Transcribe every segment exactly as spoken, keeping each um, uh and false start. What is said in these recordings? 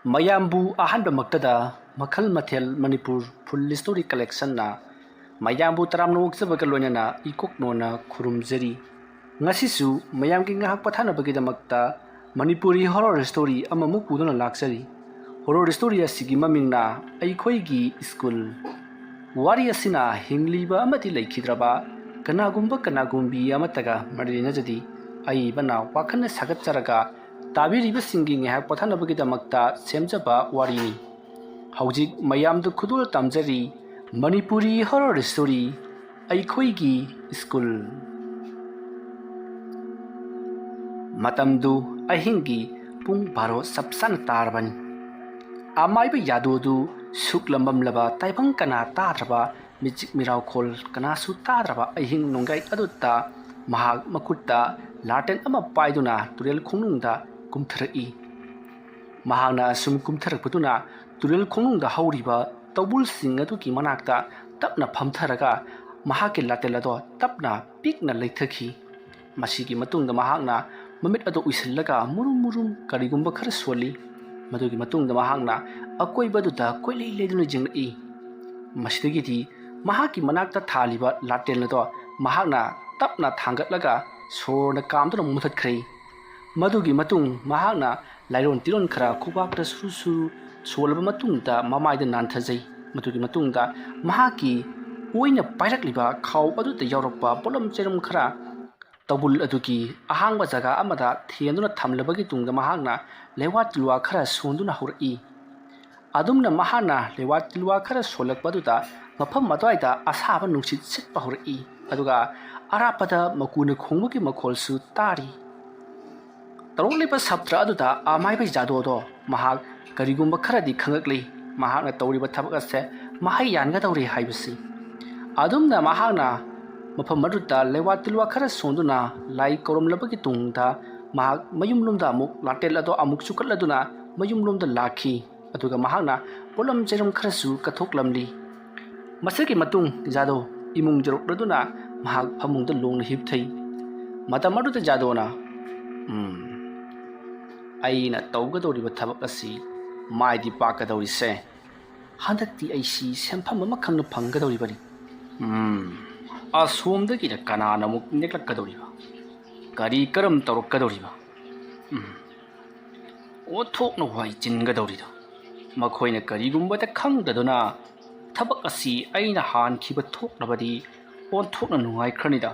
ꯃꯌꯥꯝꯕꯨ ꯑꯍꯥꯟꯕꯃꯛꯇꯗ ꯃꯈꯜ ꯃꯊꯦꯜ ꯃꯅꯤꯄꯨꯔ ꯐꯨꯜ ꯁ꯭ꯇꯣꯔꯤ ꯀꯂꯦꯛꯁꯟꯅ ꯃꯌꯥꯝꯕꯨ ꯇꯔꯥꯝꯅ ꯑꯣꯛꯆꯕꯒ ꯂꯣꯏꯅꯅ ꯏꯀꯣꯛꯅꯣꯅ ꯈꯨꯔꯨꯝꯖꯔꯤ꯫ ꯉꯁꯤꯁꯨ ꯃꯌꯥꯝꯒꯤ ꯉꯥꯏꯍꯥꯛ ꯄꯣꯊꯥꯅꯕꯒꯤꯗꯃꯛꯇ ꯃꯅꯤꯄꯨꯔꯤ ꯍꯣꯔꯣꯔ ꯁ꯭ꯇꯣꯔꯤ ꯑꯃꯃꯨꯛ ꯄꯨꯗꯨꯅ ꯂꯥꯛꯆꯔꯤ꯫ ꯍꯣꯔꯣꯔ ꯁ꯭ꯇꯣꯔꯤ ꯑꯁꯤꯒꯤ ꯃꯃꯤꯡꯅ ꯑꯩꯈꯣꯏꯒꯤ ꯁ꯭ꯀꯨꯜ꯫ ꯋꯥꯔꯤ ꯑꯁꯤꯅ ꯍꯤꯡꯂꯤꯕ ꯑꯃꯗꯤ ꯂꯩꯈꯤꯗ꯭ꯔꯕ ꯀꯅꯥꯒꯨꯝꯕ ꯀꯅꯥꯒꯨꯝꯕꯤ ꯑꯃꯠꯇꯒ ꯃꯔꯤ ꯂꯩꯅꯖꯗꯦ꯫ ꯑꯏꯕꯅ ꯋꯥꯈꯜꯅ ꯁꯥꯒꯠꯆꯔꯒ ꯇꯥꯕꯤꯔꯤꯕꯁꯤꯡꯒꯤ ꯉꯥꯏꯍꯥꯛ ꯄꯣꯊꯥꯅꯕꯒꯤꯗꯃꯛꯇ ꯁꯦꯝꯖꯕ ꯋꯥꯔꯤꯅꯤ꯫ ꯍꯧꯖꯤꯛ ꯃꯌꯥꯝꯗ ꯈꯨꯗꯣꯜ ꯇꯝꯖꯔꯤ ꯃꯅꯤꯄꯨꯔꯤ ꯍꯣꯔꯣꯔ ꯁ꯭ꯇꯣꯔꯤ ꯑꯩꯈꯣꯏꯒꯤ ꯁ꯭ꯀꯨꯜ꯫ ꯃꯇꯝꯗꯨ ꯑꯍꯤꯡꯒꯤ ꯄꯨꯡ ꯕꯥꯔꯣ ꯆꯞ ꯆꯥꯅ ꯇꯥꯔꯕꯅꯤ꯫ ꯑꯃꯥꯏꯕ ꯌꯥꯗꯣꯗꯨ ꯁꯨꯛꯂꯝ ꯃꯝꯂꯕ ꯇꯥꯏꯕꯪ ꯀꯅꯥ ꯇꯥꯗ꯭ꯔꯕ ꯃꯤꯆꯤꯛ ꯃꯤꯔꯥꯎꯈꯣꯜ ꯀꯅꯥꯁꯨ ꯇꯥꯗ꯭ꯔꯕ ꯑꯍꯤꯡ ꯅꯣꯡꯌꯥꯏ ꯑꯗꯨꯗ ꯃꯍꯥꯛ ꯃꯈꯨꯠꯇ ꯂꯥꯇꯦꯟ ꯑꯃ ꯄꯥꯏꯗꯨꯅ ꯇꯨꯔꯦꯜ ꯈꯣꯡꯅꯨꯡꯗ ꯀꯨꯝꯊꯔꯛꯏ꯫ ꯃꯍꯥꯛꯅ ꯑꯁꯨꯝ ꯀꯨꯝꯊꯔꯛꯄꯗꯨꯅ ꯇꯨꯔꯦꯜ ꯈꯣꯡꯅꯨꯡꯗ ꯍꯧꯔꯤꯕ ꯇꯧꯕꯨꯜꯁꯤꯡ ꯑꯗꯨꯒꯤ ꯃꯅꯥꯛꯇ ꯇꯞꯅ ꯐꯝꯊꯔꯒ ꯃꯍꯥꯛꯀꯤ ꯂꯥꯇꯦꯟ ꯑꯗꯣ ꯇꯞꯅ ꯄꯤꯛꯅ ꯂꯩꯊꯈꯤ꯫ ꯃꯁꯤꯒꯤ ꯃꯇꯨꯡꯗ ꯃꯍꯥꯛꯅ ꯃꯃꯤꯠ ꯑꯗꯨ ꯎꯏꯁꯤꯜꯂꯒ ꯃꯨꯔꯨꯝ ꯃꯨꯔꯨꯝ ꯀꯔꯤꯒꯨꯝꯕ ꯈꯔ ꯁꯣꯜꯂꯤ꯫ ꯃꯗꯨꯒꯤ ꯃꯇꯨꯡꯗ ꯃꯍꯥꯛꯅ ꯑꯀꯣꯏꯕꯗꯨꯗ ꯀꯣꯏꯂꯩ ꯂꯩꯗꯨꯅ ꯌꯦꯡꯂꯛꯏ꯫ ꯃꯁꯤꯗꯒꯤꯗꯤ ꯃꯍꯥꯛꯀꯤ ꯃꯅꯥꯛꯇ ꯊꯥꯜꯂꯤꯕ ꯂꯥꯇꯦꯟ ꯑꯗꯣ ꯃꯍꯥꯛꯅ ꯇꯞꯅ ꯊꯥꯡꯒꯠꯂꯒ ꯁꯣꯔꯅ ꯀꯥꯝꯗꯨꯅ ꯃꯨꯊꯠꯈ꯭ꯔꯦ꯫ ꯃꯗꯨꯒꯤ ꯃꯇꯨꯡ ꯃꯍꯥꯛꯅ ꯂꯥꯏꯔꯣꯟ ꯇꯤꯔꯣꯟ ꯈꯔ ꯈꯨꯕꯥꯛꯇ ꯁꯨꯔꯨ ꯁꯨꯔꯨ ꯁꯣꯜꯂꯕ ꯃꯇꯨꯡꯗ ꯃꯃꯥꯏꯗ ꯅꯥꯟꯊꯖꯩ꯫ ꯃꯗꯨꯒꯤ ꯃꯇꯨꯡꯗ ꯃꯍꯥꯛꯀꯤ ꯑꯣꯏꯅ ꯄꯥꯏꯔꯛꯂꯤꯕ ꯈꯥꯎ ꯑꯗꯨꯗ ꯌꯥꯎꯔꯛꯄ ꯄꯣꯠꯂꯝ ꯆꯩꯔꯝ ꯈꯔ ꯇꯧꯕꯨꯜ ꯑꯗꯨꯒꯤ ꯑꯍꯥꯡꯕ ꯖꯒꯥ ꯑꯃꯗ ꯊꯦꯟꯗꯨꯅ ꯊꯝꯂꯕꯒꯤ ꯇꯨꯡꯗ ꯃꯍꯥꯛꯅ ꯂꯩꯋꯥ ꯇꯤꯜꯋꯥ ꯈꯔ ꯁꯣꯟꯗꯨꯅ ꯍꯧꯔꯛꯏ꯫ ꯑꯗꯨꯝꯅ ꯃꯍꯥꯛꯅ ꯂꯩꯋꯥ ꯇꯤꯜꯋꯥ ꯈꯔ ꯁꯣꯜꯂꯛꯄ ꯑꯗꯨꯗ ꯃꯐꯝ ꯑꯗꯨꯋꯥꯏꯗ ꯑꯁꯥꯕ ꯅꯨꯡꯁꯤꯠ ꯁꯤꯠꯄ ꯍꯧꯔꯛꯏ, ꯑꯗꯨꯒ ꯑꯔꯥꯞꯄꯗ ꯃꯀꯨꯅ ꯈꯣꯡꯕꯒꯤ ꯃꯈꯣꯜꯁꯨ ꯇꯥꯔꯤ꯫ ꯇꯧꯔꯛꯂꯤꯕ ꯁꯞꯇ꯭ꯔ ꯑꯗꯨꯗ ꯑꯃꯥꯏꯕ ꯖꯥꯗꯣꯗꯣ ꯃꯍꯥꯛ ꯀꯔꯤꯒꯨꯝꯕ ꯈꯔꯗꯤ ꯈꯪꯂꯛꯂꯤ꯫ ꯃꯍꯥꯛꯅ ꯇꯧꯔꯤꯕ ꯊꯕꯛ ꯑꯁꯦ ꯃꯍꯩ ꯌꯥꯟꯒꯗꯧꯔꯤ ꯍꯥꯏꯕꯁꯤ꯫ ꯑꯗꯨꯝꯅ ꯃꯍꯥꯛꯅ ꯃꯐꯝ ꯑꯗꯨꯗ ꯂꯩꯋꯥ ꯇꯤꯜꯋꯥ ꯈꯔ ꯁꯣꯟꯗꯨꯅ ꯂꯥꯏ ꯀꯧꯔꯝꯂꯕꯒꯤ ꯇꯨꯡꯗ ꯃꯍꯥꯛ ꯃꯌꯨꯝꯂꯣꯝꯗ ꯑꯃꯨꯛ ꯂꯥꯇꯦꯜ ꯑꯗꯣ ꯑꯃꯨꯛ ꯆꯨꯈꯠꯂꯗꯨꯅ ꯃꯌꯨꯝꯂꯣꯝꯗ ꯂꯥꯛꯈꯤ꯫ ꯑꯗꯨꯒ ꯃꯍꯥꯛꯅ ꯄꯣꯠꯂꯝ ꯆꯩꯔꯝ ꯈꯔꯁꯨ ꯀꯠꯊꯣꯛꯂꯝꯂꯤ꯫ ꯃꯁꯤꯒꯤ ꯃꯇꯨꯡ ꯖꯥꯗꯣ ꯏꯃꯨꯡ ꯌꯧꯔꯛꯂꯗꯨꯅ ꯃꯍꯥꯛ ꯐꯃꯨꯡꯗ ꯂꯣꯡꯅ ꯍꯤꯞꯊꯩ꯫ ꯃꯇꯝ ꯑꯗꯨꯗ ꯖꯥꯗꯣꯅ, "ꯎꯝ, ꯑꯩꯅ ꯇꯧꯒꯗꯧꯔꯤꯕ ꯊꯕꯛ ꯑꯁꯤ ꯃꯥꯏꯗꯤ ꯄꯥꯛꯀꯗꯧꯔꯤꯁꯦ꯫ ꯍꯟꯗꯛꯇꯤ ꯑꯩꯁꯤ ꯁꯦꯟꯐꯝ ꯑꯃ ꯈꯪꯅ ꯐꯪꯒꯗꯧꯔꯤꯕꯅꯤ꯫ ꯎꯝ, ꯑꯁꯣꯝꯗꯒꯤꯅ ꯀꯅꯥꯅ ꯑꯃꯨꯛ ꯅꯦꯛꯂꯛꯀꯗꯧꯔꯤꯕ? ꯀꯔꯤ ꯀꯔꯝ ꯇꯧꯔꯛꯀꯗꯧꯔꯤꯕ? ꯎꯝ, ꯑꯣꯟꯊꯣꯛꯅ ꯋꯥꯏ ꯆꯤꯟꯒꯗꯧꯔꯤꯗ꯫ ꯃꯈꯣꯏꯅ ꯀꯔꯤꯒꯨꯝꯕꯗ ꯈꯪꯗꯗꯨꯅ ꯊꯕꯛ ꯑꯁꯤ ꯑꯩꯅ ꯍꯥꯟꯈꯤꯕ ꯊꯣꯛꯂꯕꯗꯤ ꯑꯣꯟꯊꯣꯛꯅ ꯅꯨꯡꯉꯥꯏꯈ꯭ꯔꯅꯤꯗ꯫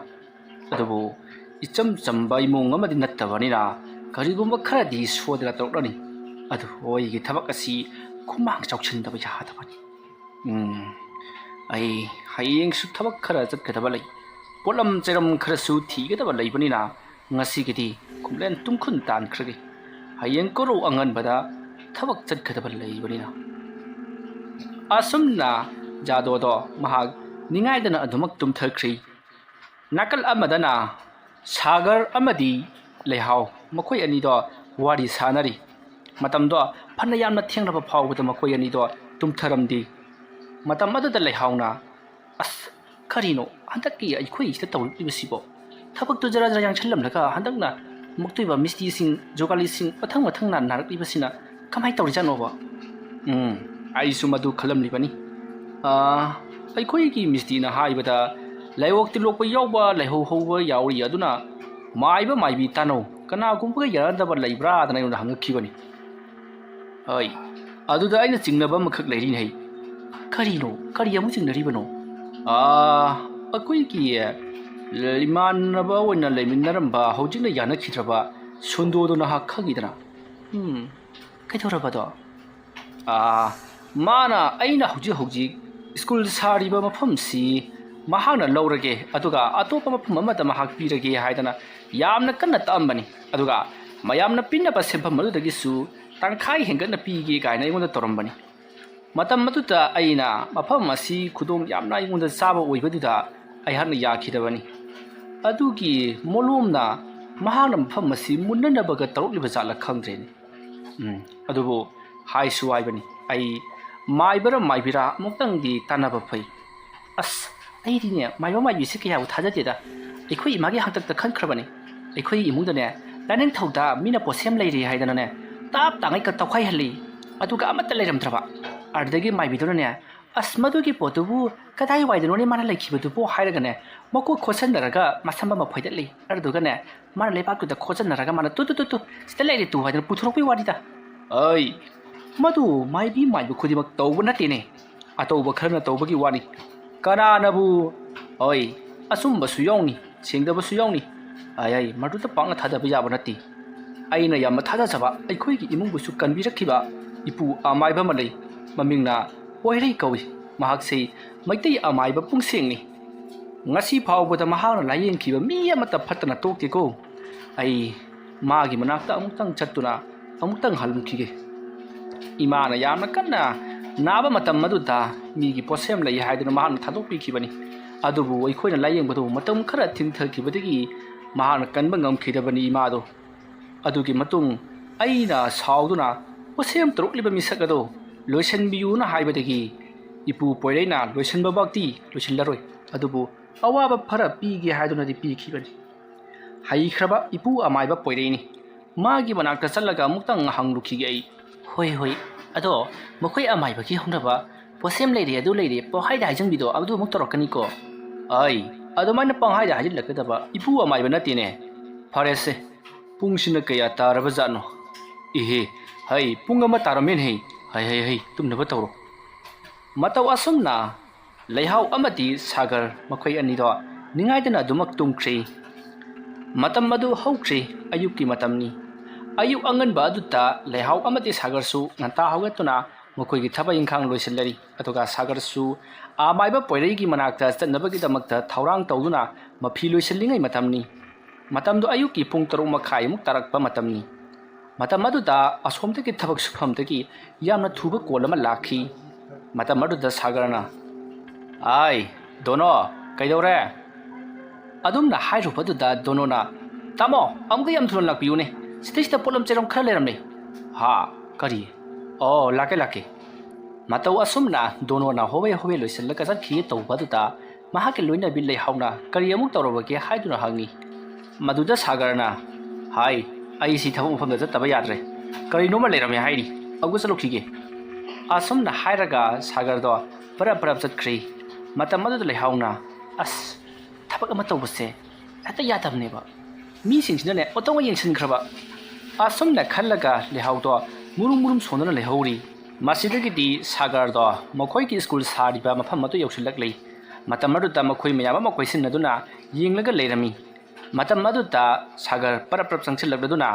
ꯑꯗꯨꯕꯨ ꯏꯆꯝ ꯆꯝꯕ ꯏꯃꯨꯡ ꯑꯃꯗꯤ ꯅꯠꯇꯕꯅꯤꯅ ꯀꯔꯤꯒꯨꯝꯕ ꯈꯔꯗꯤ ꯁꯣꯏꯗꯅ ꯇꯧꯔꯛꯂꯅꯤ꯫ ꯑꯗꯨꯕꯨ ꯑꯩꯒꯤ ꯊꯕꯛ ꯑꯁꯤ ꯈꯨꯃꯥꯡ ꯆꯥꯎꯁꯤꯟꯗꯕ ꯌꯥꯗꯕꯅꯤ꯫ ꯎꯝ, ꯑꯩ ꯍꯌꯦꯡꯁꯨ ꯊꯕꯛ ꯈꯔ ꯆꯠꯀꯗꯕ ꯂꯩ꯫ ꯄꯣꯠꯂꯝ ꯆꯩꯔꯝ ꯈꯔꯁꯨ ꯊꯤꯒꯗꯕ ꯂꯩꯕꯅꯤꯅ ꯉꯁꯤꯒꯤꯗꯤ ꯈꯨꯝꯂꯦꯟ ꯇꯨꯝꯈꯨꯟ ꯇꯥꯟꯈ꯭ꯔꯒꯦ꯫ ꯍꯌꯦꯡ ꯀꯣꯔꯧ ꯑꯉꯟꯕꯗ ꯊꯕꯛ ꯆꯠꯀꯗꯕ ꯂꯩꯕꯅꯤꯅ꯫ ꯑꯁꯨꯝꯅ ꯖꯥꯗꯣꯗꯣ ꯃꯍꯥꯛ ꯅꯤꯡꯉꯥꯏꯗꯅ ꯑꯗꯨꯃꯛ ꯇꯨꯝꯊꯈ꯭ꯔꯤ꯫ ꯅꯥꯀꯜ ꯑꯃꯗꯅ ꯁꯥꯒꯔ ꯑꯃꯗꯤ ꯂꯩꯍꯥꯎ ꯃꯈꯣꯏ ꯑꯅꯤꯗꯣ ꯋꯥꯔꯤ ꯁꯥꯅꯔꯤ꯫ ꯃꯇꯝꯗꯣ ꯐꯅ ꯌꯥꯝꯅ ꯊꯦꯡꯂꯕ ꯐꯥꯎꯕꯗ ꯃꯈꯣꯏ ꯑꯅꯤꯗꯣ ꯇꯨꯝꯊꯔꯝꯗꯦ꯫ ꯃꯇꯝ ꯑꯗꯨꯗ ꯂꯩꯍꯥꯎꯅ, "ꯑꯁ, ꯀꯔꯤꯅꯣ ꯍꯟꯗꯛꯀꯤ ꯑꯩꯈꯣꯏꯁꯤꯗ ꯇꯧꯔꯛꯂꯤꯕꯁꯤꯕꯣ? ꯊꯕꯛꯇꯨ ꯖꯔꯥ ꯖꯔꯥ ꯌꯥꯡꯁꯜꯂꯝꯂꯒ ꯍꯟꯗꯛꯅ ꯃꯨꯛꯇꯣꯏꯕ ꯃꯤꯁꯇ꯭ꯔꯤꯁꯤꯡ, ꯖꯨꯒꯥꯂꯤꯁꯤꯡ ꯃꯊꯪ ꯃꯊꯪ ꯅꯥꯔꯛꯂꯤꯕꯁꯤꯅ ꯀꯃꯥꯏꯅ ꯇꯧꯔꯤꯖꯥꯠꯅꯣꯕ?" ꯎꯝ, ꯑꯩꯁꯨ ꯃꯗꯨ ꯈꯜꯂꯝꯂꯤꯕꯅꯤ꯫ ꯑꯥ, ꯑꯩꯈꯣꯏꯒꯤ ꯃꯤꯁꯇ꯭ꯔꯤꯅ ꯍꯥꯏꯕꯗ ꯂꯥꯏꯑꯣꯛ ꯇꯤꯜꯂꯣꯛꯄ ꯌꯥꯎꯕ, ꯂꯥꯏꯍꯧ ꯍꯧꯕ ꯌꯥꯎꯔꯤ, ꯑꯗꯨꯅ ꯃꯥꯏꯕ ꯃꯥꯏꯕꯤ ꯇꯥꯟꯅꯧ, ꯀꯅꯥꯒꯨꯝꯕꯒ ꯌꯥꯅꯗꯕ ꯂꯩꯕ꯭ꯔꯥꯗꯅ ꯑꯩꯉꯣꯟꯗ ꯍꯪꯉꯛꯈꯤꯕꯅꯤ꯫ ꯍꯣꯏ, ꯑꯗꯨꯗ ꯑꯩꯅ ꯆꯤꯡꯅꯕ ꯑꯃꯈꯛ ꯂꯩꯔꯤꯅꯦ꯫ ꯀꯔꯤꯅꯣ? ꯀꯔꯤ ꯑꯃꯨꯛ ꯆꯤꯡꯅꯔꯤꯕꯅꯣ? ꯑꯥ, ꯑꯩꯈꯣꯏꯒꯤ ꯏꯃꯥꯟꯅꯕ ꯑꯣꯏꯅ ꯂꯩꯃꯤꯟꯅꯔꯝꯕ ꯍꯧꯖꯤꯛꯅ ꯌꯥꯅꯈꯤꯗ꯭ꯔꯕ ꯁꯨꯟꯗꯣꯗꯣ ꯅꯍꯥꯛ ꯈꯪꯉꯤꯗꯅ? ꯎꯝ, ꯀꯩꯗꯧꯔꯕꯗꯣ? ꯑꯥ, ꯃꯥꯅ ꯑꯩꯅ ꯍꯧꯖꯤꯛ ꯍꯧꯖꯤꯛ ꯁ꯭ꯀꯨꯜ ꯁꯥꯔꯤꯕ ꯃꯐꯝꯁꯤ ꯃꯍꯥꯛꯅ ꯂꯧꯔꯒꯦ, ꯑꯗꯨꯒ ꯑꯇꯣꯞꯄ ꯃꯐꯝ ꯑꯃꯗ ꯃꯍꯥꯛ ꯄꯤꯔꯒꯦ ꯍꯥꯏꯗꯅ ꯌꯥꯝꯅ ꯀꯟꯅ ꯇꯛꯑꯝꯕꯅꯤ꯫ ꯑꯗꯨꯒ ꯃꯌꯥꯝꯅ ꯄꯤꯅꯕ ꯁꯦꯟꯐꯝ ꯑꯗꯨꯗꯒꯤꯁꯨ ꯇꯪꯈꯥꯏ ꯍꯦꯟꯒꯠꯅ ꯄꯤꯒꯦ ꯀꯥꯏꯅ ꯑꯩꯉꯣꯟꯗ ꯇꯧꯔꯝꯕꯅꯤ꯫ ꯃꯇꯝ ꯑꯗꯨꯗ ꯑꯩꯅ ꯃꯐꯝ ꯑꯁꯤ ꯈꯨꯗꯣꯡ ꯌꯥꯝꯅ ꯑꯩꯉꯣꯟꯗ ꯆꯥꯕ ꯑꯣꯏꯕꯗꯨꯗ ꯑꯩꯍꯥꯛꯅ ꯌꯥꯈꯤꯗꯕꯅꯤ꯫ ꯑꯗꯨꯒꯤ ꯃꯣꯂꯣꯝꯅ ꯃꯍꯥꯛꯅ ꯃꯐꯝ ꯑꯁꯤ ꯃꯨꯟꯅꯅꯕꯒ ꯇꯧꯔꯛꯂꯤꯕ ꯖꯥꯠꯂ ꯈꯪꯗ꯭ꯔꯦꯅꯦ꯫ ꯎꯝ, ꯑꯗꯨꯕꯨ ꯍꯥꯏꯁꯨ ꯍꯥꯏꯕꯅꯤ, ꯑꯩ ꯃꯥꯏꯕꯔ ꯃꯥꯏꯕꯤꯔꯥ ꯑꯃꯨꯛꯇꯪꯗꯤ ꯇꯥꯟꯅꯕ ꯐꯩ꯫ ꯑꯁ, ꯑꯩꯗꯤꯅꯦ ꯃꯥꯏꯕ ꯃꯥꯏꯕꯤꯁꯦ ꯀꯌꯥꯕꯨ ꯊꯥꯖꯗꯦꯗ꯫ ꯑꯩꯈꯣꯏ ꯏꯃꯥꯒꯤ ꯍꯥꯛꯇꯛꯇ ꯈꯟꯈ꯭ꯔꯕꯅꯦ꯫ ꯑꯩꯈꯣꯏ ꯏꯃꯨꯡꯗꯅꯦ ꯂꯥꯏꯅꯤꯡꯊꯧꯗ ꯃꯤꯅ ꯄꯣꯠꯁꯦꯝ ꯂꯩꯔꯦ ꯍꯥꯏꯗꯅꯅꯦ ꯇꯥꯞ ꯇꯥꯉꯩ ꯀ-, ꯇꯧꯈꯥꯏꯍꯜꯂꯤ꯫ ꯑꯗꯨꯒ ꯑꯃꯠꯇ ꯂꯩꯔꯝꯗ꯭ꯔꯕ꯫ ꯑꯗꯨꯗꯒꯤ ꯃꯥꯏꯕꯤꯗꯨꯅꯅꯦ, "ꯑꯁ, ꯃꯗꯨꯒꯤ ꯄꯣꯠꯇꯨꯕꯨ ꯀꯗꯥꯏꯋꯥꯏꯗꯅꯣꯅꯦ ꯃꯥꯅ ꯂꯩꯈꯤꯕꯗꯨꯕꯨ?" ꯍꯥꯏꯔꯒꯅꯦ, ꯃꯀꯣꯛ ꯈꯣꯠꯆꯟꯅꯔꯒ ꯃꯁꯝ ꯑꯃ ꯐꯣꯏꯗꯠꯂꯤ꯫ ꯑꯗꯨꯗꯨꯒꯅꯦ, ꯃꯥꯅ ꯂꯩꯕꯥꯛꯇꯨꯗ ꯈꯣꯠꯆꯟꯅꯔꯒ ꯃꯥꯅ, "ꯇꯨ, ꯇꯨ, ꯇꯨ, ꯇꯨ, ꯁꯤꯗ ꯂꯩꯔꯦ ꯇꯨ" ꯍꯥꯏꯗꯅ ꯄꯨꯊꯣꯔꯛꯄꯒꯤ ꯋꯥꯅꯤꯗ꯫ ꯑꯩ, ꯃꯗꯨ ꯃꯥꯏꯕꯤ ꯃꯥꯏꯕ ꯈꯨꯗꯤꯡꯃꯛ ꯇꯧꯕ ꯅꯠꯇꯦꯅꯦ꯫ ꯑꯇꯧꯕ ꯈꯔꯅ ꯇꯧꯕꯒꯤ ꯋꯥꯅꯤ꯫ ꯀꯅꯥꯅꯕꯨ? ꯍꯣꯏ, ꯑꯆꯨꯝꯕꯁꯨ ꯌꯥꯎꯅꯤ, ꯁꯦꯡꯗꯕꯁꯨ ꯌꯥꯎꯅꯤ꯫ ꯑꯩ, ꯑꯩ, ꯃꯗꯨꯗ ꯄꯥꯛꯅ ꯊꯥꯖꯕ ꯌꯥꯕ ꯅꯠꯇꯦ꯫ ꯑꯩꯅ ꯌꯥꯝꯅ ꯊꯥꯖꯖꯕ, ꯑꯩꯈꯣꯏꯒꯤ ꯏꯃꯨꯡꯕꯨꯁꯨ ꯀꯟꯕꯤꯔꯛꯈꯤꯕ ꯏꯄꯨ ꯑꯃꯥꯏꯕ ꯑꯃ ꯂꯩ꯫ ꯃꯃꯤꯡꯅ ꯄꯣꯏꯔꯩ ꯀꯧꯏ꯫ ꯃꯍꯥꯛꯁꯤ ꯃꯩꯇꯩ ꯑꯃꯥꯏꯕ ꯄꯨꯡꯁꯦꯡꯅꯤ꯫ ꯉꯁꯤ ꯐꯥꯎꯕꯗ ꯃꯍꯥꯛꯅ ꯂꯥꯌꯦꯡꯈꯤꯕ ꯃꯤ ꯑꯃꯠꯇ ꯐꯠꯇꯅ ꯇꯣꯛꯇꯦꯀꯣ꯫ ꯑꯩ ꯃꯥꯒꯤ ꯃꯅꯥꯛꯇ ꯑꯃꯨꯛꯇꯪ ꯆꯠꯇꯨꯅ ꯑꯃꯨꯛꯇꯪ ꯍꯜꯂꯨꯈꯤꯒꯦ꯫ ꯏꯃꯥꯅ ꯌꯥꯝꯅ ꯀꯟꯅ ꯅꯥꯕ ꯃꯇꯝ ꯑꯗꯨꯗ ꯃꯤꯒꯤ ꯄꯣꯠꯁꯦꯝ ꯂꯩ ꯍꯥꯏꯗꯨꯅ ꯃꯍꯥꯛꯅ ꯊꯥꯗꯣꯛꯄꯤꯈꯤꯕꯅꯤ꯫ ꯑꯗꯨꯕꯨ ꯑꯩꯈꯣꯏꯅ ꯂꯥꯌꯦꯡꯕꯗꯨ ꯃꯇꯝ ꯈꯔ ꯊꯤꯟꯊꯈꯤꯕꯗꯒꯤ ꯃꯍꯥꯛꯅ ꯀꯟꯕ ꯉꯝꯈꯤꯗꯕꯅꯤ ꯏꯃꯥꯗꯨ꯫ ꯑꯗꯨꯒꯤ ꯃꯇꯨꯡ ꯑꯩꯅ ꯁꯥꯎꯗꯨꯅ ꯄꯣꯠꯁꯦꯝ ꯇꯧꯔꯛꯂꯤꯕ ꯃꯤꯁꯛ ꯑꯗꯨ ꯂꯣꯏꯁꯤꯟꯕꯤꯌꯨꯅ ꯍꯥꯏꯕꯗꯒꯤ ꯏꯄꯨ ꯄꯣꯏꯔꯩꯅ ꯂꯣꯏꯁꯤꯟꯕꯃꯛꯇꯤ ꯂꯣꯏꯁꯤꯜꯂꯔꯣꯏ, ꯑꯗꯨꯕꯨ ꯑꯋꯥꯕ ꯈꯔ ꯄꯤꯒꯦ ꯍꯥꯏꯗꯨꯅꯗꯤ ꯄꯤꯈꯤꯕꯅꯤ꯫ ꯍꯩꯈ꯭ꯔꯕ ꯏꯄꯨ ꯑꯃꯥꯏꯕ ꯄꯣꯏꯔꯩꯅꯤ꯫ ꯃꯥꯒꯤ ꯃꯅꯥꯛꯇ ꯆꯠꯂꯒ ꯑꯃꯨꯛꯇꯪ ꯍꯪꯂꯨꯈꯤꯒꯦ ꯑꯩ꯫ ꯍꯣꯏ, ꯍꯣꯏ꯫ ꯑꯗꯣ ꯃꯈꯣꯏ ꯑꯃꯥꯏꯕꯒꯤ ꯍꯧꯅꯕ ꯄꯣꯠꯁꯦꯝ ꯂꯩꯔꯦ, ꯑꯗꯨ ꯂꯩꯔꯦ, ꯄꯣꯍꯥꯏꯗ ꯍꯥꯏꯖꯟꯕꯤꯗꯣ ꯑꯗꯨ ꯑꯃꯨꯛ ꯇꯧꯔꯛꯀꯅꯤꯀꯣ꯫ ꯑꯩ, ꯑꯗꯨꯃꯥꯏꯅ ꯄꯪꯍꯥꯏꯗ ꯍꯥꯏꯖꯤꯜꯂꯛꯀꯗꯕ ꯏꯄꯨ ꯑꯃꯥꯏꯕ ꯅꯠꯇꯦꯅꯦ꯫ ꯐꯔꯦꯁꯦ, ꯄꯨꯡꯁꯤꯅ ꯀꯌꯥ ꯇꯥꯔꯕ ꯖꯥꯠꯅꯣ? ꯏꯍꯦ, ꯍꯩ, ꯄꯨꯡ ꯑꯃ ꯇꯥꯔꯝꯃꯦꯅꯦ꯫ ꯍꯩ, ꯍꯩ, ꯍꯩ, ꯇꯨꯝꯅꯕ ꯇꯧꯔꯣ꯫ ꯃꯇꯧ ꯑꯁꯨꯝꯅ ꯂꯩꯍꯥꯎ ꯑꯃꯗꯤ ꯁꯥꯒꯔ ꯃꯈꯣꯏ ꯑꯅꯤꯗꯣ ꯅꯤꯡꯉꯥꯏꯗꯅ ꯑꯗꯨꯃꯛ ꯇꯨꯝꯈ꯭ꯔꯤ꯫ ꯃꯇꯝ ꯑꯗꯨ ꯍꯧꯈ꯭ꯔꯤ, ꯑꯌꯨꯛꯀꯤ ꯃꯇꯝꯅꯤ꯫ ꯑꯌꯨꯛ ꯑꯉꯟꯕ ꯑꯗꯨꯗ ꯂꯩꯍꯥꯎ ꯑꯃꯗꯤ ꯁꯥꯒꯔꯁꯨ ꯉꯟꯇꯥ ꯍꯧꯒꯠꯇꯨꯅ ꯃꯈꯣꯏꯒꯤ ꯊꯕꯛ ꯏꯪꯈꯥꯡ ꯂꯣꯏꯁꯤꯜꯂꯔꯤ꯫ ꯑꯗꯨꯒ ꯁꯥꯒꯔꯁꯨ ꯑꯃꯥꯏꯕ ꯄꯣꯏꯔꯩꯒꯤ ꯃꯅꯥꯛꯇ ꯆꯠꯅꯕꯒꯤꯗꯃꯛꯇ ꯊꯧꯔꯥꯡ ꯇꯧꯗꯨꯅ ꯃꯐꯤ ꯂꯣꯏꯁꯤꯜꯂꯤꯉꯩ ꯃꯇꯝꯅꯤ꯫ ꯃꯇꯝꯗꯨ ꯑꯌꯨꯛꯀꯤ ꯄꯨꯡ ꯇꯔꯨꯛ ꯃꯈꯥꯏꯃꯨꯛ ꯇꯥꯔꯛꯄ ꯃꯇꯝꯅꯤ꯫ ꯃꯇꯝ ꯑꯗꯨꯗ ꯑꯁꯣꯝꯗꯒꯤ ꯊꯕꯛ ꯁꯨꯐꯝꯗꯒꯤ ꯌꯥꯝꯅ ꯊꯨꯕ ꯀꯣꯜ ꯑꯃ ꯂꯥꯛꯈꯤ꯫ ꯃꯇꯝ ꯑꯗꯨꯗ ꯁꯥꯒꯔꯅ, "ꯑꯥꯏ, ꯗꯣꯅꯣ, ꯀꯩꯗꯧꯔꯦ?" ꯑꯗꯨꯝꯅ ꯍꯥꯏꯔꯨꯕꯗꯨꯗ ꯗꯣꯅꯣꯅ, "ꯇꯥꯃꯣ, ꯑꯃꯨꯛꯀ ꯌꯥꯝ ꯊꯨꯅ ꯂꯥꯛꯄꯤꯌꯨꯅꯦ꯫ ꯁꯤꯗꯩꯁꯤꯗ ꯄꯣꯠꯂꯝ ꯆꯩꯔꯝ ꯈꯔ ꯂꯩꯔꯝꯂꯦ꯫" "ꯍꯥ? ꯀꯔꯤ? ꯑꯣ, ꯂꯥꯛꯀꯦ, ꯂꯥꯛꯀꯦ꯫" ꯃꯇꯧ ꯑꯁꯨꯝꯅ ꯗꯣꯅꯣꯅ ꯍꯣꯕꯦ ꯍꯣꯕꯦ ꯂꯣꯏꯁꯤꯜꯂꯒ ꯆꯠꯈꯤ ꯇꯧꯕ ꯑꯗꯨꯗ ꯃꯍꯥꯛꯀꯤ ꯂꯣꯏꯅꯕꯤ ꯂꯩꯍꯥꯎꯅ ꯀꯔꯤ ꯑꯃꯨꯛ ꯇꯧꯔꯕꯒꯦ ꯍꯥꯏꯗꯨꯅ ꯍꯪꯉꯤ꯫ ꯃꯗꯨꯗ ꯁꯥꯒꯔꯅ, "ꯍꯥꯏ, ꯑꯩꯁꯤ ꯊꯕꯛ ꯃꯐꯝꯗ ꯆꯠꯇꯕ ꯌꯥꯗ꯭ꯔꯦ꯫ ꯀꯔꯤꯅꯣꯃ ꯂꯩꯔꯝꯃꯦ ꯍꯥꯏꯔꯤ꯫" ꯑꯃꯨꯛꯀ ꯆꯠꯂꯨꯈꯤꯒꯦ꯫ ꯑꯁꯨꯝꯅ ꯍꯥꯏꯔꯒ ꯁꯥꯒꯔꯗꯣ ꯄꯔꯞ ꯄꯔꯞ ꯆꯠꯈ꯭ꯔꯦ꯫ ꯃꯇꯝ ꯑꯗꯨꯗ ꯂꯩꯍꯥꯎꯅ, "ꯑꯁ, ꯊꯕꯛ ꯑꯃ ꯇꯧꯕꯁꯦ ꯍꯦꯛꯇ ꯌꯥꯗꯕꯅꯦꯕ꯫ ꯃꯤꯁꯤꯡꯁꯤꯅꯅꯦ ꯑꯣꯟꯊꯣꯛꯅ ꯌꯦꯡꯁꯤꯟꯈ꯭ꯔꯕ"꯫ ꯑꯁꯨꯝꯅ ꯈꯜꯂꯒ ꯂꯩꯍꯥꯎꯗꯣ ꯃꯨꯔꯨꯝ ꯃꯨꯔꯨꯝ ꯁꯣꯟꯗꯨꯅ ꯂꯩꯍꯧꯔꯤ꯫ ꯃꯁꯤꯗꯒꯤꯗꯤ ꯁꯥꯒꯔꯗꯣ ꯃꯈꯣꯏꯒꯤ ꯁ꯭ꯀꯨꯜ ꯁꯥꯔꯤꯕ ꯃꯐꯝ ꯑꯗꯨ ꯌꯧꯁꯤꯜꯂꯛꯂꯤ꯫ ꯃꯇꯝ ꯑꯗꯨꯗ ꯃꯈꯣꯏ ꯃꯌꯥꯝ ꯑꯃ ꯀꯣꯏꯁꯤꯟꯅꯗꯨꯅ ꯌꯦꯡꯂꯒ ꯂꯩꯔꯝꯃꯤ꯫ ꯃꯇꯝ ꯑꯗꯨꯗ ꯁꯥꯒꯔ ꯄꯔꯞ ꯄꯔꯞ ꯆꯪꯁꯤꯜꯂꯛꯂꯗꯨꯅ,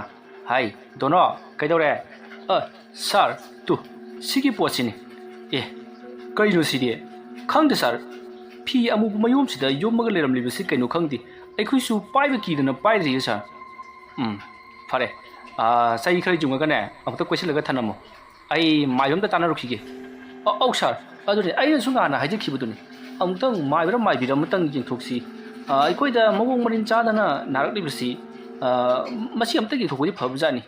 "ꯍꯥꯏ, ꯗꯣꯅꯣ, ꯀꯩꯗꯧꯔꯦ?" "ꯑ, ꯁꯥꯔ, ꯇꯨ, ꯁꯤꯒꯤ ꯄꯣꯠꯁꯤꯅꯤ"꯫ "ꯑꯦ, ꯀꯩꯅꯣ ꯁꯤꯗꯤ?" "ꯈꯪꯗꯦ ꯁꯥꯔ, ꯐꯤ ꯑꯃꯨꯕ ꯃꯌꯣꯝꯁꯤꯗ ꯌꯣꯝꯃꯒ ꯂꯩꯔꯝꯂꯤꯕꯁꯤ ꯀꯩꯅꯣ ꯈꯪꯗꯦ꯫ ꯑꯩꯈꯣꯏꯁꯨ ꯄꯥꯏꯕ ꯀꯤꯗꯅ ꯄꯥꯏꯗ꯭ꯔꯤꯌꯦ ꯁꯥꯔ"꯫ "ꯎꯝ, ꯐꯔꯦ꯫ ꯑꯥ, ꯆꯩ ꯈꯔ ꯌꯨꯡꯉꯒꯅꯦ ꯑꯃꯨꯛꯇ ꯀꯣꯏꯁꯤꯜꯂꯒ ꯊꯅꯝꯃꯣ꯫ ꯑꯩ ꯃꯥꯏꯕ ꯑꯝꯇ ꯇꯥꯟꯅꯔꯨꯈꯤꯒꯦ"꯫ "ꯑ-, ꯑꯧ ꯁꯥꯔ, ꯑꯗꯨꯅꯦ ꯑꯩꯅꯁꯨ ꯉꯍꯥꯟꯅ ꯍꯥꯏꯖꯈꯤꯕꯗꯨꯅꯤ꯫ ꯑꯃꯨꯛꯇꯪ ꯃꯥꯏꯕꯔ ꯃꯥꯏꯕꯤꯔ ꯑꯃꯇꯪ ꯌꯦꯡꯊꯣꯛꯁꯤ꯫ ꯑ, ꯑꯩꯈꯣꯏꯗ ꯃꯑꯣꯡ ꯃꯔꯤꯟ ꯆꯥꯗꯅ ꯅꯥꯔꯛꯂꯤꯕꯁꯤ, ꯑ, ꯃꯁꯤ ꯑꯝꯇ ꯌꯦꯡꯊꯣꯛꯄꯗꯤ ꯐꯕꯖꯥꯠꯅꯤ꯫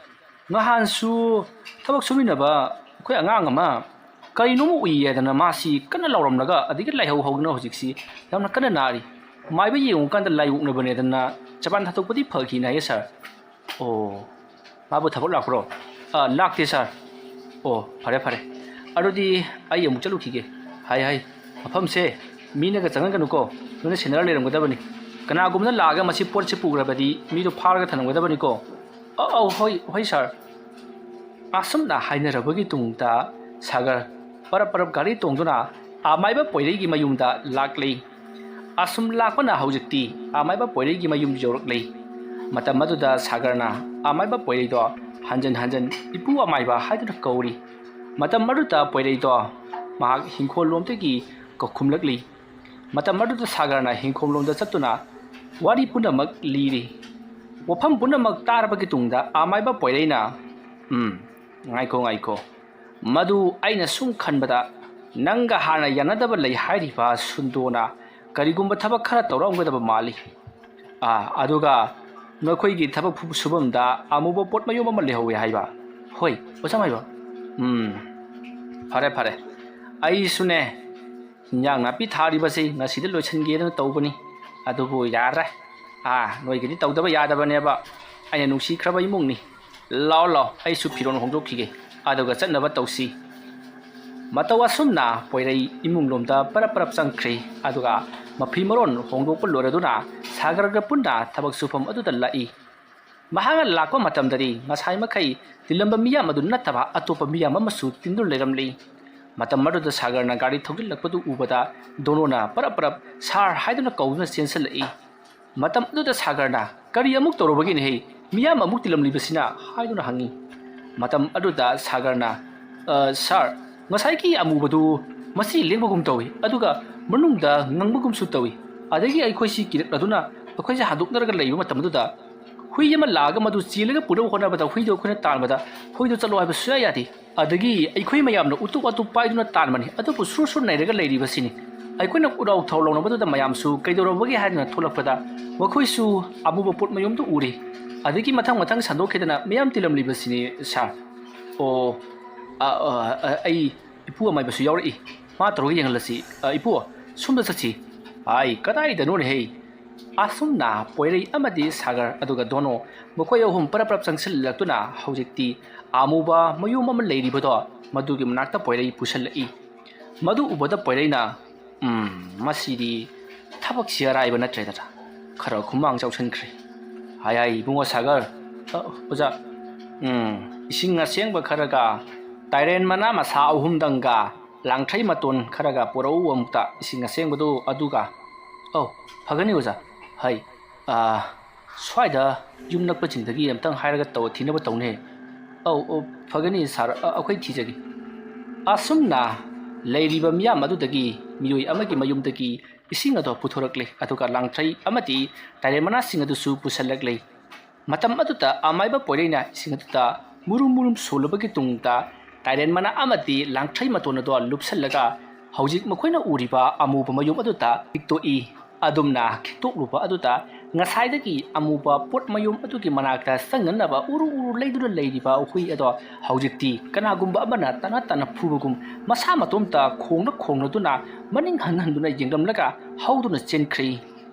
ꯉꯍꯥꯟꯁꯨ ꯊꯕꯛ ꯁꯨꯃꯤꯟꯅꯕ ꯑꯩꯈꯣꯏ ꯑꯉꯥꯡ ꯑꯃ ꯀꯔꯤꯅꯣꯝꯃ ꯎꯏ ꯍꯥꯏꯗꯅ ꯃꯥꯁꯤ ꯀꯟꯅ ꯂꯥꯎꯔꯝꯂꯒ ꯑꯗꯒꯤ ꯂꯥꯏꯍꯧ ꯍꯧꯗꯅ ꯍꯧꯖꯤꯛꯁꯤ ꯌꯥꯝꯅ ꯀꯟꯅ ꯅꯥꯔꯤ꯫ ꯃꯥꯏꯕ ꯌꯦꯡꯉꯨꯀꯥꯟꯗ ꯂꯥꯏꯑꯣꯛꯅꯕꯅꯦꯗꯅ ꯆꯕꯥꯟ ꯊꯥꯗꯣꯛꯄꯗꯤ ꯐꯈꯤꯅ ꯍꯥꯏꯌꯦ ꯁꯥꯔ"꯫ "ꯑꯣ, ꯃꯥꯕꯨ ꯊꯕꯛ ꯂꯥꯛꯄ꯭ꯔꯣ?" "ꯑ, ꯂꯥꯛꯇꯦ ꯁꯥꯔ"꯫ "ꯑꯣ, ꯐꯔꯦ ꯐꯔꯦ꯫ ꯑꯗꯨꯗꯤ ꯑꯩ ꯑꯃꯨꯛ ꯆꯠꯂꯨꯈꯤꯒꯦ꯫ ꯍꯥꯏ ꯍꯥꯏ, ꯃꯐꯝꯁꯦ ꯃꯤꯅꯒ ꯆꯪꯍꯟꯒꯅꯨꯀꯣ, ꯅꯣꯏꯅ ꯁꯦꯟꯅꯔ ꯂꯩꯔꯝꯒꯗꯕꯅꯤ꯫ ꯀꯅꯥꯒꯨꯝꯕꯅ ꯂꯥꯛꯑꯒ ꯃꯁꯤ ꯄꯣꯠꯁꯦ ꯄꯨꯈ꯭ꯔꯕꯗꯤ ꯃꯤꯗꯣ ꯐꯥꯔꯒ ꯊꯅꯝꯒꯗꯕꯅꯤꯀꯣ"꯫ "ꯑ, ꯑꯧ, ꯍꯣꯏ ꯍꯣꯏ ꯁꯥꯔ"꯫ ꯑꯁꯨꯝꯅ ꯍꯥꯏꯅꯔꯕꯒꯤ ꯇꯨꯡꯗ ꯁꯥꯒꯔ ꯄꯔꯞ ꯄꯔꯞ ꯒꯥꯔꯤ ꯇꯣꯡꯗꯨꯅ ꯑꯃꯥꯏꯕ ꯄꯣꯏꯔꯩꯒꯤ ꯃꯌꯨꯝꯗ ꯂꯥꯛꯂꯤ꯫ ꯑꯁꯨꯝ ꯂꯥꯛꯄꯅ ꯍꯧꯖꯤꯛꯇꯤ ꯑꯃꯥꯏꯕ ꯄꯣꯏꯔꯩꯒꯤ ꯃꯌꯨꯝ ꯌꯧꯔꯛꯂꯤ꯫ ꯃꯇꯝ ꯑꯗꯨꯗ ꯁꯥꯒꯔꯅ ꯑꯃꯥꯏꯕ ꯄꯣꯏꯔꯩꯗꯣ ꯍꯟꯖꯟ ꯍꯟꯖꯟ "ꯏꯄꯨ ꯑꯃꯥꯏꯕ" ꯍꯥꯏꯗꯨꯅ ꯀꯧꯔꯤ꯫ ꯃꯇꯝ ꯑꯗꯨꯗ ꯄꯣꯏꯔꯩꯗꯣ ꯃꯍꯥꯛ ꯍꯤꯡꯈꯣꯜ ꯂꯣꯝꯗꯒꯤ ꯀꯧꯈꯨꯝꯂꯛꯂꯤ꯫ ꯃꯇꯝ ꯑꯗꯨꯗ ꯁꯥꯒꯔꯅ ꯍꯤꯡꯈꯣꯜ ꯂꯣꯝꯗ ꯆꯠꯇꯨꯅ ꯋꯥꯔꯤ ꯄꯨꯝꯅꯃꯛ ꯂꯤꯔꯤ꯫ ꯋꯥꯐꯝ ꯄꯨꯝꯅꯃꯛ ꯇꯥꯔꯕꯒꯤ ꯇꯨꯡꯗ ꯑꯃꯥꯏꯕ ꯄꯣꯏꯔꯩꯅ, "ꯎꯝ, ꯉꯥꯏꯈꯣ, ꯉꯥꯏꯈꯣ꯫ ꯃꯗꯨ ꯑꯩꯅ ꯁꯨꯝ ꯈꯟꯕꯗ ꯅꯪꯒ ꯍꯥꯟꯅ ꯌꯥꯅꯗꯕ ꯂꯩ ꯍꯥꯏꯔꯤꯕ ꯁꯨꯟꯗꯣꯅ ꯀꯔꯤꯒꯨꯝꯕ ꯊꯕꯛ ꯈꯔ ꯇꯧꯔꯝꯒꯗꯕ ꯃꯥꯜꯂꯤ꯫ ꯑꯥ, ꯑꯗꯨꯒ ꯅꯈꯣꯏꯒꯤ ꯊꯕꯛ ꯐꯨ-, ꯁꯨꯐꯝꯗ ꯑꯃꯨꯕ ꯄꯣꯠ ꯃꯌꯣꯝ ꯑꯃ ꯂꯩꯍꯧꯋꯦ ꯍꯥꯏꯕ"꯫ "ꯍꯣꯏ, ꯑꯣꯖꯥ ꯃꯥꯏꯕ"꯫ "ꯎꯝ, ꯐꯔꯦ, ꯐꯔꯦ꯫ ꯑꯩꯁꯨꯅꯦ, ꯍꯤꯟꯖꯥꯡ ꯅꯥꯄꯤ ꯊꯥꯔꯤꯕꯁꯤ ꯉꯁꯤꯗ ꯂꯣꯏꯁꯤꯟꯒꯦꯗꯅ ꯇꯧꯕꯅꯤ꯫ ꯑꯗꯨꯕꯨ ꯌꯥꯗ꯭ꯔꯦ꯫ ꯑꯥ, ꯅꯣꯏꯒꯤꯗꯤ ꯇꯧꯗꯕ ꯌꯥꯗꯕꯅꯦꯕ꯫ ꯑꯩꯅ ꯅꯨꯡꯁꯤꯈ꯭ꯔꯕ ꯏꯃꯨꯡꯅꯤ꯫ ꯂꯥꯛꯑꯣ, ꯂꯥꯛꯑꯣ, ꯑꯩꯁꯨ ꯐꯤꯔꯣꯜ ꯍꯣꯡꯗꯣꯛꯈꯤꯒꯦ"꯫ ꯑꯗꯨꯒ ꯆꯠꯅꯕ ꯇꯧꯁꯤ꯫ ꯃꯇꯧ ꯑꯁꯨꯝꯅ ꯄꯣꯏꯔꯩ ꯏꯃꯨꯡꯂꯣꯝꯗ ꯄꯔꯞ ꯄꯔꯞ ꯆꯪꯈ꯭ꯔꯦ꯫ ꯑꯗꯨꯒ ꯃꯐꯤ ꯃꯔꯣꯟ ꯍꯣꯡꯗꯣꯛꯄ ꯂꯣꯏꯔꯗꯨꯅ ꯁꯥꯒꯔꯒ ꯄꯨꯟꯅ ꯊꯕꯛ ꯁꯨꯐꯝ ꯑꯗꯨꯗ ꯂꯥꯛꯏ꯫ ꯃꯍꯥꯛꯅ ꯂꯥꯛꯄ ꯃꯇꯝꯗꯗꯤ ꯉꯁꯥꯏ ꯃꯈꯩ ꯇꯤꯜꯂꯝꯕ ꯃꯤꯌꯥꯝ ꯑꯗꯨ ꯅꯠꯇꯕ ꯑꯇꯣꯞꯄ ꯃꯤꯌꯥꯝ ꯑꯃꯁꯨ ꯇꯤꯟꯗꯨꯅ ꯂꯩꯔꯝꯂꯤ꯫ ꯃꯇꯝ ꯑꯗꯨꯗ ꯁꯥꯒꯔꯅ ꯒꯥꯔꯤ ꯊꯧꯖꯤꯜꯂꯛꯄꯗꯨ ꯎꯕꯗ ꯗꯣꯅꯣꯅ ꯄꯔꯞ ꯄꯔꯞ "ꯁꯥꯔ" ꯍꯥꯏꯗꯨꯅ ꯀꯧꯗꯨꯅ ꯆꯦꯟꯁꯤꯜꯂꯛꯏ꯫ ꯃꯇꯝ ꯑꯗꯨꯗ ꯁꯥꯒꯔꯅ "ꯀꯔꯤ ꯑꯃꯨꯛ ꯇꯧꯔꯨꯕꯒꯤꯅꯦꯍꯦ? ꯃꯤꯌꯥꯝ ꯑꯃꯨꯛ ꯇꯤꯜꯂꯝꯂꯤꯕꯁꯤꯅ?" ꯍꯥꯏꯗꯨꯅ ꯍꯪꯉꯤ꯫ ꯃꯇꯝ ꯑꯗꯨꯗ ꯁꯥꯒꯔꯅ, "ꯑ, ꯁꯥꯔ, ꯉꯁꯥꯏꯒꯤ ꯑꯃꯨꯕꯗꯨ ꯃꯁꯤ ꯂꯦꯡꯕꯒꯨꯝ ꯇꯧꯏ, ꯑꯗꯨꯒ ꯃꯅꯨꯡꯗ ꯉꯪꯕꯒꯨꯝꯁꯨ ꯇꯧꯏ꯫ ꯑꯗꯒꯤ ꯑꯩꯈꯣꯏꯁꯤ ꯀꯤꯔꯛꯂꯗꯨꯅ ꯑꯩꯈꯣꯏꯁꯦ ꯍꯟꯗꯣꯛꯅꯔꯒ ꯂꯩꯕ ꯃꯇꯝ ꯑꯗꯨꯗ ꯍꯨꯏ ꯑꯃ ꯂꯥꯛꯑꯒ ꯃꯗꯨ ꯆꯦꯜꯂꯒ ꯄꯨꯅꯕ ꯍꯣꯠꯅꯕꯗ ꯍꯨꯏꯗꯣ ꯑꯩꯈꯣꯏꯅ ꯇꯥꯟꯕꯗ ꯍꯨꯏꯗꯣ ꯆꯠꯂꯣ ꯍꯥꯏꯕ ꯁꯨꯡꯌꯥ ꯌꯥꯗꯦ꯫ ꯑꯗꯒꯤ ꯑꯩꯈꯣꯏ ꯃꯌꯥꯝꯅ ꯎꯇꯨꯞ ꯋꯥꯇꯨꯞ ꯄꯥꯏꯗꯨꯅ ꯇꯥꯟꯕꯅꯤ, ꯑꯗꯨꯕꯨ ꯁꯨꯔ ꯁꯨꯔ ꯅꯩꯔꯒ ꯂꯩꯔꯤꯕꯁꯤꯅꯤ꯫ ꯑꯩꯈꯣꯏꯅ ꯎꯔꯥꯎ ꯊꯧ ꯂꯥꯎꯅꯕꯗꯨꯗ ꯃꯌꯥꯝꯁꯨ ꯀꯩꯗꯧꯔꯕꯒꯦ ꯍꯥꯏꯗꯨꯅ ꯊꯣꯛꯂꯛꯄꯗ ꯃꯈꯣꯏꯁꯨ ꯑꯃꯨꯕ ꯄꯣꯠ ꯃꯌꯨꯝꯗꯨ ꯎꯔꯤ꯫ ꯑꯗꯒꯤ ꯃꯊꯪ ꯃꯊꯪ ꯁꯟꯗꯣꯛꯈꯤꯗꯅ ꯃꯌꯥꯝ ꯇꯤꯜꯂꯝꯂꯤꯕꯁꯤꯅꯤ, ꯁꯥꯔ꯫" "ꯑꯣ, ꯑ, ꯑ, ꯑ, ꯑꯩ ꯏꯄꯨ ꯑꯃꯥꯏꯕꯁꯨ ꯌꯥꯎꯔꯛꯏ꯫ ꯃꯥ ꯇꯧꯔꯒ ꯌꯦꯡꯍꯜꯂꯁꯤ꯫ ꯑ, ꯏꯄꯨ, ꯁꯣꯝꯗ ꯆꯠꯁꯤ꯫" "ꯑꯥꯏ, ꯀꯗꯥꯏꯗꯅꯣꯅꯦꯍꯦ?" ꯑꯁꯨꯝꯅ ꯄꯣꯏꯔꯩ ꯑꯃꯗꯤ ꯁꯥꯒꯔ ꯑꯗꯨꯒ ꯗꯣꯅꯣ, ꯃꯈꯣꯏ ꯑꯍꯨꯝ ꯄꯔꯞ ꯄꯔꯞ ꯆꯪꯁꯤꯜꯂꯛꯇꯨꯅ ꯍꯧꯖꯤꯛꯇꯤ ꯑꯃꯨꯕ ꯃꯌꯨꯝ ꯑꯃ ꯂꯩꯔꯤꯕꯗꯣ, ꯃꯗꯨꯒꯤ ꯃꯅꯥꯛꯇ ꯄꯣꯏꯔꯩ ꯄꯨꯁꯜꯂꯛꯏ꯫ ꯃꯗꯨ ꯎꯕꯗ ꯄꯣꯏꯔꯩꯅ, "ꯎꯝ, ꯃꯁꯤꯗꯤ ꯊꯕꯛꯁꯤ ꯑꯔꯥꯏꯕ ꯅꯠꯇ꯭ꯔꯦꯗꯅ, ꯈꯔ ꯈꯨꯃꯥꯡ ꯆꯥꯎꯁꯤꯟꯈ꯭ꯔꯦ꯫ ꯍꯥꯏ ꯍꯥꯏ ꯏꯕꯨꯡꯉꯣ ꯁꯥꯒꯔ, ꯑ, ꯑꯣꯖꯥ, ꯎꯝ, ꯏꯁꯤꯡ ꯑꯁꯦꯡꯕ ꯈꯔꯒ, ꯇꯥꯏꯔꯦꯟ ꯃꯅꯥ ꯃꯁꯥ ꯑꯍꯨꯝꯗꯪꯒ, ꯂꯥꯡꯊ꯭ꯔꯩ ꯃꯇꯣꯟ ꯈꯔꯒ ꯄꯨꯔꯛꯎ ꯑꯃꯨꯛꯇ, ꯏꯁꯤꯡ ꯑꯁꯦꯡꯕꯗꯨ ꯑꯗꯨꯒ꯫" "ꯑꯧ, ꯐꯒꯅꯤ ꯑꯣꯖꯥ꯫ ꯍꯩ, ꯑ, ꯁ꯭ꯋꯥꯏꯗ ꯌꯨꯝ ꯅꯛꯄꯁꯤꯡꯗꯒꯤ ꯑꯝꯇꯪ ꯍꯥꯏꯔꯒ ꯇꯧ-, ꯊꯤꯅꯕ ꯇꯧꯅꯦ꯫" "ꯑꯧ, ꯑꯧ, ꯐꯒꯅꯤ ꯁꯥꯔ, ꯑ, ꯑꯩꯈꯣꯏ ꯊꯤꯖꯒꯦ꯫" ꯑꯁꯨꯝꯅ ꯂꯩꯔꯤꯕ ꯃꯤꯌꯥꯝ ꯑꯗꯨꯗꯒꯤ ꯃꯤꯑꯣꯏ ꯑꯃꯒꯤ ꯃꯌꯨꯝꯗꯒꯤ ꯏꯁꯤꯡ ꯑꯗꯨ ꯄꯨꯊꯣꯔꯛꯂꯦ, ꯑꯗꯨꯒ ꯂꯥꯡꯊ꯭ꯔꯩ ꯑꯃꯗꯤ ꯇꯥꯏꯔꯦꯟ ꯃꯅꯥꯁꯤꯡ ꯑꯗꯨꯁꯨ ꯄꯨꯁꯜꯂꯛꯂꯦ꯫ ꯃꯇꯝ ꯑꯗꯨꯗ ꯑꯃꯥꯏꯕ ꯄꯣꯏꯔꯩꯅ ꯏꯁꯤꯡ ꯑꯗꯨꯗ ꯃꯨꯔꯨꯝ ꯃꯨꯔꯨꯝ ꯁꯣꯜꯂꯨꯕꯒꯤ ꯇꯨꯡꯗ ꯇꯥꯏꯔꯦꯟ ꯃꯅꯥ ꯑꯃꯗꯤ ꯂꯥꯡꯊ꯭ꯔꯩ ꯃꯇꯣꯟ ꯑꯗꯣ ꯂꯨꯞꯁꯜꯂꯒ ꯍꯧꯖꯤꯛ ꯃꯈꯣꯏꯅ ꯎꯔꯤꯕ ꯑꯃꯨꯕ ꯃꯌꯨꯝ ꯑꯗꯨꯗ ꯈꯤꯛꯇꯣꯛꯏ꯫ ꯑꯗꯨꯝꯅ ꯈꯤꯛꯇꯣꯛꯂꯨꯕ ꯑꯗꯨꯗ ꯉꯁꯥꯏꯗꯒꯤ ꯑꯃꯨꯕ ꯄꯣꯠ ꯃꯌꯨꯝ ꯑꯗꯨꯒꯤ ꯃꯅꯥꯛꯇ ꯆꯪꯅꯅꯕ ꯎꯔꯨ ꯎꯔꯨ ꯂꯩꯗꯨꯅ ꯂꯩꯔꯤꯕ ꯍꯨꯏ ꯑꯗꯣ ꯍꯧꯖꯤꯛꯇꯤ ꯀꯅꯥꯒꯨꯝꯕ ꯑꯃꯅ ꯇꯅ ꯇꯅ ꯐꯨꯕꯒꯨꯝ ꯃꯁꯥ ꯃꯇꯣꯝꯇ ꯈꯣꯡꯅ ꯈꯣꯡꯅꯗꯨꯅ ꯃꯅꯤꯡ ꯍꯟ ꯍꯟꯗꯨꯅ ꯌꯦꯡꯂꯝꯂꯒ ꯍꯧꯗꯨꯅ ꯆꯦꯟꯈ꯭ꯔꯦ꯫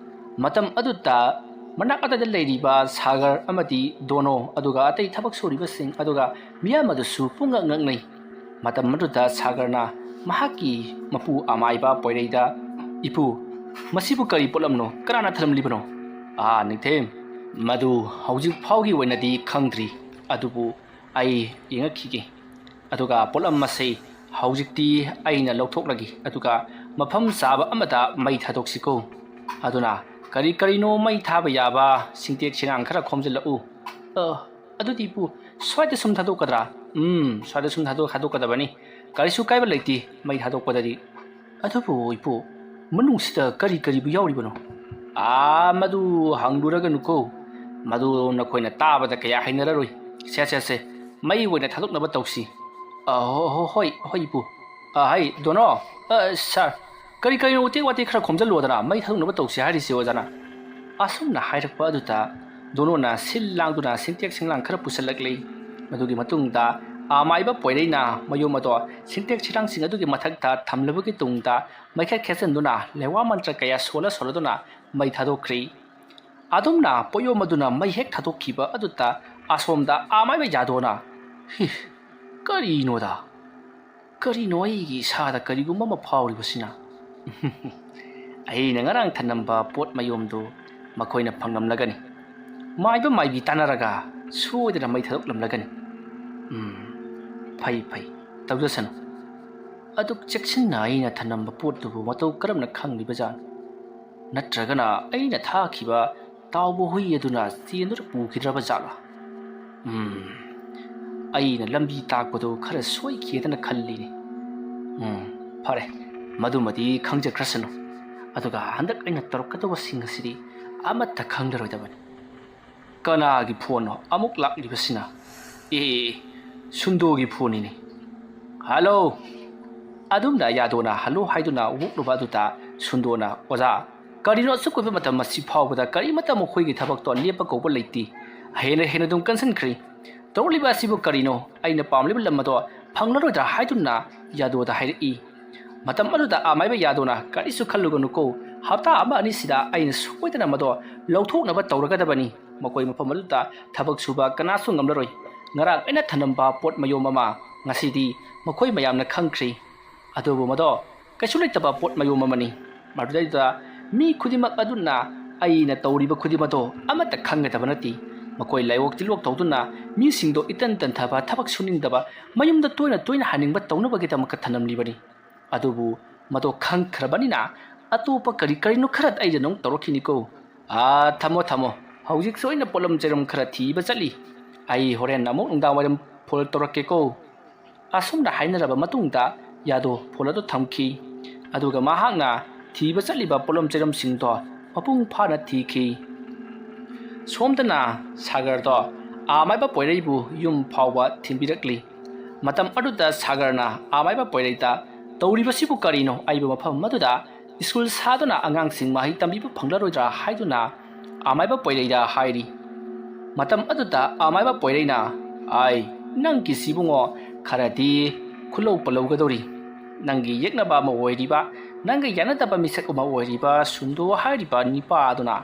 ꯃꯇꯝ ꯑꯗꯨꯗ ꯃꯅꯥꯛ ꯑꯗꯨꯗ ꯂꯩꯔꯤꯕ ꯁꯥꯒꯔ ꯑꯃꯗꯤ ꯗꯣꯅꯣ, ꯑꯗꯨꯒ ꯑꯇꯩ ꯊꯕꯛ ꯁꯨꯔꯤꯕꯁꯤꯡ, ꯑꯗꯨꯒ ꯃꯤꯌꯥꯝ ꯑꯗꯨꯁꯨ ꯄꯨꯡꯉꯛ ꯉꯛꯅꯩ꯫ ꯃꯇꯝ ꯑꯗꯨꯗ ꯁꯥꯒꯔꯅ ꯃꯍꯥꯛꯀꯤ ꯃꯄꯨ ꯑꯃꯥꯏꯕ ꯄꯣꯏꯔꯩꯗ, "ꯏꯄꯨ, ꯃꯁꯤꯕꯨ ꯀꯔꯤ ꯄꯣꯠꯂꯝꯅꯣ? ꯀꯅꯥꯅ ꯊꯅꯝꯂꯤꯕꯅꯣ?" "ꯑꯥ, ꯅꯤꯡꯊꯦꯝ, ꯃꯗꯨ ꯍꯧꯖꯤꯛ ꯐꯥꯎꯒꯤ ꯑꯣꯏꯅꯗꯤ ꯈꯪꯗ꯭ꯔꯤ, ꯑꯗꯨꯕꯨ ꯑꯩ ꯌꯦꯡꯉꯛꯈꯤꯒꯦ꯫ ꯑꯗꯨꯒ ꯄꯣꯠꯂꯝ ꯑꯁꯤ ꯍꯧꯖꯤꯛꯇꯤ ꯑꯩꯅ ꯂꯧꯊꯣꯛꯂꯒꯦ, ꯑꯗꯨꯒ ꯃꯐꯝ ꯆꯥꯕ ꯑꯃꯗ ꯃꯩ ꯊꯥꯗꯣꯛꯁꯤꯀꯣ꯫ ꯑꯗꯨꯅ ꯀꯔꯤ ꯀꯔꯤꯅꯣ ꯃꯩ ꯊꯥꯕ ꯌꯥꯕ ꯁꯤꯟꯇꯦꯛꯁ ꯁꯤꯔꯥꯡ ꯈꯔ ꯈꯣꯝꯖꯤꯜꯂꯛꯎ꯫" "ꯑ, ꯑꯗꯨꯗꯤ ꯏꯄꯨ, ꯁ꯭ꯋꯥꯏꯗ ꯁꯨꯝ ꯊꯥꯗꯣꯛꯀꯗ꯭ꯔꯥ?" "ꯎꯝ, ꯁ꯭ꯋꯥꯏꯗ ꯁꯨꯝ ꯊꯥꯗꯣꯛ-, ꯊꯥꯗꯣꯛꯀꯗꯕꯅꯤ꯫ ꯀꯔꯤꯁꯨ ꯀꯥꯏꯕ ꯂꯩꯇꯦ ꯃꯩ ꯊꯥꯗꯣꯛꯄꯗꯗꯤ꯫" "ꯑꯗꯨꯕꯨ ꯏꯄꯨ, ꯃꯅꯨꯡꯁꯤꯗ ꯀꯔꯤ ꯀꯔꯤꯕꯨ ꯌꯥꯎꯔꯤꯕꯅꯣ?" "ꯑꯥ, ꯃꯗꯨ ꯍꯪꯂꯨꯔꯒꯅꯨꯀꯣ꯫ ꯃꯗꯨ ꯅꯈꯣꯏꯅ ꯇꯥꯕꯗ ꯀꯌꯥ ꯍꯩꯅꯔꯔꯣꯏ꯫ ꯁꯦ, ꯁꯦ, ꯁꯦ, ꯃꯩ ꯑꯣꯏꯅ ꯊꯥꯗꯣꯛꯅꯕ ꯇꯧꯁꯤ꯫" "ꯑ, ꯍꯣ-, ꯍꯣ-, ꯍꯣꯏ, ꯍꯣꯏ, ꯏꯄꯨ꯫ ꯑ, ꯍꯩ, ꯗꯣꯅꯣ, ꯑ, ꯁꯥꯔ, ꯀꯔꯤ ꯀꯔꯤꯅꯣ ꯎꯇꯦꯛ ꯋꯥꯇꯦꯛ ꯈꯔ ꯈꯣꯝꯖꯤꯜꯂꯣꯗꯅ, ꯃꯩ ꯊꯥꯗꯣꯛꯅꯕ ꯇꯧꯁꯤ ꯍꯥꯏꯔꯤꯁꯤ, ꯑꯣꯖꯥꯅ꯫" ꯑꯁꯨꯝꯅ ꯍꯥꯏꯔꯛꯄ ꯑꯗꯨꯗ ꯗꯣꯅꯣꯅ ꯁꯤꯜ ꯂꯥꯡꯗꯨꯅ ꯁꯤꯟꯇꯦꯛꯁ ꯁꯤꯡꯂꯥꯡ ꯈꯔ ꯄꯨꯁꯤꯜꯂꯛꯂꯤ꯫ ꯃꯗꯨꯒꯤ ꯃꯇꯨꯡꯗ ꯑꯃꯥꯏꯕ ꯄꯣꯏꯔꯩꯅ ꯃꯌꯨꯝ ꯑꯗꯣ ꯁꯤꯟꯇꯦꯛꯁ ꯁꯤꯔꯥꯡꯁꯤꯡ ꯑꯗꯨꯒꯤ ꯃꯊꯛꯇ ꯊꯝꯂꯕꯒꯤ ꯇꯨꯡꯗ ꯃꯩꯈꯦꯠ ꯈꯦꯠꯆꯟꯗꯨꯅ ꯂꯩꯋꯥ ꯃꯟꯇ꯭ꯔ ꯀꯌꯥ ꯁꯣꯜꯂ ꯁꯣꯜꯂꯗꯨꯅ ꯃꯩ ꯊꯥꯗꯣꯛꯈ꯭ꯔꯤ꯫ ꯑꯗꯨꯝꯅ ꯄꯣꯠꯌꯣꯝ ꯑꯗꯨꯅ ꯃꯩ ꯍꯦꯛ ꯊꯥꯗꯣꯛꯈꯤꯕ ꯑꯗꯨꯗ ꯑꯁꯣꯝꯗ ꯑꯃꯥꯏꯕ ꯌꯥꯗꯣꯅ, "ꯍꯤ, ꯀꯔꯤꯅꯣꯗ? ꯀꯔꯤꯅꯣ ꯑꯩꯒꯤ ꯏꯁꯥꯗ ꯀꯔꯤꯒꯨꯝꯕ ꯑꯃ ꯐꯥꯎꯔꯤꯕꯁꯤꯅ? ꯑꯩꯅ ꯉꯔꯥꯡ ꯊꯅꯝꯕ ꯄꯣꯠ ꯃꯌꯣꯝꯗꯨ ꯃꯈꯣꯏꯅ ꯐꯪꯂꯝꯂꯒꯅꯤ꯫ ꯃꯥꯏꯕ ꯃꯥꯏꯕꯤ ꯇꯥꯟꯅꯔꯒ ꯁꯣꯏꯗꯅ ꯃꯩ ꯊꯥꯗꯣꯛꯂꯝꯂꯒꯅꯤ꯫ ꯎꯝ, ꯐꯩ, ꯐꯩ, ꯇꯧꯖꯁꯅꯨ꯫ ꯑꯗꯨꯛ ꯆꯦꯛꯁꯤꯟꯅ ꯑꯩꯅ ꯊꯅꯝꯕ ꯄꯣꯠꯇꯨꯕꯨ ꯃꯇꯧ ꯀꯔꯝꯅ ꯈꯪꯂꯤꯕꯖꯥꯠꯅꯣ? ꯅꯠꯇ꯭ꯔꯒꯅ ꯑꯩꯅ ꯊꯥꯈꯤꯕ ꯇꯥꯎꯕ ꯍꯨꯏ ꯑꯗꯨꯅ ꯆꯦꯟꯗꯨꯅ ꯄꯨꯈꯤꯗ꯭ꯔꯕ ꯖꯥꯠꯂꯥ? ꯎꯝ, ꯑꯩꯅ ꯂꯝꯕꯤ ꯇꯥꯛꯄꯗꯨ ꯈꯔ ꯁꯣꯏꯈꯤꯗꯅ ꯈꯜꯂꯤꯅꯦ꯫ ꯎꯝ, ꯐꯔꯦ, ꯃꯗꯨꯃꯗꯤ ꯈꯪꯖꯈ꯭ꯔꯁꯅꯨ꯫ ꯑꯗꯨꯒ ꯍꯟꯗꯛ ꯑꯩꯅ ꯇꯧꯔꯛꯀꯗꯧꯕꯁꯤꯡ ꯑꯁꯤꯗꯤ ꯑꯃꯠꯇ ꯈꯪꯂꯔꯣꯏꯗꯕꯅꯤ꯫" ꯀꯅꯥꯒꯤ ꯐꯣꯟꯅꯣ ꯑꯃꯨꯛ ꯂꯥꯛꯂꯤꯕꯁꯤꯅ? ꯑꯦ, ꯁꯨꯟꯗꯣꯒꯤ ꯐꯣꯟꯅꯤꯅꯦ꯫ "ꯍꯜꯂꯣ!" ꯑꯗꯨꯝꯅ ꯌꯥꯗꯣꯅ "ꯍꯜꯂꯣ" ꯍꯥꯏꯗꯨꯅ ꯑꯣꯛꯂꯨꯕ ꯑꯗꯨꯗ ꯁꯨꯟꯗꯣꯅ, "ꯑꯣꯖꯥ, ꯀꯔꯤꯅꯣ ꯑꯁꯨꯛ ꯀꯨꯏꯕ ꯃꯇꯝ ꯑꯁꯤ ꯐꯥꯎꯕꯗ ꯀꯔꯤꯃꯠꯇ ꯃꯈꯣꯏꯒꯤ ꯊꯕꯛꯇꯣ ꯂꯦꯞꯄ ꯀꯧꯕ ꯂꯩꯇꯦ꯫ ꯍꯦꯟꯅ ꯍꯦꯟꯅ ꯑꯗꯨꯝ ꯀꯟꯁꯤꯟꯈ꯭ꯔꯦ꯫ ꯇꯧꯔꯛꯂꯤꯕ ꯑꯁꯤꯕꯨ ꯀꯔꯤꯅꯣ? ꯑꯩꯅ ꯄꯥꯝꯂꯤꯕ ꯂꯝ ꯑꯗꯣ ꯐꯪꯂꯔꯣꯏꯗ꯭ꯔꯥ ꯍꯥꯏꯗꯨꯅ ꯌꯥꯗꯣꯗ ꯍꯥꯏꯔꯛꯏ꯫" ꯃꯇꯝ ꯑꯗꯨꯗ ꯑꯃꯥꯏꯕ ꯌꯥꯗꯣꯅ, "ꯀꯔꯤꯁꯨ ꯈꯜꯂꯨꯒꯅꯨꯀꯣ, ꯍꯞꯇꯥ ꯑꯃ ꯑꯅꯤꯁꯤꯗ ꯑꯩꯅ ꯁꯣꯏꯗꯅ ꯃꯗꯣ ꯂꯧꯊꯣꯛꯅꯕ ꯇꯧꯔꯒꯗꯕꯅꯤ꯫ ꯃꯈꯣꯏ ꯃꯐꯝ ꯑꯗꯨꯗ ꯊꯕꯛ ꯁꯨꯕ ꯀꯅꯥꯁꯨ ꯉꯝꯂꯔꯣꯏ꯫ ꯉꯔꯥꯡ ꯑꯩꯅ ꯊꯅꯝꯕ ꯄꯣꯠ ꯃꯌꯣꯝ ꯑꯃ ꯉꯁꯤꯗꯤ ꯃꯈꯣꯏ ꯃꯌꯥꯝꯅ ꯈꯪꯈ꯭ꯔꯦ꯫ ꯑꯗꯨꯕꯨ ꯃꯗꯣ ꯀꯩꯁꯨ ꯂꯩꯇꯕ ꯄꯣꯠ ꯃꯌꯣꯝ ꯑꯃꯅꯤ꯫ ꯃꯗꯨꯗꯩꯗꯨꯗ ꯃꯤ ꯈꯨꯗꯤꯡꯃꯛ ꯑꯗꯨꯅ ꯑꯩꯅ ꯇꯧꯔꯤꯕ ꯈꯨꯗꯤꯡꯃꯛꯇꯣ ꯑꯃꯠꯇ ꯈꯪꯒꯗꯕ ꯅꯠꯇꯦ꯫ ꯃꯈꯣꯏ ꯂꯥꯏꯑꯣꯛ ꯇꯤꯜꯂꯣꯛ ꯇꯧꯗꯨꯅ ꯃꯤꯁꯤꯡꯗꯣ ꯏꯇꯟ ꯇꯟꯊꯕ, ꯊꯕꯛ ꯁꯨꯅꯤꯡꯗꯕ, ꯃꯌꯨꯝꯗ ꯇꯣꯏꯅ ꯇꯣꯏꯅ ꯍꯟꯅꯤꯡꯕ ꯇꯧꯅꯕꯒꯤꯗꯃꯛꯇ ꯊꯅꯝꯂꯤꯕꯅꯤ꯫ ꯑꯗꯨꯕꯨ ꯃꯗꯣ ꯈꯪꯈ꯭ꯔꯕꯅꯤꯅ ꯑꯇꯣꯞꯄ ꯀꯔꯤ ꯀꯔꯤꯅꯣ ꯈꯔ ꯑꯩꯅ ꯑꯃꯨꯛ ꯇꯧꯔꯛꯈꯤꯅꯤꯀꯣ꯫ ꯑꯥ, ꯊꯝꯃꯣ, ꯊꯝꯃꯣ꯫ ꯍꯧꯖꯤꯛꯁꯨ ꯑꯩꯅ ꯄꯣꯠꯂꯝ ꯆꯩꯔꯝ ꯈꯔ ꯊꯤꯕ ꯆꯠꯂꯤ꯫ ꯑꯩ ꯍꯣꯔꯦꯟ ꯑꯃꯨꯛ ꯅꯨꯡꯗꯥꯡ ꯋꯥꯏꯔꯝ ꯐꯣꯟ ꯇꯧꯔꯛꯀꯦꯀꯣ꯫ ꯑꯁꯨꯝꯅ ꯍꯥꯏꯅꯔꯕ ꯃꯇꯨꯡꯗ ꯌꯥꯗꯣ ꯐꯣꯟ ꯑꯗꯨ ꯊꯝꯈꯤ꯫ ꯑꯗꯨꯒ ꯃꯍꯥꯛꯅ ꯊꯤꯕ ꯆꯠꯂꯤꯕ ꯄꯣꯠꯂꯝ ꯆꯩꯔꯝꯁꯤꯡꯗꯣ ꯃꯄꯨꯡ ꯐꯥꯅ ꯊꯤꯈꯤ꯫ ꯁꯣꯝꯗꯅ ꯁꯥꯒꯔꯗꯣ ꯑꯥꯃꯥꯏꯕ ꯄꯣꯏꯔꯩꯕꯨ ꯌꯨꯝ ꯐꯥꯎꯕ ꯊꯤꯟꯕꯤꯔꯛꯂꯤ꯫ ꯃꯇꯝ ꯑꯗꯨꯗ ꯁꯥꯒꯔꯅ ꯑꯥꯃꯥꯏꯕ ꯄꯣꯏꯔꯩꯗ, "ꯇꯧꯔꯤꯕꯁꯤꯕꯨ ꯀꯔꯤꯅꯣ? ꯑꯩꯕꯨ ꯃꯐꯝ ꯑꯃꯗꯨꯗ ꯁ꯭ꯀꯨꯜ ꯁꯥꯗꯨꯅ ꯑꯉꯥꯡꯁꯤꯡ ꯃꯍꯩ ꯇꯝꯕꯤꯕ ꯐꯪꯂꯔꯣꯏꯗ꯭ꯔꯥ?" ꯍꯥꯏꯗꯨꯅ ꯑꯥꯃꯥꯏꯕ ꯄꯣꯏꯔꯩꯗ ꯍꯥꯏꯔꯤ꯫ ꯃꯇꯝ ꯑꯗꯨꯗ ꯑꯥꯃꯥꯏꯕ ꯄꯣꯏꯔꯩꯅ, "ꯑꯥꯏ, ꯅꯪꯒꯤꯁꯤꯕꯨꯡꯉꯣ ꯈꯔꯗꯤ ꯈꯨꯂꯧ ꯄꯜꯂꯧꯒꯗꯧꯔꯤ꯫ ꯅꯪꯒꯤ ꯌꯦꯛꯅꯕ ꯑꯃ ꯑꯣꯏꯔꯤꯕ, ꯅꯪꯒ ꯌꯥꯅꯗꯕ ꯃꯤꯁꯛ ꯑꯃ ꯑꯣꯏꯔꯤꯕ ꯁꯨꯟꯗꯣ ꯍꯥꯏꯔꯤꯕ ꯅꯤꯄꯥ ꯑꯗꯨꯅ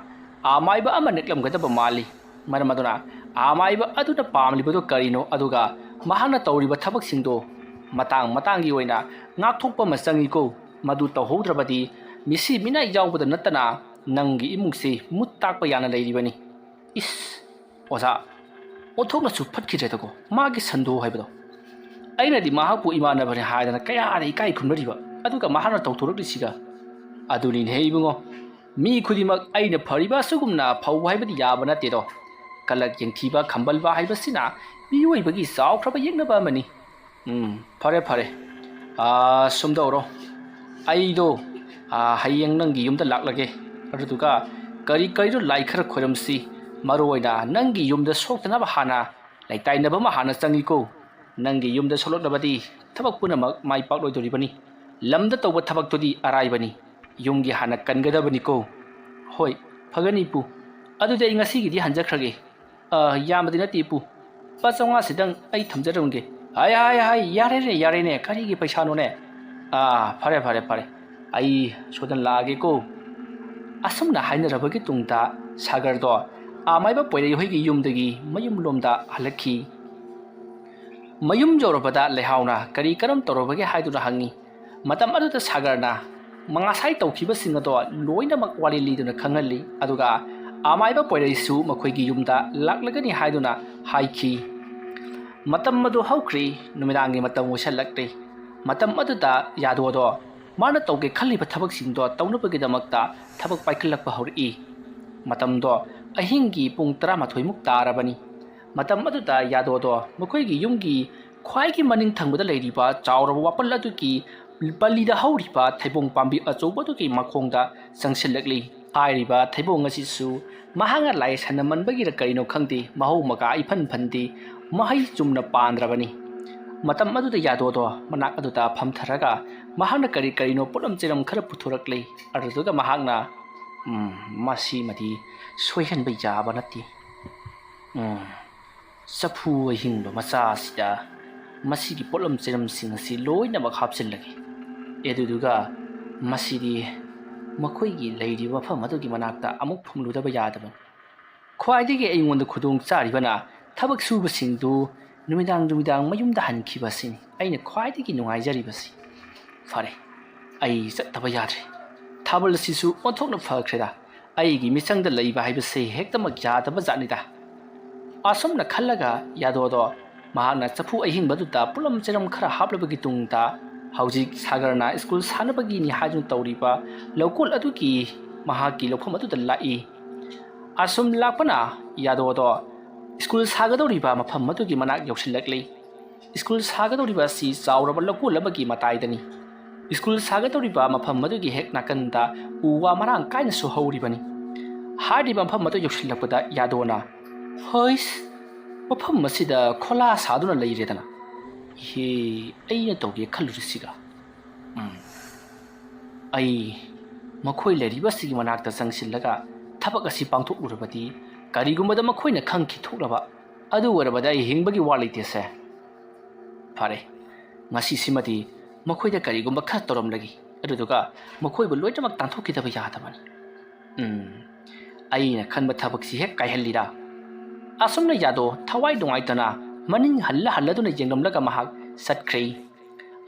ꯑꯥꯃꯥꯏꯕ ꯑꯃ ꯅꯦꯛꯂꯝꯒꯗꯕ ꯃꯥꯜꯂꯤ꯫ ꯃꯔꯝ ꯑꯗꯨꯅ ꯑꯥꯃꯥꯏꯕ ꯑꯗꯨꯅ ꯄꯥꯝꯂꯤꯕꯗꯨ ꯀꯔꯤꯅꯣ, ꯑꯗꯨꯒ ꯃꯍꯥꯛꯅ ꯇꯧꯔꯤꯕ ꯊꯕꯛꯁꯤꯡꯗꯣ ꯃꯇꯥꯡ ꯃꯇꯥꯡꯒꯤ ꯑꯣꯏꯅ ꯉꯥꯛꯊꯣꯛꯄ ꯑꯃ ꯆꯪꯏꯀꯣ꯫ ꯃꯗꯨ ꯇꯧꯍꯧꯗ꯭ꯔꯕꯗꯤ ꯃꯤꯁꯤ ꯃꯤꯅꯥꯏ ꯌꯥꯎꯕꯗ ꯅꯠꯇꯅ ꯅꯪꯒꯤ ꯏꯃꯨꯡꯁꯤ ꯃꯨꯠ ꯇꯥꯛꯄ ꯌꯥꯅ ꯂꯩꯔꯤꯕꯅꯤ꯫" ꯏꯁ, ꯑꯣꯖꯥ, ꯑꯣꯟꯊꯣꯛꯅꯁꯨ ꯐꯠꯈꯤꯗ꯭ꯔꯦꯗꯀꯣ ꯃꯥꯒꯤ ꯁꯟꯗꯣ ꯍꯥꯏꯕꯗꯣ꯫ ꯑꯩꯅꯗꯤ ꯃꯍꯥꯛꯄꯨ ꯏꯃꯥꯟꯅꯕꯅꯤ ꯍꯥꯏꯗꯅ ꯀꯌꯥꯗ ꯏꯀꯥꯏ ꯈꯨꯝꯅꯔꯤꯕ, ꯑꯗꯨꯒ ꯃꯍꯥꯛꯅ ꯇꯧꯊꯣꯔꯛꯂꯤꯁꯤꯒ꯫ ꯑꯗꯨꯅꯤꯅꯦꯍꯦ ꯏꯕꯨꯡꯉꯣ, ꯃꯤ ꯈꯨꯗꯤꯡꯃꯛ ꯑꯩꯅ ꯐꯔꯤꯕ ꯑꯁꯤꯒꯨꯝꯅ ꯐꯧ ꯍꯥꯏꯕꯗꯤ ꯌꯥꯕ ꯅꯠꯇꯦꯗꯣ꯫ ꯀꯂꯛ ꯌꯦꯡꯊꯤꯕ ꯈꯝꯕꯜꯕ ꯍꯥꯏꯕꯁꯤꯅ ꯃꯤꯑꯣꯏꯕꯒꯤ ꯆꯥꯎꯈ꯭ꯔꯕ ꯌꯦꯛꯅꯕ ꯑꯃꯅꯤ꯫ ꯎꯝ, ꯐꯔꯦ, ꯐꯔꯦ꯫ ꯑꯥ, ꯁꯨꯝ ꯇꯧꯔꯣ꯫ ꯑꯩꯗꯣ, ꯑꯥ, ꯍꯌꯦꯡ ꯅꯪꯒꯤ ꯌꯨꯝꯗ ꯂꯥꯛꯂꯒꯦ꯫ ꯑꯗꯨꯗꯨꯒ ꯀꯔꯤ ꯀꯔꯤꯅꯣ ꯂꯥꯏ ꯈꯔ ꯈꯣꯏꯔꯝꯁꯤ꯫ ꯃꯔꯨ ꯑꯣꯏꯅ ꯅꯪꯒꯤ ꯌꯨꯝꯗ ꯁꯣꯛꯇꯅꯕ ꯍꯥꯟꯅ ꯂꯩꯇꯥꯏꯅꯕ ꯑꯃ ꯍꯥꯟꯅ ꯆꯪꯏꯀꯣ꯫ ꯅꯪꯒꯤ ꯌꯨꯝꯗ ꯁꯣꯛꯂꯛꯂꯕꯗꯤ ꯊꯕꯛ ꯄꯨꯝꯅꯃꯛ ꯃꯥꯏ ꯄꯥꯛꯂꯣꯏꯗꯧꯔꯤꯕꯅꯤ꯫ ꯂꯝꯗ ꯇꯧꯕ ꯊꯕꯛꯇꯨꯗꯤ ꯑꯔꯥꯏꯕꯅꯤ꯫ ꯌꯨꯝꯒꯤ ꯍꯥꯟꯅ ꯀꯟꯒꯗꯕꯅꯤꯀꯣ꯫ ꯍꯣꯏ, ꯐꯒꯅꯤ ꯏꯄꯨ꯫ ꯑꯗꯨꯗꯤ ꯑꯩ ꯉꯁꯤꯒꯤꯗꯤ ꯍꯟꯖꯈ꯭ꯔꯒꯦ꯫ ꯑ, ꯌꯥꯝꯕꯗꯤ ꯅꯠꯇꯦ ꯏꯄꯨ꯫ ꯂꯨꯄꯥ ꯆꯥꯝꯃꯉꯥꯁꯤꯗꯪ ꯑꯩ ꯊꯝꯖꯔꯝꯒꯦ꯫ ꯍꯥꯏ, ꯍꯥꯏ, ꯍꯥꯏ, ꯌꯥꯔꯦꯅꯦ, ꯌꯥꯔꯦꯅꯦ, ꯀꯔꯤꯒꯤ ꯄꯩꯁꯥꯅꯣꯅꯦ? ꯑꯥ, ꯐꯔꯦ, ꯐꯔꯦ, ꯐꯔꯦ꯫ ꯑꯩ ꯁꯣꯏꯗꯅ ꯂꯥꯛꯑꯒꯦꯀꯣ꯫ ꯑꯁꯨꯝꯅ ꯍꯥꯏꯅꯔꯕꯒꯤ ꯇꯨꯡꯗ ꯁꯥꯒꯔꯗꯣ ꯑꯃꯥꯏꯕ ꯄꯣꯏꯔꯩꯍꯣꯏꯒꯤ ꯌꯨꯝꯗꯒꯤ ꯃꯌꯨꯝꯂꯣꯝꯗ ꯍꯜꯂꯛꯈꯤ꯫ ꯃꯌꯨꯝ ꯌꯧꯔꯕꯗ ꯂꯩꯍꯥꯎꯅ ꯀꯔꯤ ꯀꯔꯝ ꯇꯧꯔꯕꯒꯦ ꯍꯥꯏꯗꯨꯅ ꯍꯪꯉꯤ꯫ ꯃꯇꯝ ꯑꯗꯨꯗ ꯁꯥꯒꯔꯅ ꯉꯁꯥꯏ ꯇꯧꯈꯤꯕꯁꯤꯡ ꯑꯗꯣ ꯂꯣꯏꯅꯃꯛ ꯋꯥꯔꯤ ꯂꯤꯗꯨꯅ ꯈꯪꯍꯜꯂꯤ꯫ ꯑꯗꯨꯒ ꯑꯃꯥꯏꯕ ꯄꯣꯏꯔꯩꯁꯨ ꯃꯈꯣꯏꯒꯤ ꯌꯨꯝꯗ ꯂꯥꯛꯂꯒꯅꯤ ꯍꯥꯏꯗꯨꯅ ꯍꯥꯏꯈꯤ꯫ ꯃꯇꯝ ꯑꯗꯨ ꯍꯧꯈ꯭ꯔꯤ꯫ ꯅꯨꯃꯤꯗꯥꯡꯒꯤ ꯃꯇꯝ ꯑꯣꯏꯁꯜꯂꯛꯂꯤ꯫ ꯃꯇꯝ ꯑꯗꯨꯗ ꯌꯥꯗꯣꯗꯣ ꯃꯥꯅ ꯇꯧꯒꯦ ꯈꯜꯂꯤꯕ ꯊꯕꯛꯁꯤꯡꯗꯣ ꯇꯧꯅꯕꯒꯤꯗꯃꯛꯇ ꯊꯕꯛ ꯄꯥꯏꯈꯠꯂꯛꯄ ꯍꯧꯔꯛꯏ꯫ ꯃꯇꯝꯗꯣ ꯑꯍꯤꯡꯒꯤ ꯄꯨꯡ ꯇꯔꯥꯃꯥꯊꯣꯏꯃꯨꯛ ꯇꯥꯔꯕꯅꯤ꯫ ꯃꯇꯝ ꯑꯗꯨꯗ ꯌꯥꯗꯣꯗꯣ ꯃꯈꯣꯏꯒꯤ ꯌꯨꯝꯒꯤ ꯈ꯭ꯋꯥꯏꯒꯤ ꯃꯅꯤꯡ ꯊꯪꯕꯗ ꯂꯩꯔꯤꯕ ꯆꯥꯎꯔꯕ ꯋꯥꯄꯜ ꯑꯗꯨꯒꯤ ꯄꯜꯂꯤꯗ ꯍꯧꯔꯤꯕ ꯊꯩꯕꯣꯡ ꯄꯥꯝꯕꯤ ꯑꯆꯧꯕ ꯑꯗꯨꯒꯤ ꯃꯈꯣꯡꯗ ꯆꯪꯁꯤꯜꯂꯛꯂꯤ꯫ ꯍꯥꯏꯔꯤꯕ ꯊꯩꯕꯣꯡ ꯑꯁꯤꯁꯨ ꯃꯍꯥꯛꯅ ꯂꯥꯏ ꯁꯟꯅꯃꯟꯕꯒꯤꯔ ꯀꯔꯤꯅꯣ ꯈꯪꯗꯦ, ꯃꯍꯧ ꯃꯀꯥ ꯏꯐꯟ ꯐꯟꯗꯦ, ꯃꯍꯩ ꯆꯨꯝꯅ ꯄꯥꯟꯗ꯭ꯔꯕꯅꯤ꯫ ꯃꯇꯝ ꯑꯗꯨꯗ ꯌꯥꯗꯣꯗꯣ ꯃꯅꯥꯛ ꯑꯗꯨꯗ ꯐꯝꯊꯔꯒ ꯃꯍꯥꯛꯅ ꯀꯔꯤ ꯀꯔꯤꯅꯣ ꯄꯣꯠꯂꯝ ꯆꯩꯔꯝ ꯈꯔ ꯄꯨꯊꯣꯔꯛꯂꯤ꯫ ꯑꯗꯨꯗꯨꯒ ꯃꯍꯥꯛꯅ, "ꯎꯝ, ꯃꯁꯤꯃꯗꯤ ꯁꯣꯏꯍꯟꯕ ꯌꯥꯕ ꯅꯠꯇꯦ꯫ ꯎꯝ, ꯆꯐꯨ ꯑꯍꯤꯡꯕ ꯃꯆꯥ ꯑꯁꯤꯗ ꯃꯁꯤꯒꯤ ꯄꯣꯠꯂꯝ ꯆꯩꯔꯝꯁꯤꯡ ꯑꯁꯤ ꯂꯣꯏꯅꯃꯛ ꯍꯥꯞꯆꯤꯜꯂꯒꯦ꯫ ꯑꯗꯨꯗꯨꯒ ꯃꯁꯤꯗꯤ ꯃꯈꯣꯏꯒꯤ ꯂꯩꯔꯤꯕ ꯃꯐꯝ ꯑꯗꯨꯒꯤ ꯃꯅꯥꯛꯇ ꯑꯃꯨꯛ ꯐꯨꯝꯂꯨꯗꯕ ꯌꯥꯗꯕꯅꯤ꯫ ꯈ꯭ꯋꯥꯏꯗꯒꯤ ꯑꯩꯉꯣꯟꯗ ꯈꯨꯗꯣꯡ ꯆꯥꯔꯤꯕꯅ ꯊꯕꯛ ꯁꯨꯕꯁꯤꯡꯗꯨ ꯅꯨꯃꯤꯗꯥꯡ ꯅꯨꯃꯤꯗꯥꯡ ꯃꯌꯨꯝꯗ ꯍꯟꯈꯤꯕ ꯑꯁꯤꯅꯤ ꯑꯩꯅ ꯈ꯭ꯋꯥꯏꯗꯒꯤ ꯅꯨꯡꯉꯥꯏꯖꯔꯤꯕꯁꯤ꯫ ꯐꯔꯦ, ꯑꯩ ꯆꯠꯇꯕ ꯌꯥꯗ꯭ꯔꯦ꯫ ꯊꯥꯕꯜ ꯑꯁꯤꯁꯨ ꯑꯣꯟꯊꯣꯛꯅ ꯐꯈ꯭ꯔꯦꯗ꯫ ꯑꯩꯒꯤ ꯃꯤꯆꯪꯗ ꯂꯩꯕ ꯍꯥꯏꯕꯁꯦ ꯍꯦꯛꯇꯃꯛ ꯌꯥꯗꯕ ꯖꯥꯠꯅꯤꯗ"꯫ ꯑꯁꯨꯝꯅ ꯈꯜꯂꯒ ꯌꯥꯗꯣꯗꯣ ꯃꯍꯥꯛꯅ ꯆꯐꯨ ꯑꯍꯤꯡꯕꯗꯨꯗ ꯄꯣꯠꯂꯝ ꯆꯩꯔꯝ ꯈꯔ ꯍꯥꯞꯂꯕꯒꯤ ꯇꯨꯡꯗ ꯍꯧꯖꯤꯛ ꯁꯥꯒꯔꯅ ꯁ꯭ꯀꯨꯜ ꯁꯥꯅꯕꯒꯤꯅꯤ ꯍꯥꯏꯗꯨꯅ ꯇꯧꯔꯤꯕ ꯂꯧꯀꯣꯜ ꯑꯗꯨꯒꯤ ꯃꯍꯥꯛꯀꯤ ꯂꯧꯐꯝ ꯑꯗꯨꯗ ꯂꯥꯛꯏ꯫ ꯑꯁꯨꯝ ꯂꯥꯛꯄꯅ ꯌꯥꯗꯣꯗꯣ ꯁ꯭ꯀꯨꯜ ꯁꯥꯒꯗꯧꯔꯤꯕ ꯃꯐꯝ ꯑꯗꯨꯒꯤ ꯃꯅꯥꯛ ꯌꯧꯁꯤꯜꯂꯛꯂꯤ꯫ ꯁ꯭ꯀꯨꯜ ꯁꯥꯒꯗꯧꯔꯤꯕ ꯑꯁꯤ ꯆꯥꯎꯔꯕ ꯂꯧꯀꯣꯜ ꯑꯃꯒꯤ ꯃꯇꯥꯏꯗꯅꯤ꯫ ꯁ꯭ꯀꯨꯜ ꯁꯥꯒꯗꯧꯔꯤꯕ ꯃꯐꯝ ꯑꯗꯨꯒꯤ ꯍꯦꯛ ꯅꯥꯀꯟꯗ ꯎ ꯋꯥ ꯃꯔꯥꯡ ꯀꯥꯏꯅꯁꯨ ꯍꯧꯔꯤꯕꯅꯤ꯫ ꯍꯥꯏꯔꯤꯕ ꯃꯐꯝ ꯑꯗꯨ ꯌꯧꯁꯤꯜꯂꯛꯄꯗ ꯌꯥꯗꯣꯅ, "ꯍꯩꯁ, ꯃꯐꯝ ꯑꯁꯤꯗ ꯈꯣꯂꯥ ꯁꯥꯗꯨꯅ ꯂꯩꯔꯦꯗꯅ꯫ ꯏꯍꯦ, ꯑꯩꯅ ꯇꯧꯒꯦ ꯈꯜꯂꯨꯔꯤꯁꯤꯒ꯫ ꯎꯝ, ꯑꯩ ꯃꯈꯣꯏ ꯂꯩꯔꯤꯕꯁꯤꯒꯤ ꯃꯅꯥꯛꯇ ꯆꯪꯁꯤꯜꯂꯒ ꯊꯕꯛ ꯑꯁꯤ ꯄꯥꯡꯊꯣꯛꯂꯨꯔꯕꯗꯤ ꯀꯔꯤꯒꯨꯝꯕꯗ ꯃꯈꯣꯏꯅ ꯈꯪꯈꯤ ꯊꯣꯛꯂꯕ ꯑꯗꯨ ꯑꯣꯏꯔꯕꯗꯤ ꯑꯩ ꯍꯤꯡꯕꯒꯤ ꯋꯥ ꯂꯩꯇꯦꯁꯦ꯫ ꯐꯔꯦ, ꯉꯁꯤꯁꯤꯃꯗꯤ ꯃꯈꯣꯏꯗ ꯀꯔꯤꯒꯨꯝꯕ ꯈꯔ ꯇꯧꯔꯝꯂꯒꯦ, ꯑꯗꯨꯗꯨꯒ ꯃꯈꯣꯏꯕꯨ ꯂꯣꯏꯅꯃꯛ ꯇꯥꯟꯊꯣꯛꯈꯤꯗꯕ ꯌꯥꯗꯕꯅꯤ"꯫ ꯎꯝ, ꯑꯩꯅ ꯈꯟꯕ ꯊꯕꯛꯁꯤ ꯍꯦꯛ ꯀꯥꯏꯍꯜꯂꯤꯔꯥ? ꯑꯁꯨꯝꯅ ꯌꯥꯗꯣ ꯊꯋꯥꯏ ꯅꯨꯡꯉꯥꯏꯇꯅ ꯃꯅꯤꯡ ꯍꯜꯂ ꯍꯜꯂꯗꯨꯅ ꯌꯦꯡꯂꯝꯂꯒ ꯃꯍꯥꯛ ꯆꯠꯈ꯭ꯔꯦ꯫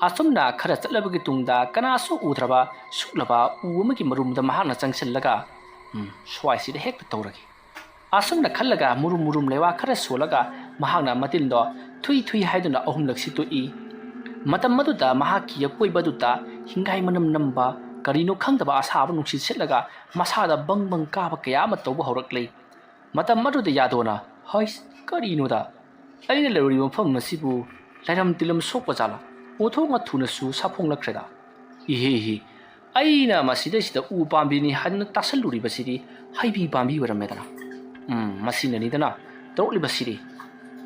ꯑꯁꯨꯝꯅ ꯈꯔ ꯆꯠꯂꯕꯒꯤ ꯇꯨꯡꯗ ꯀꯅꯥꯁꯨ ꯎꯗ꯭ꯔꯕ ꯁꯨꯛꯂꯕ ꯎ ꯑꯃꯒꯤ ꯃꯔꯨꯝꯗ ꯃꯍꯥꯛꯅ ꯆꯪꯁꯤꯜꯂꯒ, "ꯎꯝ, ꯁ꯭ꯋꯥꯏꯁꯤꯗ ꯍꯦꯛꯇ ꯇꯧꯔꯒꯦ"꯫ ꯑꯁꯨꯝꯅ ꯈꯜꯂꯒ ꯃꯨꯔꯨꯝ ꯃꯨꯔꯨꯝ ꯂꯩꯋꯥ ꯈꯔ ꯁꯣꯜꯂꯒ ꯃꯍꯥꯛꯅ ꯃꯇꯤꯟꯗꯣ ꯊꯨꯏ ꯊꯨꯏ ꯍꯥꯏꯗꯨꯅ ꯑꯍꯨꯝꯂꯛ ꯁꯤꯠꯇꯣꯛꯏ꯫ ꯃꯇꯝ ꯑꯗꯨꯗ ꯃꯍꯥꯛꯀꯤ ꯑꯀꯣꯏꯕꯗꯨꯗ ꯍꯤꯡꯒꯥꯏ ꯃꯅꯝ ꯅꯝꯕ ꯀꯔꯤꯅꯣ ꯈꯪꯗꯕ ꯑꯁꯥꯕ ꯅꯨꯡꯁꯤꯠ ꯁꯤꯠꯂꯒ ꯃꯁꯥꯗ ꯕꯪ ꯕꯪ ꯀꯥꯕ ꯀꯌꯥ ꯑꯃ ꯇꯧꯕ ꯍꯧꯔꯛꯂꯦ꯫ ꯃꯇꯝ ꯑꯗꯨꯗ ꯌꯥꯗꯣꯅ, "ꯍꯩꯁ, ꯀꯔꯤꯅꯣꯗ? ꯑꯩꯅ ꯂꯩꯔꯤꯕ ꯃꯐꯝ ꯑꯁꯤꯕꯨ ꯂꯥꯏꯔꯝ ꯇꯤꯂꯝ ꯁꯣꯛꯄ ꯖꯥꯠꯂꯥ? ꯑꯣꯟꯊꯣꯛꯅ ꯊꯨꯅꯁꯨ ꯁꯥꯐꯣꯡꯂꯛꯈ꯭ꯔꯦꯗ꯫ ꯏꯍꯦ ꯏꯍꯦ, ꯑꯩꯅ ꯃꯁꯤꯗꯩꯁꯤꯗ ꯎ ꯄꯥꯝꯕꯤꯅꯤ ꯍꯥꯏꯗꯨꯅ ꯇꯥꯁꯜꯂꯨꯔꯤꯕꯁꯤꯗꯤ ꯍꯩꯕꯤ ꯄꯥꯝꯕꯤ ꯑꯣꯏꯔꯝꯃꯦꯗꯅ꯫ ꯎꯝ, ꯃꯁꯤꯅꯅꯤꯗꯅ ꯇꯧꯔꯛꯂꯤꯕꯁꯤꯗꯤ꯫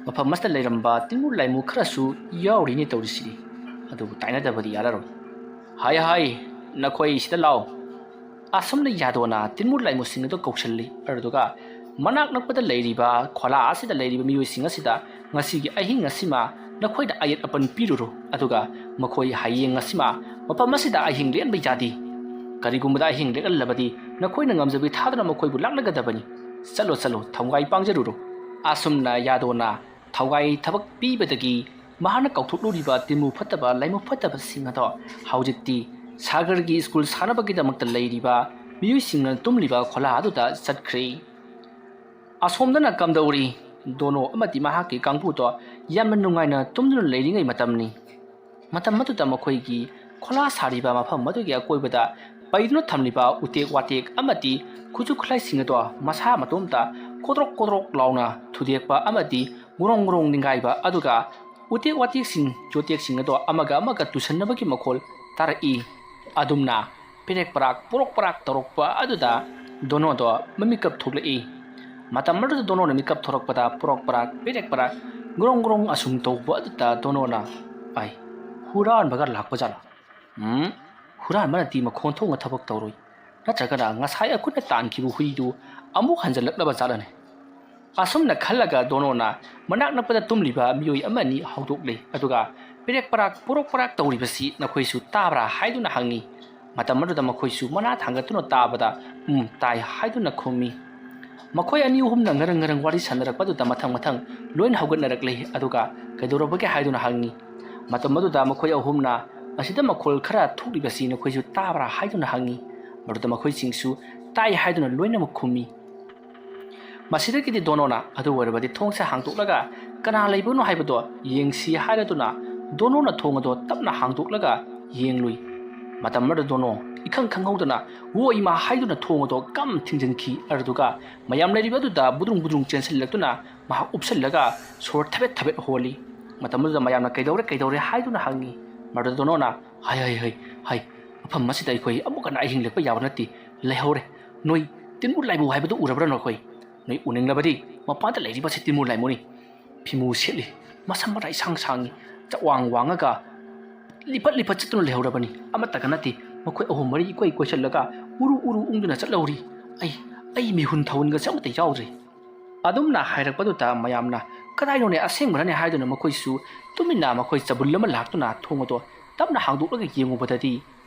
ꯃꯐꯝ ꯑꯁꯤꯗ ꯂꯩꯔꯝꯕ ꯇꯤꯟꯃꯨ ꯂꯥꯏꯃꯨ ꯈꯔꯁꯨ ꯌꯥꯎꯔꯤꯅꯦ ꯇꯧꯔꯤꯁꯤꯗꯤ꯫ ꯑꯗꯨꯕꯨ ꯇꯥꯏꯅꯗꯕꯗꯤ ꯌꯥꯔꯔꯣꯏ꯫ ꯍꯥꯏ ꯍꯥꯏ, ꯅꯈꯣꯏ ꯁꯤꯗ ꯂꯥꯛꯑꯣ"꯫ ꯑꯁꯨꯝꯅ ꯌꯥꯗꯣꯅ ꯇꯤꯟꯃꯨ ꯂꯥꯏꯃꯨꯁꯤꯡ ꯑꯗꯨ ꯀꯧꯁꯤꯜꯂꯤ꯫ ꯑꯗꯨꯒ ꯃꯅꯥꯛ ꯅꯛꯄꯗ ꯂꯩꯔꯤꯕ ꯈꯣꯂꯥ ꯑꯁꯤꯗ ꯂꯩꯔꯤꯕ ꯃꯤꯑꯣꯏꯁꯤꯡ ꯑꯁꯤꯗ ꯉꯁꯤꯒꯤ ꯑꯍꯤꯡ ꯑꯁꯤꯃ ꯅꯈꯣꯏꯅ ꯑꯌꯦꯠ ꯑꯄꯟ ꯄꯤꯔꯨꯔꯣ, ꯑꯗꯨꯒ ꯃꯈꯣꯏ ꯍꯌꯦꯡ ꯑꯁꯤꯃ ꯃꯐꯝ ꯑꯁꯤꯗ ꯑꯍꯤꯡ ꯂꯦꯟꯕ ꯌꯥꯗꯦ꯫ ꯀꯔꯤꯒꯨꯝꯕꯗ ꯑꯍꯤꯡ ꯂꯦꯛꯍꯜꯂꯕꯗꯤ ꯅꯈꯣꯏꯅ ꯉꯝꯖꯕꯤ ꯊꯥꯗꯨꯅ ꯃꯈꯣꯏꯕꯨ ꯂꯥꯛꯅꯒꯗꯕꯅꯤ꯫ ꯆꯠꯂꯣ, ꯆꯠꯂꯣ, ꯊꯧꯒꯥꯏ ꯄꯥꯡꯖꯔꯨꯔꯣ꯫ ꯑꯁꯨꯝꯅ ꯌꯥꯗꯣꯅ ꯊꯧꯒꯥꯏ ꯊꯕꯛ ꯄꯤꯕꯗꯒꯤ ꯃꯍꯥꯛꯅ ꯀꯧꯊꯣꯛꯂꯨꯔꯤꯕ ꯇꯤꯟꯃꯨ ꯐꯠꯇꯕ, ꯂꯥꯏꯃꯨ ꯐꯠꯇꯕꯁꯤꯡ ꯑꯗꯣ ꯍꯧꯖꯤꯛꯇꯤ ꯁꯥꯒꯔꯒꯤ ꯁ꯭ꯀꯨꯜ ꯁꯥꯅꯕꯒꯤꯗꯃꯛꯇ ꯂꯩꯔꯤꯕ ꯃꯤꯑꯣꯏꯁꯤꯡꯅ ꯇꯨꯝꯂꯤꯕ ꯈꯣꯂꯥ ꯑꯗꯨꯗ ꯆꯠꯈ꯭ꯔꯦ꯫ ꯑꯁꯣꯝꯗꯅ ꯀꯝꯗꯧꯔꯤ? ꯗꯣꯅꯣ ꯑꯃꯗꯤ ꯃꯍꯥꯛꯀꯤ ꯀꯥꯡꯕꯨꯗꯣ ꯌꯥꯝꯅ ꯅꯨꯡꯉꯥꯏꯅ ꯇꯨꯝꯗꯨꯅ ꯂꯩꯔꯤꯉꯩ ꯃꯇꯝꯅꯤ꯫ ꯃꯇꯝ ꯑꯗꯨꯗ ꯃꯈꯣꯏꯒꯤ ꯈꯣꯂꯥ ꯁꯥꯔꯤꯕ ꯃꯐꯝ ꯑꯗꯨꯒꯤ ꯑꯀꯣꯏꯕꯗ ꯄꯩꯗꯨꯅ ꯊꯝꯂꯤꯕ ꯎꯇꯦꯛ ꯋꯥꯇꯦꯛ ꯑꯃꯗꯤ ꯈꯨꯠꯁꯨ ꯈꯨꯠꯂꯥꯏꯁꯤꯡ ꯑꯗꯣ ꯃꯁꯥ ꯃꯇꯣꯝꯇ ꯀꯣꯗ꯭ꯔꯣꯛ ꯀꯣꯗ꯭ꯔꯣꯛ ꯂꯥꯎꯅ ꯊꯨꯗꯦꯛꯄ ꯑꯃꯗꯤ ꯒ꯭ꯔꯣꯡ ꯒ꯭ꯔꯣꯡ ꯅꯤꯡꯒꯥꯏꯕ, ꯑꯗꯨꯒ ꯎꯇꯦꯛ ꯋꯥꯇꯦꯛꯁꯤꯡ ꯆꯣꯇꯦꯛꯁꯤꯡ ꯑꯗꯣ ꯑꯃꯒ ꯑꯃꯒ ꯇꯨꯁꯟꯅꯕꯒꯤ ꯃꯈꯣꯜ ꯇꯥꯔꯛꯏ꯫ ꯑꯗꯨꯝꯅ ꯄꯦꯔꯦꯛ ꯄꯔꯥꯛ, ꯄꯣꯔꯣꯛ ꯄꯔꯥꯛ ꯇꯧꯔꯛꯄ ꯑꯗꯨꯗ ꯗꯣꯅꯣꯗꯣ ꯃꯃꯤꯀꯞ ꯊꯣꯛꯂꯛꯏ꯫ ꯃꯇꯝ ꯑꯗꯨꯗ ꯗꯣꯅꯣꯅ ꯃꯤꯀꯞ ꯊꯣꯛꯂꯛꯄꯗ ꯄꯣꯔꯣꯛ ꯄꯔꯥꯛ, ꯄꯦꯔꯦꯛ ꯄꯔꯥꯛ, ꯒ꯭ꯔꯣꯡ ꯒ꯭ꯔꯣꯡ ꯑꯁꯨꯝ ꯇꯧꯕ ꯑꯗꯨꯗ ꯗꯣꯅꯣꯅ, "ꯑꯩ, ꯍꯨꯔꯥꯟꯕꯒ ꯂꯥꯛꯄ ꯖꯥꯠꯂꯥ? ꯎꯝ, ꯍꯨꯔꯥꯟꯕꯅꯗꯤ ꯃꯈꯣꯟ ꯊꯣꯛꯅ ꯊꯕꯛ ꯇꯧꯔꯣꯏ꯫ ꯅꯠꯇ꯭ꯔꯒꯅ ꯉꯁꯥꯏ ꯑꯩꯈꯣꯏꯅ ꯇꯥꯟꯈꯤꯕ ꯍꯨꯏꯗꯨ ꯑꯃꯨꯛ ꯍꯟꯖꯜꯂꯛꯂꯕ ꯖꯥꯠꯂꯅꯦ?" ꯑꯁꯨꯝꯅ ꯈꯜꯂꯒ ꯗꯣꯅꯣꯅ ꯃꯅꯥꯛ ꯅꯛꯄꯗ ꯇꯨꯝꯂꯤꯕ ꯃꯤꯑꯣꯏ ꯑꯃ ꯑꯅꯤ ꯍꯧꯗꯣꯛꯂꯦ, ꯑꯗꯨꯒ ꯄꯦꯔꯦꯛ ꯄꯔꯥꯛ, ꯄꯣꯔꯣꯛ ꯄꯔꯥꯛ ꯇꯧꯔꯤꯕꯁꯤ ꯅꯈꯣꯏꯁꯨ ꯇꯥꯕ꯭ꯔꯥ ꯍꯥꯏꯗꯨꯅ ꯍꯪꯉꯤ꯫ ꯃꯇꯝ ꯑꯗꯨꯗ ꯃꯈꯣꯏꯁꯨ ꯃꯅꯥ ꯊꯥꯡꯒꯠꯇꯨꯅ ꯇꯥꯕꯗ, "ꯎꯝ, ꯇꯥꯏ" ꯍꯥꯏꯗꯨꯅ ꯈꯨꯝꯃꯤ꯫ ꯃꯈꯣꯏ ꯑꯅꯤ ꯑꯍꯨꯝꯅ ꯉꯔꯪ ꯉꯔꯪ ꯋꯥꯔꯤ ꯁꯥꯟꯅꯔꯛꯄꯗꯨꯗ ꯃꯊꯪ ꯃꯊꯪ ꯂꯣꯏꯅ ꯍꯧꯒꯠꯅꯔꯛꯂꯦ꯫ ꯑꯗꯨꯒ "ꯀꯩꯗꯧꯔꯕꯒꯦ?" ꯍꯥꯏꯗꯨꯅ ꯍꯪꯉꯤ꯫ ꯃꯇꯝ ꯑꯗꯨꯗ ꯃꯈꯣꯏ ꯑꯍꯨꯝꯅ, "ꯑꯁꯤꯗ ꯃꯈꯣꯜ ꯈꯔ ꯊꯣꯛꯂꯤꯕꯁꯤ ꯅꯈꯣꯏꯁꯨ ꯇꯥꯕ꯭ꯔꯥ?" ꯍꯥꯏꯗꯨꯅ ꯍꯪꯉꯤ꯫ ꯃꯗꯨꯗ ꯃꯈꯣꯏꯁꯤꯡꯁꯨ "ꯇꯥꯏ" ꯍꯥꯏꯗꯨꯅ ꯂꯣꯏꯅꯃꯛ ꯈꯨꯝꯃꯤ꯫ ꯃꯁꯤꯗꯒꯤꯗꯤ ꯗꯣꯅꯣꯅ, "ꯑꯗꯨ ꯑꯣꯏꯔꯕꯗꯤ ꯊꯣꯡꯁꯦ ꯍꯥꯡꯗꯣꯛꯂꯒ ꯀꯅꯥ ꯂꯩꯕꯅꯣ ꯍꯥꯏꯕꯗꯣ ꯌꯦꯡꯁꯤ" ꯍꯥꯏꯔꯗꯨꯅ ꯗꯣꯅꯣꯅ ꯊꯣꯡ ꯑꯗꯣ ꯇꯞꯅ ꯍꯥꯡꯗꯣꯛꯂꯒ ꯌꯦꯡꯂꯨꯏ꯫ ꯃꯇꯝ ꯑꯗꯨꯗ ꯗꯣꯅꯣ ꯏꯈꯪ ꯈꯪꯍꯧꯗꯅ "ꯋꯣ ꯏꯃꯥ" ꯍꯥꯏꯗꯨꯅ ꯊꯣꯡ ꯑꯗꯣ ꯀꯝ ꯊꯤꯡꯖꯤꯟꯈꯤ꯫ ꯑꯗꯨꯗꯨꯒ ꯃꯌꯥꯝ ꯂꯩꯔꯤꯕ ꯑꯗꯨꯗ ꯕꯨꯗ꯭ꯔꯨꯡ ꯕꯨꯗ꯭ꯔꯨꯡ ꯆꯦꯟꯁꯤꯜꯂꯛꯇꯨꯅ ꯃꯍꯥꯛ ꯎꯞꯁꯜꯂꯒ ꯁꯣꯔ ꯊꯕꯦꯠ ꯊꯕꯦꯠ ꯍꯣꯜꯂꯤ꯫ ꯃꯇꯝ ꯑꯗꯨꯗ ꯃꯌꯥꯝꯅ "ꯀꯩꯗꯧꯔꯦ, ꯀꯩꯗꯧꯔꯦ?" ꯍꯥꯏꯗꯨꯅ ꯍꯪꯉꯤ꯫ ꯃꯗꯨꯗ ꯗꯣꯅꯣꯅ, "ꯍꯥꯏ, ꯍꯥꯏ, ꯍꯥꯏ, ꯍꯥꯏ, ꯃꯐꯝ ꯑꯁꯤꯗ ꯑꯩꯈꯣꯏ ꯑꯃꯨꯛ ꯍꯟꯅ ꯍꯤꯡꯂꯛꯄ ꯌꯥꯕ ꯅꯠꯇꯦ, ꯂꯩꯍꯧꯔꯦ꯫ ꯅꯣꯏ ꯇꯤꯟꯕꯨ ꯂꯥꯏꯕꯨ ꯍꯥꯏꯕꯗꯨ ꯎꯔꯕ꯭ꯔꯥ ꯅꯈꯣꯏ? ꯅꯣꯏ ꯎꯅꯤꯡꯂꯕꯗꯤ ꯃꯄꯥꯟꯗ ꯂꯩꯔꯤꯕꯁꯤ ꯇꯤꯟꯃꯨ ꯂꯥꯏꯃꯨꯅꯤ꯫ ꯐꯤꯃꯨ ꯁꯦꯠꯂꯤ, ꯃꯁꯝ ꯃꯔꯥ ꯏꯁꯥꯡ ꯁꯥꯡꯉꯤ, ꯆꯋꯥꯡ ꯋꯥꯡꯉꯒ ꯂꯤꯐꯠ ꯂꯤꯐꯠ ꯆꯠꯇꯨꯅ ꯂꯩꯍꯧꯔꯕꯅꯤ꯫ ꯑꯃꯠꯇꯒ ꯅꯠꯇꯦ, ꯃꯈꯣꯏ ꯑꯍꯨꯝ ꯃꯔꯤ ꯏꯀꯣꯏ ꯀꯣꯏꯁꯤꯜꯂꯒ ꯎꯔꯨ ꯎꯔꯨ ꯎꯪꯗꯨꯅ ꯆꯠꯍꯧꯔꯤ꯫ ꯑꯩ, ꯑꯩ ꯃꯤꯍꯨꯟ ꯊꯥꯍꯨꯟꯒꯁꯦ ꯑꯃꯠꯇ ꯌꯥꯎꯗ꯭ꯔꯦ"꯫ ꯑꯗꯨꯝꯅ ꯍꯥꯏꯔꯛꯄꯗꯨꯗ ꯃꯌꯥꯝꯅ, "ꯀꯗꯥꯏꯅꯣꯅꯦ, ꯑꯁꯦꯡꯕꯔꯅꯦ?" ꯍꯥꯏꯗꯨꯅ ꯃꯈꯣꯏꯁꯨ ꯇꯨꯃꯤꯟꯅ ꯃꯈꯣꯏ ꯆꯕꯨꯜ ꯑꯃ ꯂꯥꯛꯇꯨꯅ ꯊꯣꯡ ꯑꯗꯣ ꯇꯞꯅ ꯍꯥꯡꯗꯣꯛꯂꯒ ꯌꯦꯡꯉꯨꯕꯗꯗꯤ,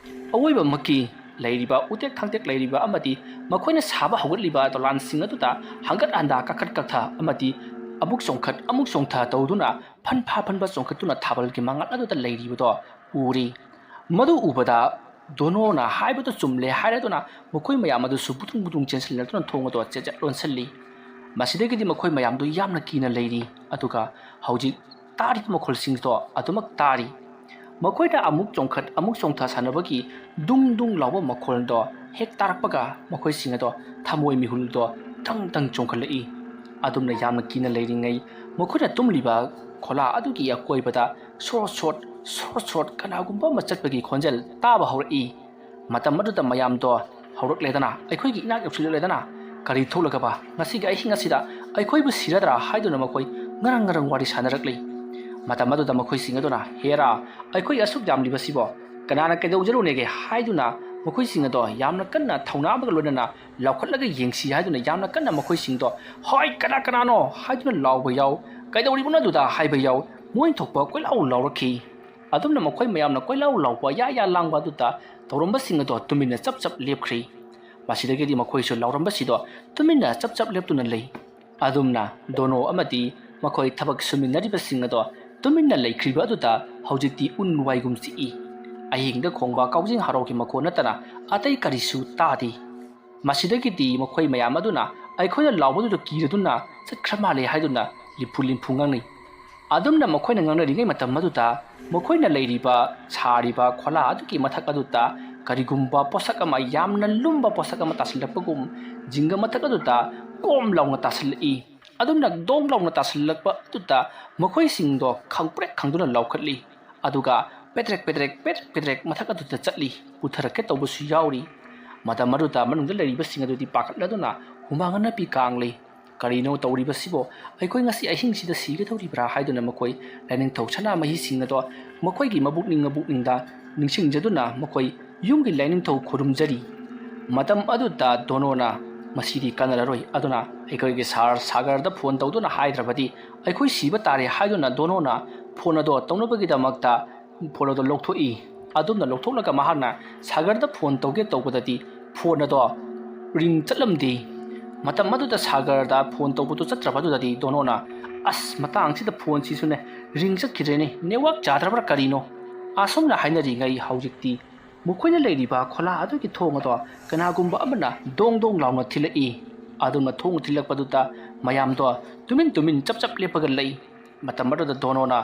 ꯑꯋꯣꯏꯕꯃꯛꯀꯤ ꯂꯩꯔꯤꯕ ꯎꯇꯦꯛ ꯊꯥꯡꯇꯦꯛ ꯂꯩꯔꯤꯕ ꯑꯃꯗꯤ ꯃꯈꯣꯏꯅ ꯁꯥꯕ ꯍꯧꯒꯠꯂꯤꯕ ꯗꯣꯂꯥꯟꯁꯤꯡ ꯑꯗꯨꯗ ꯍꯪꯒꯠ ꯍꯟꯗꯥ, ꯀꯥꯈꯠ ꯀꯥꯊ ꯑꯃꯗꯤ ꯑꯃꯨꯛ ꯆꯣꯡꯈꯠ ꯑꯃꯨꯛ ꯆꯣꯡꯊ ꯇꯧꯗꯨꯅ ꯐꯟ ꯐꯥ ꯐꯟꯕ ꯆꯣꯡꯈꯠꯇꯨꯅ ꯊꯥꯕꯜꯒꯤ ꯃꯉꯥꯜ ꯑꯗꯨꯗ ꯂꯩꯔꯤꯕꯗꯣ ꯎꯔꯤ꯫ ꯃꯗꯨ ꯎꯕꯗ ꯗꯣꯅꯣꯅ ꯍꯥꯏꯕꯗꯨ ꯆꯨꯝꯂꯦ ꯍꯥꯏꯔꯗꯨꯅ ꯃꯈꯣꯏ ꯃꯌꯥꯝ ꯑꯗꯨꯁꯨ ꯕꯨꯗꯨꯡ ꯕꯨꯗꯨꯡ ꯆꯦꯟꯁꯤꯜꯂꯛꯇꯨꯅ ꯊꯣꯡ ꯑꯗꯣ ꯆꯦꯠ ꯆꯦꯠ ꯂꯣꯟꯁꯤꯜꯂꯤ꯫ ꯃꯁꯤꯗꯒꯤꯗꯤ ꯃꯈꯣꯏ ꯃꯌꯥꯝꯗꯨ ꯌꯥꯝꯅ ꯀꯤꯅ ꯂꯩꯔꯤ꯫ ꯑꯗꯨꯒ ꯍꯧꯖꯤꯛ ꯇꯥꯔꯤꯕ ꯃꯈꯣꯜꯁꯤꯡꯗꯣ ꯑꯗꯨꯃꯛ ꯇꯥꯔꯤ꯫ ꯃꯈꯣꯏꯅ ꯑꯃꯨꯛ ꯆꯣꯡꯈꯠ ꯑꯃꯨꯛ ꯆꯣꯡꯊ ꯁꯥꯟꯅꯕꯒꯤ ꯗꯨꯡ ꯗꯨꯡ ꯂꯥꯎꯕ ꯃꯈꯣꯜꯗꯣ ꯍꯦꯛ ꯇꯥꯔꯛꯄꯒ ꯃꯈꯣꯏꯁꯤꯡ ꯑꯗꯣ ꯊꯃꯣꯏ ꯃꯤꯍꯨꯜꯗꯣ ꯇꯪ ꯇꯪ ꯆꯣꯡꯈꯠꯂꯛꯏ꯫ ꯑꯗꯨꯝꯅ ꯌꯥꯝꯅ ꯀꯤꯅ ꯂꯩꯔꯤꯉꯩ ꯃꯈꯣꯏꯅ ꯇꯨꯝꯂꯤꯕ ꯈꯣꯂꯥ ꯑꯗꯨꯒꯤ ꯑꯀꯣꯏꯕꯗ ꯁꯣꯔꯣꯠ ꯁꯣꯔꯣꯠ, ꯁꯣꯔꯣꯠ ꯁꯣꯔꯣꯠ ꯀꯅꯥꯒꯨꯝꯕ ꯑꯃ ꯆꯠꯄꯒꯤ ꯈꯣꯟꯖꯦꯜ ꯇꯥꯕ ꯍꯧꯔꯛꯏ꯫ ꯃꯇꯝ ꯑꯗꯨꯗ ꯃꯌꯥꯝꯗꯣ ꯍꯧꯔꯛꯂꯦꯗꯅ, ꯑꯩꯈꯣꯏꯒꯤ ꯏꯅꯥꯛ ꯌꯧꯁꯤꯜꯂꯛꯂꯦꯗꯅ, "ꯀꯔꯤ ꯊꯣꯛꯂꯒꯕ? ꯉꯁꯤꯒꯤ ꯑꯍꯤꯡ ꯑꯁꯤꯗ ꯑꯩꯈꯣꯏꯕꯨ ꯁꯤꯔꯗ꯭ꯔꯥ?" ꯍꯥꯏꯗꯨꯅ ꯃꯈꯣꯏ ꯉꯔꯪ ꯉꯔꯪ ꯋꯥꯔꯤ ꯁꯥꯟꯅꯔꯛꯂꯤ꯫ ꯃꯇꯝ ꯑꯗꯨꯗ ꯃꯈꯣꯏꯁꯤꯡ ꯑꯗꯨꯅ, "ꯍꯦꯔꯥ, ꯑꯩꯈꯣꯏ ꯑꯁꯨꯛ ꯌꯥꯝꯂꯤꯕꯁꯤꯕꯣ ꯀꯅꯥꯅ ꯀꯩꯗꯧꯖꯔꯨꯅꯦꯒꯦ?" ꯍꯥꯏꯗꯨꯅ ꯃꯈꯣꯏꯁꯤꯡ ꯑꯗꯣ ꯌꯥꯝꯅ ꯀꯟꯅ ꯊꯧꯅꯥ ꯑꯃꯒ ꯂꯣꯏꯅꯅ ꯂꯥꯎꯈꯠꯂꯒ ꯌꯦꯡꯁꯤ ꯍꯥꯏꯗꯨꯅ ꯌꯥꯝꯅ ꯀꯟꯅ ꯃꯈꯣꯏꯁꯤꯡꯗꯣ, "ꯍꯣꯏ, ꯀꯅꯥ ꯀꯅꯥꯅꯣ?" ꯍꯥꯏꯗꯨꯅ ꯂꯥꯎꯕ ꯌꯥꯎ, "ꯀꯩꯗꯧꯔꯤꯕꯅꯣ ꯑꯗꯨꯗ?" ꯍꯥꯏꯕ ꯌꯥꯎ, ꯃꯣꯏ ꯊꯣꯛꯄ ꯀꯣꯏꯂꯥꯎ ꯂꯥꯎꯔꯛꯈꯤ꯫ ꯑꯗꯨꯝꯅ ꯃꯈꯣꯏ ꯃꯌꯥꯝꯅ ꯀꯣꯏꯂꯥꯎ ꯂꯥꯎꯕ, ꯌꯥ ꯌꯥ ꯂꯥꯡꯕ ꯑꯗꯨꯗ ꯇꯧꯔꯝꯕꯁꯤꯡ ꯑꯗꯣ ꯇꯨꯃꯤꯟꯅ ꯆꯞ ꯆꯞ ꯂꯦꯞꯈ꯭ꯔꯤ꯫ ꯃꯁꯤꯗꯒꯤꯗꯤ ꯃꯈꯣꯏꯁꯨ ꯂꯥꯎꯔꯝꯕꯁꯤꯗꯣ ꯇꯨꯃꯤꯟꯅ ꯆꯞ ꯆꯞ ꯂꯦꯞꯇꯨꯅ ꯂꯩ꯫ ꯑꯗꯨꯝꯅ ꯗꯣꯅꯣ ꯑꯃꯗꯤ ꯃꯈꯣꯏ ꯊꯕꯛ ꯁꯨꯃꯤꯟꯅꯔꯤꯕꯁꯤꯡ ꯑꯗꯣ ꯇꯨꯃꯤꯟꯅ ꯂꯩꯈ꯭ꯔꯤꯕ ꯑꯗꯨꯗ ꯍꯧꯖꯤꯛꯇꯤ ꯎꯟ ꯋꯥꯏꯒꯨꯝ ꯆꯤꯛꯏ꯫ ꯑꯍꯤꯡꯗ ꯈꯣꯡꯕ ꯀꯥꯎꯖꯤꯡ ꯍꯔꯥꯎꯒꯤ ꯃꯈꯣꯟ ꯅꯠꯇꯅ ꯑꯇꯩ ꯀꯔꯤꯁꯨ ꯇꯥꯗꯦ꯫ ꯃꯁꯤꯗꯒꯤꯗꯤ ꯃꯈꯣꯏ ꯃꯌꯥꯝ ꯑꯗꯨꯅ ꯑꯩꯈꯣꯏꯅ ꯂꯥꯎꯕꯗꯨꯗ ꯀꯤꯔꯗꯨꯅ ꯆꯠꯈ꯭ꯔ ꯃꯥꯜꯂꯦ ꯍꯥꯏꯗꯨꯅ ꯂꯤꯐꯨ ꯂꯤꯐꯨ ꯉꯥꯡꯅꯩ꯫ ꯑꯗꯨꯝꯅ ꯃꯈꯣꯏꯅ ꯉꯥꯡꯅꯔꯤꯉꯩ ꯃꯇꯝ ꯑꯗꯨꯗ ꯃꯈꯣꯏꯅ ꯂꯩꯔꯤꯕ, ꯁꯥꯔꯤꯕ ꯈꯣꯂꯥ ꯑꯗꯨꯒꯤ ꯃꯊꯛ ꯑꯗꯨꯗ ꯀꯔꯤꯒꯨꯝꯕ ꯄꯣꯠꯁꯛ ꯑꯃ, ꯌꯥꯝꯅ ꯂꯨꯝꯕ ꯄꯣꯠꯁꯛ ꯑꯃ ꯇꯥꯁꯤꯜꯂꯛꯄꯒꯨꯝ ꯖꯤꯡꯒ ꯃꯊꯛ ꯑꯗꯨꯗ ꯀꯣꯝ ꯂꯥꯎꯅ ꯇꯥꯁꯤꯜꯂꯛꯏ꯫ ꯑꯗꯨꯝꯅ ꯗꯣꯡ ꯂꯥꯎꯅ ꯇꯥꯁꯤꯜꯂꯛꯄ ꯑꯗꯨꯗ ꯃꯈꯣꯏꯁꯤꯡꯗꯣ ꯈꯪꯄ꯭ꯔꯦꯛ ꯈꯪꯗꯨꯅ ꯂꯥꯎꯈꯠꯂꯤ꯫ ꯑꯗꯨꯒ ꯄꯦꯗ꯭ꯔꯦꯛ ꯄꯦꯗ꯭ꯔꯦꯛ, ꯄꯦꯗ꯭ꯔꯦꯛ ꯄꯦꯗ꯭ꯔꯦꯛ ꯃꯊꯛ ꯑꯗꯨꯗ ꯆꯠꯂꯤ, ꯄꯨꯊꯔꯛꯀꯦ ꯇꯧꯕꯁꯨ ꯌꯥꯎꯔꯤ꯫ ꯃꯇꯝ ꯑꯗꯨꯗ ꯃꯅꯨꯡꯗ ꯂꯩꯔꯤꯕꯁꯤꯡ ꯑꯗꯨꯗꯤ ꯄꯥꯈꯠꯂꯗꯨꯅ ꯍꯨꯃꯥꯡ ꯑꯅꯞꯄꯤ ꯀꯥꯡꯂꯤ꯫ "ꯀꯔꯤꯅꯣ ꯇꯧꯔꯤꯕꯁꯤꯕꯣ? ꯑꯩꯈꯣꯏ ꯉꯁꯤ ꯑꯍꯤꯡꯁꯤꯗ ꯁꯤꯒꯗꯧꯔꯤꯕ꯭ꯔꯥ?" ꯍꯥꯏꯗꯨꯅ ꯃꯈꯣꯏ ꯂꯥꯏꯅꯤꯡꯊꯧ ꯁꯅꯥꯃꯍꯤꯁꯤꯡ ꯑꯗꯣ ꯃꯈꯣꯏꯒꯤ ꯃꯕꯨꯛꯅꯤꯡ ꯃꯕꯨꯛꯅꯤꯡꯗ ꯅꯤꯡꯁꯤꯡꯖꯗꯨꯅ ꯃꯈꯣꯏ ꯌꯨꯝꯒꯤ ꯂꯥꯏꯅꯤꯡꯊꯧ ꯈꯨꯔꯨꯝꯖꯔꯤ꯫ ꯃꯇꯝ ꯑꯗꯨꯗ ꯗꯣꯅꯣꯅ, "ꯃꯁꯤꯗꯤ ꯀꯥꯟꯅꯔꯔꯣꯏ, ꯑꯗꯨꯅ ꯑꯩꯈꯣꯏꯒꯤ ꯁꯥꯔ ꯁꯥꯒꯔꯗ ꯐꯣꯟ ꯇꯧꯗꯨꯅ ꯍꯥꯏꯗ꯭ꯔꯕꯗꯤ ꯑꯩꯈꯣꯏ ꯁꯤꯕ ꯇꯥꯔꯦ" ꯍꯥꯏꯗꯨꯅ ꯗꯣꯅꯣꯅ ꯐꯣꯟ ꯑꯗꯣ ꯇꯧꯅꯕꯒꯤꯗꯃꯛꯇ ꯐꯣꯟ ꯑꯗꯣ ꯂꯧꯊꯣꯛꯏ꯫ ꯑꯗꯨꯝꯅ ꯂꯧꯊꯣꯛꯂꯒ ꯃꯍꯥꯛꯅ ꯁꯥꯒꯔꯗ ꯐꯣꯟ ꯇꯧꯒꯦ ꯇꯧꯕꯗꯗꯤ ꯐꯣꯟ ꯑꯗꯣ ꯔꯤꯡ ꯆꯠꯂꯝꯗꯦ꯫ ꯃꯇꯝ ꯑꯗꯨꯗ ꯁꯥꯒꯔꯗ ꯐꯣꯟ ꯇꯧꯕꯗꯨ ꯆꯠꯇ꯭ꯔꯕ ꯑꯗꯨꯗꯗꯤ ꯗꯣꯅꯣꯅ, "ꯑꯁ, ꯃꯇꯥꯡꯁꯤꯗ ꯐꯣꯟꯁꯤꯁꯨꯅꯦ ꯔꯤꯡ ꯆꯠꯈꯤꯗ꯭ꯔꯦꯅꯦ, ꯅꯦꯠꯋꯥꯛ ꯌꯥꯗ꯭ꯔꯕ꯭ꯔꯥ ꯀꯔꯤꯅꯣ?" ꯑꯁꯨꯝꯅ ꯍꯥꯏꯅꯔꯤꯉꯩ ꯍꯧꯖꯤꯛꯇꯤ ꯃꯈꯣꯏꯅ ꯂꯩꯔꯤꯕ ꯈꯣꯂꯥ ꯑꯗꯨꯒꯤ ꯊꯣꯡ ꯑꯗꯣ ꯀꯅꯥꯒꯨꯝꯕ ꯑꯃꯅ ꯗꯣꯡ ꯗꯣꯡ ꯂꯥꯎꯅ ꯊꯤꯜꯂꯛꯏ꯫ ꯑꯗꯨꯅ ꯊꯣꯡ ꯊꯤꯜꯂꯛꯄꯗꯨꯗ ꯃꯌꯥꯝꯗꯣ ꯇꯨꯃꯤꯟ ꯇꯨꯃꯤꯟ ꯆꯞ ꯆꯞ ꯂꯦꯞꯄꯒ ꯂꯩ꯫ ꯃꯇꯝ ꯑꯗꯨꯗ ꯗꯣꯅꯣꯅ,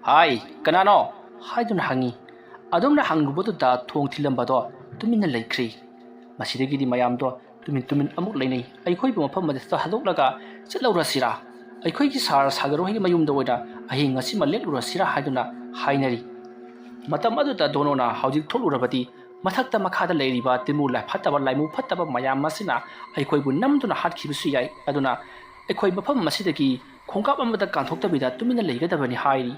"ꯍꯥꯏ, ꯀꯅꯥꯅꯣ?" ꯍꯥꯏꯗꯨꯅ ꯍꯪꯉꯤ꯫ ꯑꯗꯨꯝꯅ ꯍꯪꯂꯨꯕꯗꯨꯗ ꯊꯣꯡ ꯊꯤꯜꯂꯝꯕꯗꯣ ꯇꯨꯃꯤꯟꯅ ꯂꯩꯈ꯭ꯔꯤ꯫ ꯃꯁꯤꯗꯒꯤꯗꯤ ꯃꯌꯥꯝꯗꯣ ꯇꯨꯃꯤꯟ ꯇꯨꯃꯤꯟ ꯑꯃꯨꯛ ꯂꯩꯅꯩ꯫ "ꯑꯩꯈꯣꯏꯕꯨ ꯃꯐꯝ ꯑꯁꯤꯗ ꯊꯥꯗꯣꯛꯂꯒ ꯆꯠꯂꯧꯔꯁꯤꯔꯥ? ꯑꯩꯈꯣꯏꯒꯤ ꯁꯥꯔ ꯁꯥꯒꯔ ꯍꯣꯏꯒꯤ ꯃꯌꯨꯝꯗ ꯑꯣꯏꯅ ꯑꯍꯤꯡ ꯑꯁꯤꯃ ꯂꯦꯛꯂꯨꯔꯁꯤꯔꯥ?" ꯍꯥꯏꯗꯨꯅ ꯍꯥꯏꯅꯔꯤ꯫ ꯃꯇꯝ ꯑꯗꯨꯗ ꯗꯣꯅꯣꯅ ꯍꯧꯖꯤꯛ ꯊꯣꯛꯂꯨꯔꯕꯗꯤ ꯃꯊꯛꯇ ꯃꯈꯥꯗ ꯂꯩꯔꯤꯕ ꯇꯤꯃꯨ ꯂꯥꯏ ꯐꯠꯇꯕ, ꯂꯥꯏꯃꯨ ꯐꯠꯇꯕ ꯃꯌꯥꯝ ꯑꯁꯤꯅ ꯑꯩꯈꯣꯏꯕꯨ ꯅꯝꯗꯨꯅ ꯍꯥꯠꯈꯤꯕꯁꯨ ꯌꯥꯏ꯫ ꯑꯗꯨꯅ ꯑꯩꯈꯣꯏ ꯃꯐꯝ ꯑꯁꯤꯗꯒꯤ ꯈꯣꯡꯀꯥꯞ ꯑꯃꯗ ꯀꯥꯟꯊꯣꯛꯇꯕꯤꯗ ꯇꯨꯃꯤꯟꯅ ꯂꯩꯒꯗꯕꯅꯤ ꯍꯥꯏꯔꯤ꯫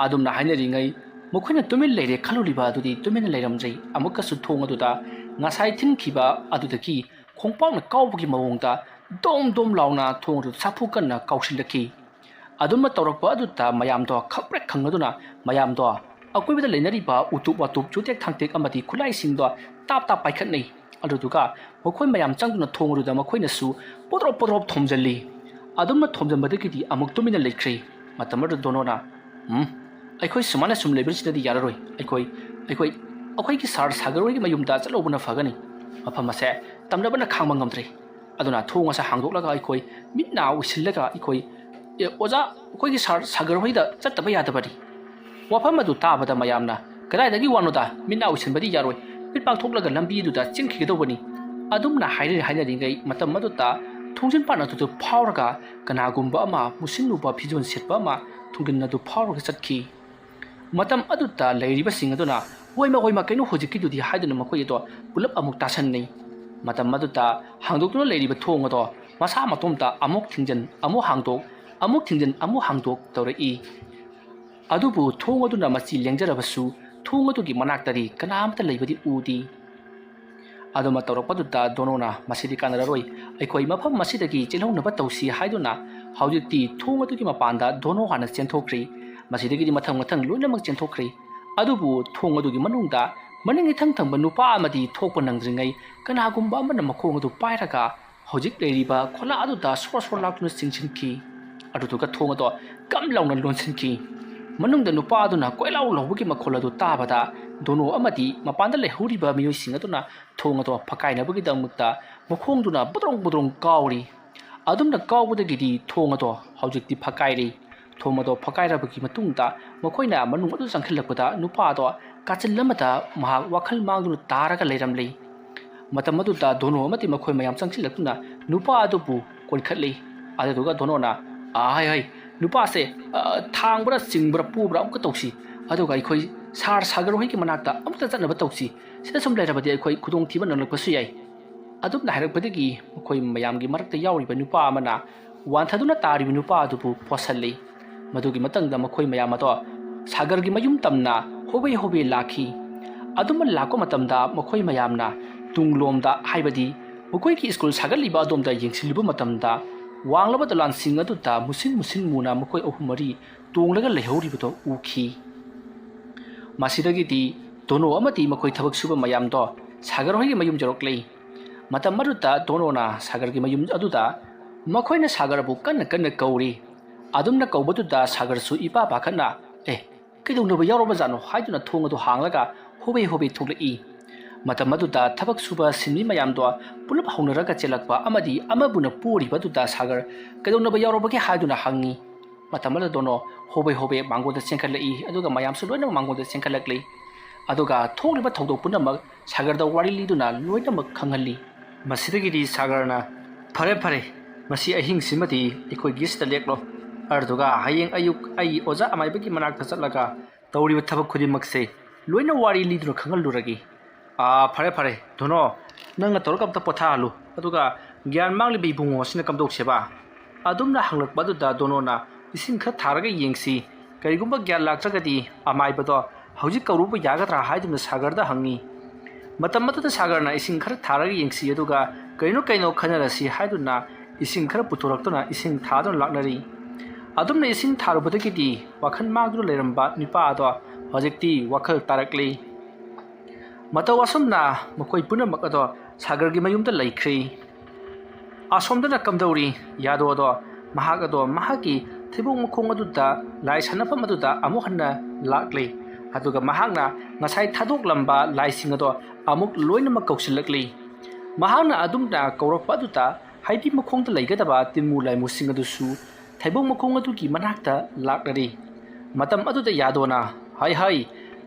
ꯑꯗꯨꯝꯅ ꯍꯥꯏꯅꯔꯤꯉꯩ ꯃꯈꯣꯏꯅ ꯇꯨꯃꯤꯟ ꯂꯩꯔꯦ ꯈꯜꯂꯨꯔꯤꯕ ꯑꯗꯨꯗꯤ ꯇꯨꯃꯤꯟꯅ ꯂꯩꯔꯝꯗ꯭ꯔꯦ꯫ ꯑꯃꯨꯛꯀꯁꯨ ꯊꯣꯡ ꯑꯗꯨꯗ ꯉꯁꯥꯏ ꯊꯤꯟꯈꯤꯕ ꯑꯗꯨꯗꯒꯤ ꯈꯣꯡꯄꯥꯛꯅ ꯀꯥꯎꯕꯒꯤ ꯃꯑꯣꯡꯗ ꯗꯣꯝ ꯗꯣꯝ ꯂꯥꯎꯅ ꯊꯣꯡ ꯑꯗꯨ ꯁꯥꯐꯨ ꯀꯟꯅ ꯀꯥꯎꯁꯤꯜꯂꯛꯈꯤ꯫ ꯑꯗꯨꯝꯅ ꯇꯧꯔꯛꯄ ꯑꯗꯨꯗ ꯃꯌꯥꯝꯗꯣ ꯈꯪꯄ꯭ꯔꯦꯛ ꯈꯪꯉꯗꯨꯅ ꯃꯌꯥꯝꯗꯣ ꯑꯀꯣꯏꯕꯗ ꯂꯩꯅꯔꯤꯕ ꯎꯇꯨꯞ ꯋꯥꯇꯨꯞ, ꯆꯨꯇꯦꯛ ꯊꯥꯡꯇꯦꯛ ꯑꯃꯗꯤ ꯈꯨꯠꯂꯥꯏꯁꯤꯡꯗꯣ ꯇꯥꯞ ꯇꯥꯞ ꯄꯥꯏꯈꯠꯅꯩ꯫ ꯑꯗꯨꯗꯨꯒ ꯃꯈꯣꯏ ꯃꯌꯥꯝ ꯆꯪꯗꯨꯅ ꯊꯣꯡ ꯑꯗꯨꯗ ꯃꯈꯣꯏꯅꯁꯨ ꯄꯣꯗ꯭ꯔꯣꯞ ꯄꯣꯗ꯭ꯔꯣꯞ ꯊꯣꯝꯖꯤꯜꯂꯤ꯫ ꯑꯗꯨꯝꯅ ꯊꯣꯝꯖꯤꯟꯕꯗꯒꯤꯗꯤ ꯑꯃꯨꯛ ꯇꯨꯃꯤꯟꯅ ꯂꯩꯈ꯭ꯔꯦ꯫ ꯃꯇꯝ ꯑꯗꯨꯗ ꯗꯣꯅꯣꯅ, "ꯎꯝ, ꯑꯩꯈꯣꯏ ꯁꯨꯃꯥꯏꯅ ꯁꯨꯝ ꯂꯩꯕꯁꯤꯅꯗꯤ ꯌꯥꯔꯔꯣꯏ꯫ ꯑꯩꯈꯣꯏ, ꯑꯩꯈꯣꯏ, ꯑꯩꯈꯣꯏꯒꯤ ꯁꯥꯔ ꯁꯥꯒꯔ ꯍꯣꯏꯒꯤ ꯃꯌꯨꯝꯗ ꯆꯠꯍꯧꯕꯅ ꯐꯒꯅꯤ꯫ ꯃꯐꯝ ꯑꯁꯦ ꯇꯝꯅꯕꯅ ꯈꯥꯡꯕ ꯉꯝꯗ꯭ꯔꯦ꯫ ꯑꯗꯨꯅ ꯊꯣꯡ ꯑꯁꯦ ꯍꯥꯡꯗꯣꯛꯂꯒ ꯑꯩꯈꯣꯏ ꯃꯤꯠ ꯅꯥ ꯎꯏꯁꯤꯜꯂꯒ ꯑꯩꯈꯣꯏ, ꯑꯦ, ꯑꯣꯖꯥ, ꯑꯩꯈꯣꯏꯒꯤ ꯁꯥꯔ ꯁꯥꯒꯔ ꯍꯣꯏꯗ ꯆꯠꯇꯕ ꯌꯥꯗꯕꯅꯤ꯫" ꯋꯥꯐꯝ ꯑꯗꯨ ꯇꯥꯕꯗ ꯃꯌꯥꯝꯅ, "ꯀꯗꯥꯏꯗꯒꯤ ꯋꯥꯅꯣꯗ? ꯃꯤꯠ ꯅꯥ ꯎꯏꯁꯤꯟꯕꯗꯤ ꯌꯥꯔꯣꯏ꯫ ꯃꯤꯠ ꯄꯥꯡꯊꯣꯛꯂꯒ ꯂꯝꯕꯤ ꯑꯗꯨꯗ ꯆꯦꯟꯈꯤꯒꯗꯧꯕꯅꯤ꯫" ꯑꯗꯨꯝꯅ ꯍꯥꯏꯅꯔꯤ ꯍꯥꯏꯅꯔꯤꯉꯩ ꯃꯇꯝ ꯑꯗꯨꯗ ꯊꯣꯡꯖꯤꯟ ꯄꯥꯟ ꯑꯗꯨꯗ ꯐꯥꯎꯔꯒ ꯀꯅꯥꯒꯨꯝꯕ ꯑꯃ, ꯃꯨꯁꯤꯟ ꯃꯨꯕ ꯐꯤꯖꯣꯜ ꯁꯦꯠꯄ ꯑꯃ ꯊꯣꯡꯖꯤꯟ ꯑꯗꯨ ꯐꯥꯎꯔꯒ ꯆꯠꯈꯤ꯫ ꯃꯇꯝ ꯑꯗꯨꯗ ꯂꯩꯔꯤꯕꯁꯤꯡ ꯑꯗꯨꯅ, "ꯍꯣꯏꯃ, ꯍꯣꯏꯃ, ꯀꯩꯅꯣ ꯍꯧꯖꯤꯛꯀꯤꯗꯨꯗꯤ?" ꯍꯥꯏꯗꯨꯅ ꯃꯈꯣꯏ ꯑꯗꯣ ꯄꯨꯂꯞ ꯑꯃꯨꯛ ꯇꯥꯁꯟꯅꯩ꯫ ꯃꯇꯝ ꯑꯗꯨꯗ ꯍꯥꯡꯗꯣꯛꯇꯨꯅ ꯂꯩꯔꯤꯕ ꯊꯣꯡ ꯑꯗꯣ ꯃꯁꯥ ꯃꯇꯣꯝꯇ ꯑꯃꯨꯛ ꯊꯤꯡꯖꯤꯟ, ꯑꯃꯨꯛ ꯍꯥꯡꯗꯣꯛ, ꯑꯃꯨꯛ ꯊꯤꯡꯖꯤꯟ, ꯑꯃꯨꯛ ꯍꯥꯡꯗꯣꯛ ꯇꯧꯔꯛꯏ꯫ ꯑꯗꯨꯕꯨ ꯊꯣꯡ ꯑꯗꯨꯅ ꯃꯆꯤ ꯂꯦꯡꯖꯔꯕꯁꯨ ꯊꯣꯡ ꯑꯗꯨꯒꯤ ꯃꯅꯥꯛꯇꯗꯤ ꯀꯅꯥ ꯑꯃꯠꯇ ꯂꯩꯕꯗꯤ ꯎꯗꯦ꯫ ꯑꯗꯨꯃ ꯇꯧꯔꯛꯄꯗꯨꯗ ꯗꯣꯅꯣꯅ, "ꯃꯁꯤꯗꯤ ꯀꯥꯟꯅꯔꯔꯣꯏ, ꯑꯩꯈꯣꯏ ꯃꯐꯝ ꯑꯁꯤꯗꯒꯤ ꯆꯦꯜꯍꯧꯅꯕ ꯇꯧꯁꯤ" ꯍꯥꯏꯗꯨꯅ ꯍꯧꯖꯤꯛꯇꯤ ꯊꯣꯡ ꯑꯗꯨꯒꯤ ꯃꯄꯥꯟꯗ ꯗꯣꯅꯣ ꯍꯥꯟꯅ ꯆꯦꯟꯊꯣꯛꯈ꯭ꯔꯦ꯫ ꯃꯁꯤꯗꯒꯤꯗꯤ ꯃꯊꯪ ꯃꯊꯪ ꯂꯣꯏꯅꯃꯛ ꯆꯦꯟꯊꯣꯛꯈ꯭ꯔꯦ꯫ ꯑꯗꯨꯕꯨ ꯊꯣꯡ ꯑꯗꯨꯒꯤ ꯃꯅꯨꯡꯗ ꯃꯅꯤꯡ ꯏꯊꯪ ꯊꯪꯕ ꯅꯨꯄꯥ ꯑꯃꯗꯤ ꯊꯣꯛꯄ ꯅꯪꯗ꯭ꯔꯤꯉꯩ ꯀꯅꯥꯒꯨꯝꯕ ꯑꯃꯅ ꯃꯈꯣꯡ ꯑꯗꯨ ꯄꯥꯏꯔꯒ ꯍꯧꯖꯤꯛ ꯂꯩꯔꯤꯕ ꯈꯣꯂꯥ ꯑꯗꯨꯗ ꯁꯣꯔ ꯁꯣꯔ ꯂꯥꯛꯇꯨꯅ ꯆꯤꯡꯁꯤꯟꯈꯤ꯫ ꯑꯗꯨꯗꯨꯒ ꯊꯣꯡ ꯑꯗꯣ ꯀꯝ ꯂꯥꯎꯅ ꯂꯣꯟꯁꯤꯟꯈꯤ꯫ ꯃꯅꯨꯡꯗ ꯅꯨꯄꯥ ꯑꯗꯨꯅ ꯀꯣꯏꯂꯥꯎ ꯂꯥꯎꯕꯒꯤ ꯃꯈꯣꯜ ꯑꯗꯨ ꯇꯥꯕꯗ ꯗꯣꯅꯣ ꯑꯃꯗꯤ ꯃꯄꯥꯟꯗ ꯂꯩꯍꯧꯔꯤꯕ ꯃꯤꯑꯣꯏꯁꯤꯡ ꯑꯗꯨꯅ ꯊꯣꯡ ꯑꯗꯣ ꯐꯛꯀꯥꯏꯅꯕꯒꯤꯗꯃꯛꯇ ꯃꯈꯣꯡꯗꯨꯅ ꯕꯨꯗ꯭ꯔꯣꯡ ꯕꯨꯗ꯭ꯔꯣꯡ ꯀꯥꯎꯔꯤ꯫ ꯑꯗꯨꯝꯅ ꯀꯥꯎꯕꯗꯒꯤꯗꯤ ꯊꯣꯡ ꯑꯗꯣ ꯍꯧꯖꯤꯛꯇꯤ ꯐꯛꯀꯥꯏꯔꯦ꯫ ꯊꯣꯡ ꯑꯗꯣ ꯐꯛꯀꯥꯏꯔꯕꯒꯤ ꯃꯇꯨꯡꯗ ꯃꯈꯣꯏꯅ ꯃꯅꯨꯡ ꯑꯗꯨ ꯆꯪꯁꯤꯜꯂꯛꯄꯗ ꯅꯨꯄꯥ ꯑꯗꯣ ꯀꯥꯆꯤꯜ ꯑꯃꯗ ꯃꯍꯥꯛ ꯋꯥꯈꯜ ꯃꯥꯡꯗꯨꯅ ꯇꯥꯔꯒ ꯂꯩꯔꯝꯂꯦ꯫ ꯃꯇꯝ ꯑꯗꯨꯗ ꯗꯣꯅꯣ ꯑꯃꯗꯤ ꯃꯈꯣꯏ ꯃꯌꯥꯝ ꯆꯪꯁꯤꯜꯂꯛꯇꯨꯅ ꯅꯨꯄꯥ ꯑꯗꯨꯕꯨ ꯀꯣꯟꯈꯠꯂꯤ꯫ ꯑꯗꯨꯗꯨꯒ ꯗꯣꯅꯣꯅ, "ꯑ, ꯍꯥꯏ, ꯍꯥꯏ, ꯅꯨꯄꯥꯁꯦ, ꯑ, ꯊꯥꯡꯕ꯭ꯔꯥ, ꯆꯤꯡꯕ꯭ꯔꯥ, ꯄꯨꯕ꯭ꯔꯥ ꯑꯃꯨꯛꯀ ꯇꯧꯁꯤ꯫ ꯑꯗꯨꯒ ꯑꯩꯈꯣꯏ ꯁꯥꯔ ꯁꯥꯒꯔ ꯍꯣꯏꯒꯤ ꯃꯅꯥꯛꯇ ꯑꯃꯨꯛꯇ ꯆꯠꯅꯕ ꯇꯧꯁꯤ꯫ ꯁꯤꯗ ꯁꯨꯝ ꯂꯩꯔꯕꯗꯤ ꯑꯩꯈꯣꯏ ꯈꯨꯗꯣꯡꯊꯤꯕ ꯅꯪꯂꯛꯄꯁꯨ ꯌꯥꯏ꯫" ꯑꯗꯨꯝꯅ ꯍꯥꯏꯔꯛꯄꯗꯒꯤ ꯃꯈꯣꯏ ꯃꯌꯥꯝꯒꯤ ꯃꯔꯛꯇ ꯌꯥꯎꯔꯤꯕ ꯅꯨꯄꯥ ꯑꯃꯅ ꯋꯥꯟꯊꯗꯨꯅ ꯇꯥꯔꯤꯕ ꯅꯨꯄꯥ ꯑꯗꯨꯕꯨ ꯄꯣꯠꯁꯜꯂꯤ꯫ ꯃꯗꯨꯒꯤ ꯃꯇꯨꯡꯗ ꯃꯈꯣꯏ ꯃꯌꯥꯝ ꯑꯗꯣ ꯁꯥꯒꯔꯒꯤ ꯃꯌꯨꯝ ꯇꯝꯅ ꯍꯣꯕꯦ ꯍꯣꯕꯦ ꯂꯥꯛꯈꯤ꯫ ꯑꯗꯨꯝꯅ ꯂꯥꯛꯄ ꯃꯇꯝꯗ ꯃꯈꯣꯏ ꯃꯌꯥꯝꯅ ꯇꯨꯡꯂꯣꯝꯗ, ꯍꯥꯏꯕꯗꯤ ꯃꯈꯣꯏꯒꯤ ꯁ꯭ꯀꯨꯜ ꯁꯥꯒꯠꯂꯤꯕ ꯑꯗꯣꯝꯗ ꯌꯦꯡꯁꯤꯜꯂꯨꯕ ꯃꯇꯝꯗ, ꯋꯥꯡꯂꯕ ꯗꯣꯂꯥꯟꯁꯤꯡ ꯑꯗꯨꯗ ꯃꯨꯁꯤꯟ ꯃꯨꯁꯤꯟ ꯃꯨꯅ ꯃꯈꯣꯏ ꯑꯍꯨꯝ ꯃꯔꯤ ꯇꯣꯡꯂꯒ ꯂꯩꯍꯧꯔꯤꯕꯗꯣ ꯎꯈꯤ꯫ ꯃꯁꯤꯗꯒꯤꯗꯤ ꯗꯣꯅꯣ ꯑꯃꯗꯤ ꯃꯈꯣꯏ ꯊꯕꯛ ꯁꯨꯕ ꯃꯌꯥꯝꯗꯣ ꯁꯥꯒꯔ ꯍꯣꯏꯒꯤ ꯃꯌꯨꯝ ꯌꯧꯔꯛꯂꯦ꯫ ꯃꯇꯝ ꯑꯗꯨꯗ ꯗꯣꯅꯣꯅ ꯁꯥꯒꯔꯒꯤ ꯃꯌꯨꯝ ꯑꯗꯨꯗ ꯃꯈꯣꯏꯅ ꯁꯥꯒꯔꯕꯨ ꯀꯟꯅ ꯀꯟꯅ ꯀꯧꯔꯤ꯫ ꯑꯗꯨꯝꯅ ꯀꯧꯕꯗꯨꯗ ꯁꯥꯒꯔꯁꯨ ꯏꯄꯥ ꯄꯥꯈꯠꯅ, "ꯑꯦ, ꯀꯩꯗꯧꯅꯕ ꯌꯥꯎꯔꯕꯖꯥꯠꯅꯣ?" ꯍꯥꯏꯗꯨꯅ ꯊꯣꯡ ꯑꯗꯨ ꯍꯥꯡꯂꯒ ꯍꯣꯕꯦ ꯍꯣꯕꯦ ꯊꯣꯛꯂꯛꯏ꯫ ꯃꯇꯝ ꯑꯗꯨꯗ ꯊꯕꯛ ꯁꯨꯕ ꯁꯤꯟꯃꯤ ꯃꯌꯥꯝꯗꯣ ꯄꯨꯂꯞ ꯍꯧꯅꯔꯒ ꯆꯦꯜꯂꯛꯄ ꯑꯃꯗꯤ ꯑꯃꯕꯨꯅ ꯄꯣꯔꯤꯕ ꯑꯗꯨꯗ ꯁꯥꯒꯔ ꯀꯩꯗꯧꯅꯕ ꯌꯥꯎꯔꯕꯒꯦ ꯍꯥꯏꯗꯨꯅ ꯍꯪꯉꯤ꯫ ꯃꯇꯝ ꯑꯗꯨꯗ ꯗꯣꯅꯣ ꯍꯣꯕꯦ ꯍꯣꯕꯦ ꯃꯥꯡꯒꯣꯜꯗ ꯆꯦꯟꯈꯠꯂꯛꯏ, ꯑꯗꯨꯒ ꯃꯌꯥꯝꯁꯨ ꯂꯣꯏꯅꯃꯛ ꯃꯥꯡꯒꯣꯜꯗ ꯆꯦꯟꯈꯠꯂꯛꯂꯤ꯫ ꯑꯗꯨꯒ ꯊꯣꯛꯂꯤꯕ ꯊꯧꯗꯣꯛ ꯄꯨꯝꯅꯃꯛ ꯁꯥꯒꯔꯗ ꯋꯥꯔꯤ ꯂꯤꯗꯨꯅ ꯂꯣꯏꯅꯃꯛ ꯈꯪꯍꯜꯂꯤ꯫ ꯃꯁꯤꯗꯒꯤꯗꯤ ꯁꯥꯒꯔꯅ, "ꯐꯔꯦ ꯐꯔꯦ, ꯉꯁꯤ ꯑꯍꯤꯡꯁꯤꯃꯗꯤ ꯑꯩꯈꯣꯏꯒꯤꯁꯤꯗ ꯂꯦꯛꯂꯣ꯫ ꯑꯗꯨꯒ ꯍꯌꯦꯡ ꯑꯌꯨꯛ ꯑꯩ ꯑꯣꯖꯥ ꯑꯃꯥꯏꯕꯒꯤ ꯃꯅꯥꯛꯇ ꯆꯠꯂꯒ ꯇꯧꯔꯤꯕ ꯊꯕꯛ ꯈꯨꯗꯤꯡꯃꯛꯁꯦ ꯂꯣꯏꯅ ꯋꯥꯔꯤ ꯂꯤꯗꯨꯅ ꯈꯪꯍꯜꯂꯨꯔꯒꯦ꯫" "ꯑꯥ, ꯐꯔꯦ ꯐꯔꯦ, ꯗꯣꯅꯣ, ꯅꯪꯅ ꯇꯧꯔꯒ ꯑꯝꯇ ꯄꯣꯊꯥꯍꯜꯂꯨ, ꯑꯗꯨꯒ ꯒ꯭ꯌꯥꯟ ꯃꯥꯡꯂꯤꯕ ꯏꯕꯨꯡꯉꯣ ꯑꯁꯤꯅ ꯀꯝꯗꯧꯁꯦꯕ?" ꯑꯗꯨꯝꯅ ꯍꯪꯂꯛꯄ ꯑꯗꯨꯗ ꯗꯣꯅꯣꯅ, "ꯏꯁꯤꯡ ꯈꯔ ꯊꯥꯔꯒ ꯌꯦꯡꯁꯤ, ꯀꯔꯤꯒꯨꯝꯕ ꯒ꯭ꯌꯥꯟ ꯂꯥꯛꯇ꯭ꯔꯒꯗꯤ ꯑꯃꯥꯏꯕꯗꯣ ꯍꯧꯖꯤꯛ ꯀꯧꯔꯨꯕ ꯌꯥꯒꯗ꯭ꯔꯥ?" ꯍꯥꯏꯗꯨꯅ ꯁꯥꯒꯔꯗ ꯍꯪꯉꯤ꯫ ꯃꯇꯝ ꯑꯗꯨꯗ ꯁꯥꯒꯔꯅ, "ꯏꯁꯤꯡ ꯈꯔ ꯊꯥꯔꯒ ꯌꯦꯡꯁꯤ, ꯑꯗꯨꯒ ꯀꯔꯤꯅꯣ ꯀꯩꯅꯣ ꯈꯟꯅꯔꯁꯤ" ꯍꯥꯏꯗꯨꯅ ꯏꯁꯤꯡ ꯈꯔ ꯄꯨꯊꯣꯔꯛꯇꯨꯅ ꯏꯁꯤꯡ ꯊꯥꯗꯨꯅ ꯂꯥꯛꯅꯔꯤ꯫ ꯑꯗꯨꯝꯅ ꯏꯁꯤꯡ ꯊꯥꯔꯨꯕꯗꯒꯤꯗꯤ ꯋꯥꯈꯜ ꯃꯥꯡꯗꯨꯅ ꯂꯩꯔꯝꯕ ꯅꯨꯄꯥ ꯑꯗꯣ ꯍꯧꯖꯤꯛꯇꯤ ꯋꯥꯈꯜ ꯇꯥꯔꯛꯂꯤ꯫ ꯃꯇꯧ ꯑꯁꯨꯝꯅ ꯃꯈꯣꯏ ꯄꯨꯝꯅꯃꯛ ꯑꯗꯣ ꯁꯥꯒꯔꯒꯤ ꯃꯌꯨꯝꯗ ꯂꯩꯈ꯭ꯔꯤ꯫ ꯑꯁꯣꯝꯗꯅ ꯀꯝꯗꯧꯔꯤ? ꯌꯥꯗꯣ ꯑꯗꯣ, ꯃꯍꯥꯛ ꯑꯗꯣ ꯃꯍꯥꯛꯀꯤ ꯊꯩꯕꯣꯡ ꯃꯈꯣꯡ ꯑꯗꯨꯗ, ꯂꯥꯏ ꯁꯥꯟꯅꯐꯝ ꯑꯗꯨꯗ ꯑꯃꯨꯛ ꯍꯟꯅ ꯂꯥꯛꯂꯤ꯫ ꯑꯗꯨꯒ ꯃꯍꯥꯛꯅ ꯉꯁꯥꯏ ꯊꯥꯗꯣꯛꯂꯝꯕ ꯂꯥꯏꯁꯤꯡ ꯑꯗꯣ ꯑꯃꯨꯛ ꯂꯣꯏꯅꯃꯛ ꯀꯧꯁꯤꯜꯂꯛꯂꯤ꯫ ꯃꯍꯥꯛꯅ ꯑꯗꯨꯝꯅ ꯀꯧꯔꯛꯄ ꯑꯗꯨꯗ ꯍꯩꯕꯤ ꯃꯈꯣꯡꯗ ꯂꯩꯒꯗꯕ ꯇꯤꯟꯃꯨ ꯂꯥꯏꯃꯨꯁꯤꯡ ꯑꯗꯨꯁꯨ ꯊꯩꯕꯣꯡ ꯃꯈꯣꯡ ꯑꯗꯨꯒꯤ ꯃꯅꯥꯛꯇ ꯂꯥꯛꯂꯔꯤ꯫ ꯃꯇꯝ ꯑꯗꯨꯗ ꯌꯥꯗꯣꯅ, "ꯍꯥꯏ ꯍꯥꯏ,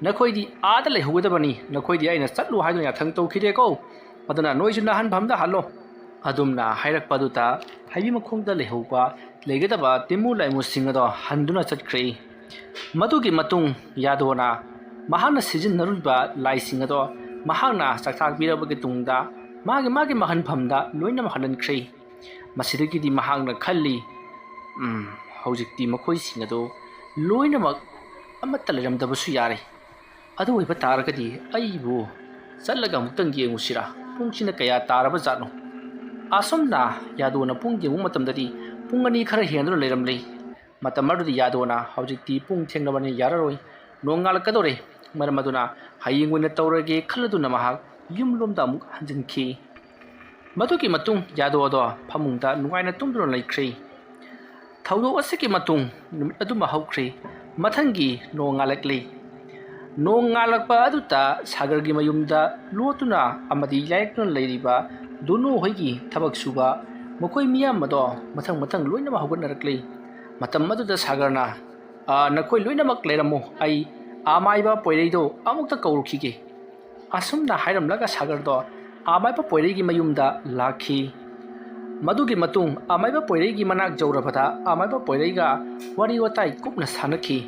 ꯅꯈꯣꯏꯗꯤ ꯑꯥꯗ ꯂꯩꯍꯧꯒꯗꯕꯅꯤ, ꯅꯈꯣꯏꯗꯤ ꯑꯩꯅ ꯆꯠꯂꯨ ꯍꯥꯏꯗꯨꯅ ꯌꯥꯊꯪ ꯇꯧꯈꯤꯗꯦꯀꯣ, ꯑꯗꯨꯅ ꯅꯣꯏꯁꯨ ꯅꯍꯥꯟꯐꯝꯗ ꯍꯜꯂꯣ꯫" ꯑꯗꯨꯝꯅ ꯍꯥꯏꯔꯛꯄ ꯑꯗꯨꯗ ꯍꯩꯕꯤ ꯃꯈꯣꯡꯗ ꯂꯩꯍꯧꯕ, ꯂꯩꯒꯗꯕ ꯇꯤꯟꯃꯨ ꯂꯥꯏꯃꯨꯁꯤꯡ ꯑꯗꯣ ꯍꯟꯗꯨꯅ ꯆꯠꯈ꯭ꯔꯦ꯫ ꯃꯗꯨꯒꯤ ꯃꯇꯨꯡ ꯌꯥꯗꯣꯅ ꯃꯍꯥꯛꯅ ꯁꯤꯖꯤꯟꯅꯔꯨꯔꯤꯕ ꯂꯥꯏꯁꯤꯡ ꯑꯗꯣ ꯃꯍꯥꯛꯅ ꯆꯥꯛꯆꯥꯛ ꯄꯤꯔꯕꯒꯤ ꯇꯨꯡꯗ ꯃꯥꯒꯤ, ꯃꯥꯒꯤ ꯃꯍꯟꯐꯝꯗ ꯂꯣꯏꯅꯃꯛ ꯍꯜꯍꯟꯈ꯭ꯔꯦ꯫ ꯃꯁꯤꯗꯒꯤꯗꯤ ꯃꯍꯥꯛꯅ ꯈꯜꯂꯤ, "ꯎꯝ, ꯍꯧꯖꯤꯛꯇꯤ ꯃꯈꯣꯏꯁꯤꯡ ꯑꯗꯨ ꯂꯣꯏꯅꯃꯛ ꯑꯃꯠꯇ ꯂꯩꯔꯝꯗꯕꯁꯨ ꯌꯥꯔꯦ꯫ ꯑꯗꯨ ꯑꯣꯏꯕ ꯇꯥꯔꯒꯗꯤ ꯑꯩꯕꯨ ꯆꯠꯂꯒ ꯑꯃꯨꯛꯇꯪ ꯌꯦꯡꯉꯨꯁꯤꯔꯥ? ꯄꯨꯡꯁꯤꯅ ꯀꯌꯥ ꯇꯥꯔꯕ ꯖꯥꯠꯅꯣ?" ꯑꯁꯨꯝꯅ ꯌꯥꯗꯣꯅ ꯄꯨꯡ ꯌꯦꯡꯕ ꯃꯇꯝꯗꯗꯤ ꯄꯨꯡ ꯑꯅꯤ ꯈꯔ ꯍꯦꯟꯗꯨꯅ ꯂꯩꯔꯝꯂꯦ꯫ ꯃꯇꯝ ꯑꯗꯨꯗ ꯌꯥꯗꯣꯅ, "ꯍꯧꯖꯤꯛꯇꯤ ꯄꯨꯡ ꯊꯦꯡꯂꯕꯅꯤ, ꯌꯥꯔꯔꯣꯏ, ꯅꯣꯡꯉꯥꯜꯂꯛꯀꯗꯧꯔꯦ, ꯃꯔꯝ ꯑꯗꯨꯅ ꯍꯌꯦꯡ ꯑꯣꯏꯅ ꯇꯧꯔꯒꯦ ꯈꯜꯂꯗꯨꯅ ꯃꯍꯥꯛ ꯌꯨꯝꯂꯣꯝꯗ ꯑꯃꯨꯛ ꯍꯟꯖꯤꯟꯈꯤ꯫ ꯃꯗꯨꯒꯤ ꯃꯇꯨꯡ ꯌꯥꯗꯣ ꯑꯗꯣ ꯐꯃꯨꯡꯗ ꯅꯨꯡꯉꯥꯏꯅ ꯇꯨꯝꯗꯨꯅ ꯂꯩꯈ꯭ꯔꯦ꯫ ꯊꯧꯗꯣꯛ ꯑꯁꯤꯒꯤ ꯃꯇꯨꯡ ꯅꯨꯃꯤꯠ ꯑꯗꯨꯃ ꯍꯧꯈ꯭ꯔꯦ꯫ ꯃꯊꯪꯒꯤ ꯅꯣꯡ ꯉꯥꯜꯂꯛꯂꯤ꯫ ꯅꯣꯡ ꯉꯥꯜꯂꯛꯄ ꯑꯗꯨꯗ ꯁꯥꯒꯔꯒꯤ ꯃꯌꯨꯝꯗ ꯂꯣꯠꯇꯨꯅ ꯑꯃꯗꯤ ꯌꯥꯏꯔꯛꯇꯨꯅ ꯂꯩꯔꯤꯕ ꯗꯣꯅꯣ ꯍꯣꯏꯒꯤ ꯊꯕꯛ ꯁꯨꯕ ꯃꯈꯣꯏ ꯃꯤꯌꯥꯝ ꯑꯗꯣ ꯃꯊꯪ ꯃꯊꯪ ꯂꯣꯏꯅꯃꯛ ꯍꯧꯒꯠꯅꯔꯛꯂꯤ꯫ ꯃꯇꯝ ꯑꯗꯨꯗ ꯁꯥꯒꯔꯅ, "ꯑ, ꯅꯈꯣꯏ ꯂꯣꯏꯅꯃꯛ ꯂꯩꯔꯝꯃꯨ, ꯑꯩ ꯑꯃꯥꯏꯕ ꯄꯣꯏꯔꯩꯗꯣ ꯑꯃꯨꯛꯇ ꯀꯧꯔꯨꯈꯤꯒꯦ"꯫ ꯑꯁꯨꯝꯅ ꯍꯥꯏꯔꯝꯂꯒ ꯁꯥꯒꯔꯗꯣ ꯑꯃꯥꯏꯕ ꯄꯣꯏꯔꯩꯒꯤ ꯃꯌꯨꯝꯗ ꯂꯥꯛꯈꯤ꯫ ꯃꯗꯨꯒꯤ ꯃꯇꯨꯡ ꯑꯃꯥꯏꯕ ꯄꯣꯏꯔꯩꯒꯤ ꯃꯅꯥꯛ ꯌꯧꯔꯕꯗ ꯑꯃꯥꯏꯕ ꯄꯣꯏꯔꯩꯒ ꯋꯥꯔꯤ ꯋꯥꯇꯥꯏ ꯀꯨꯞꯅ ꯁꯥꯟꯅꯈꯤ꯫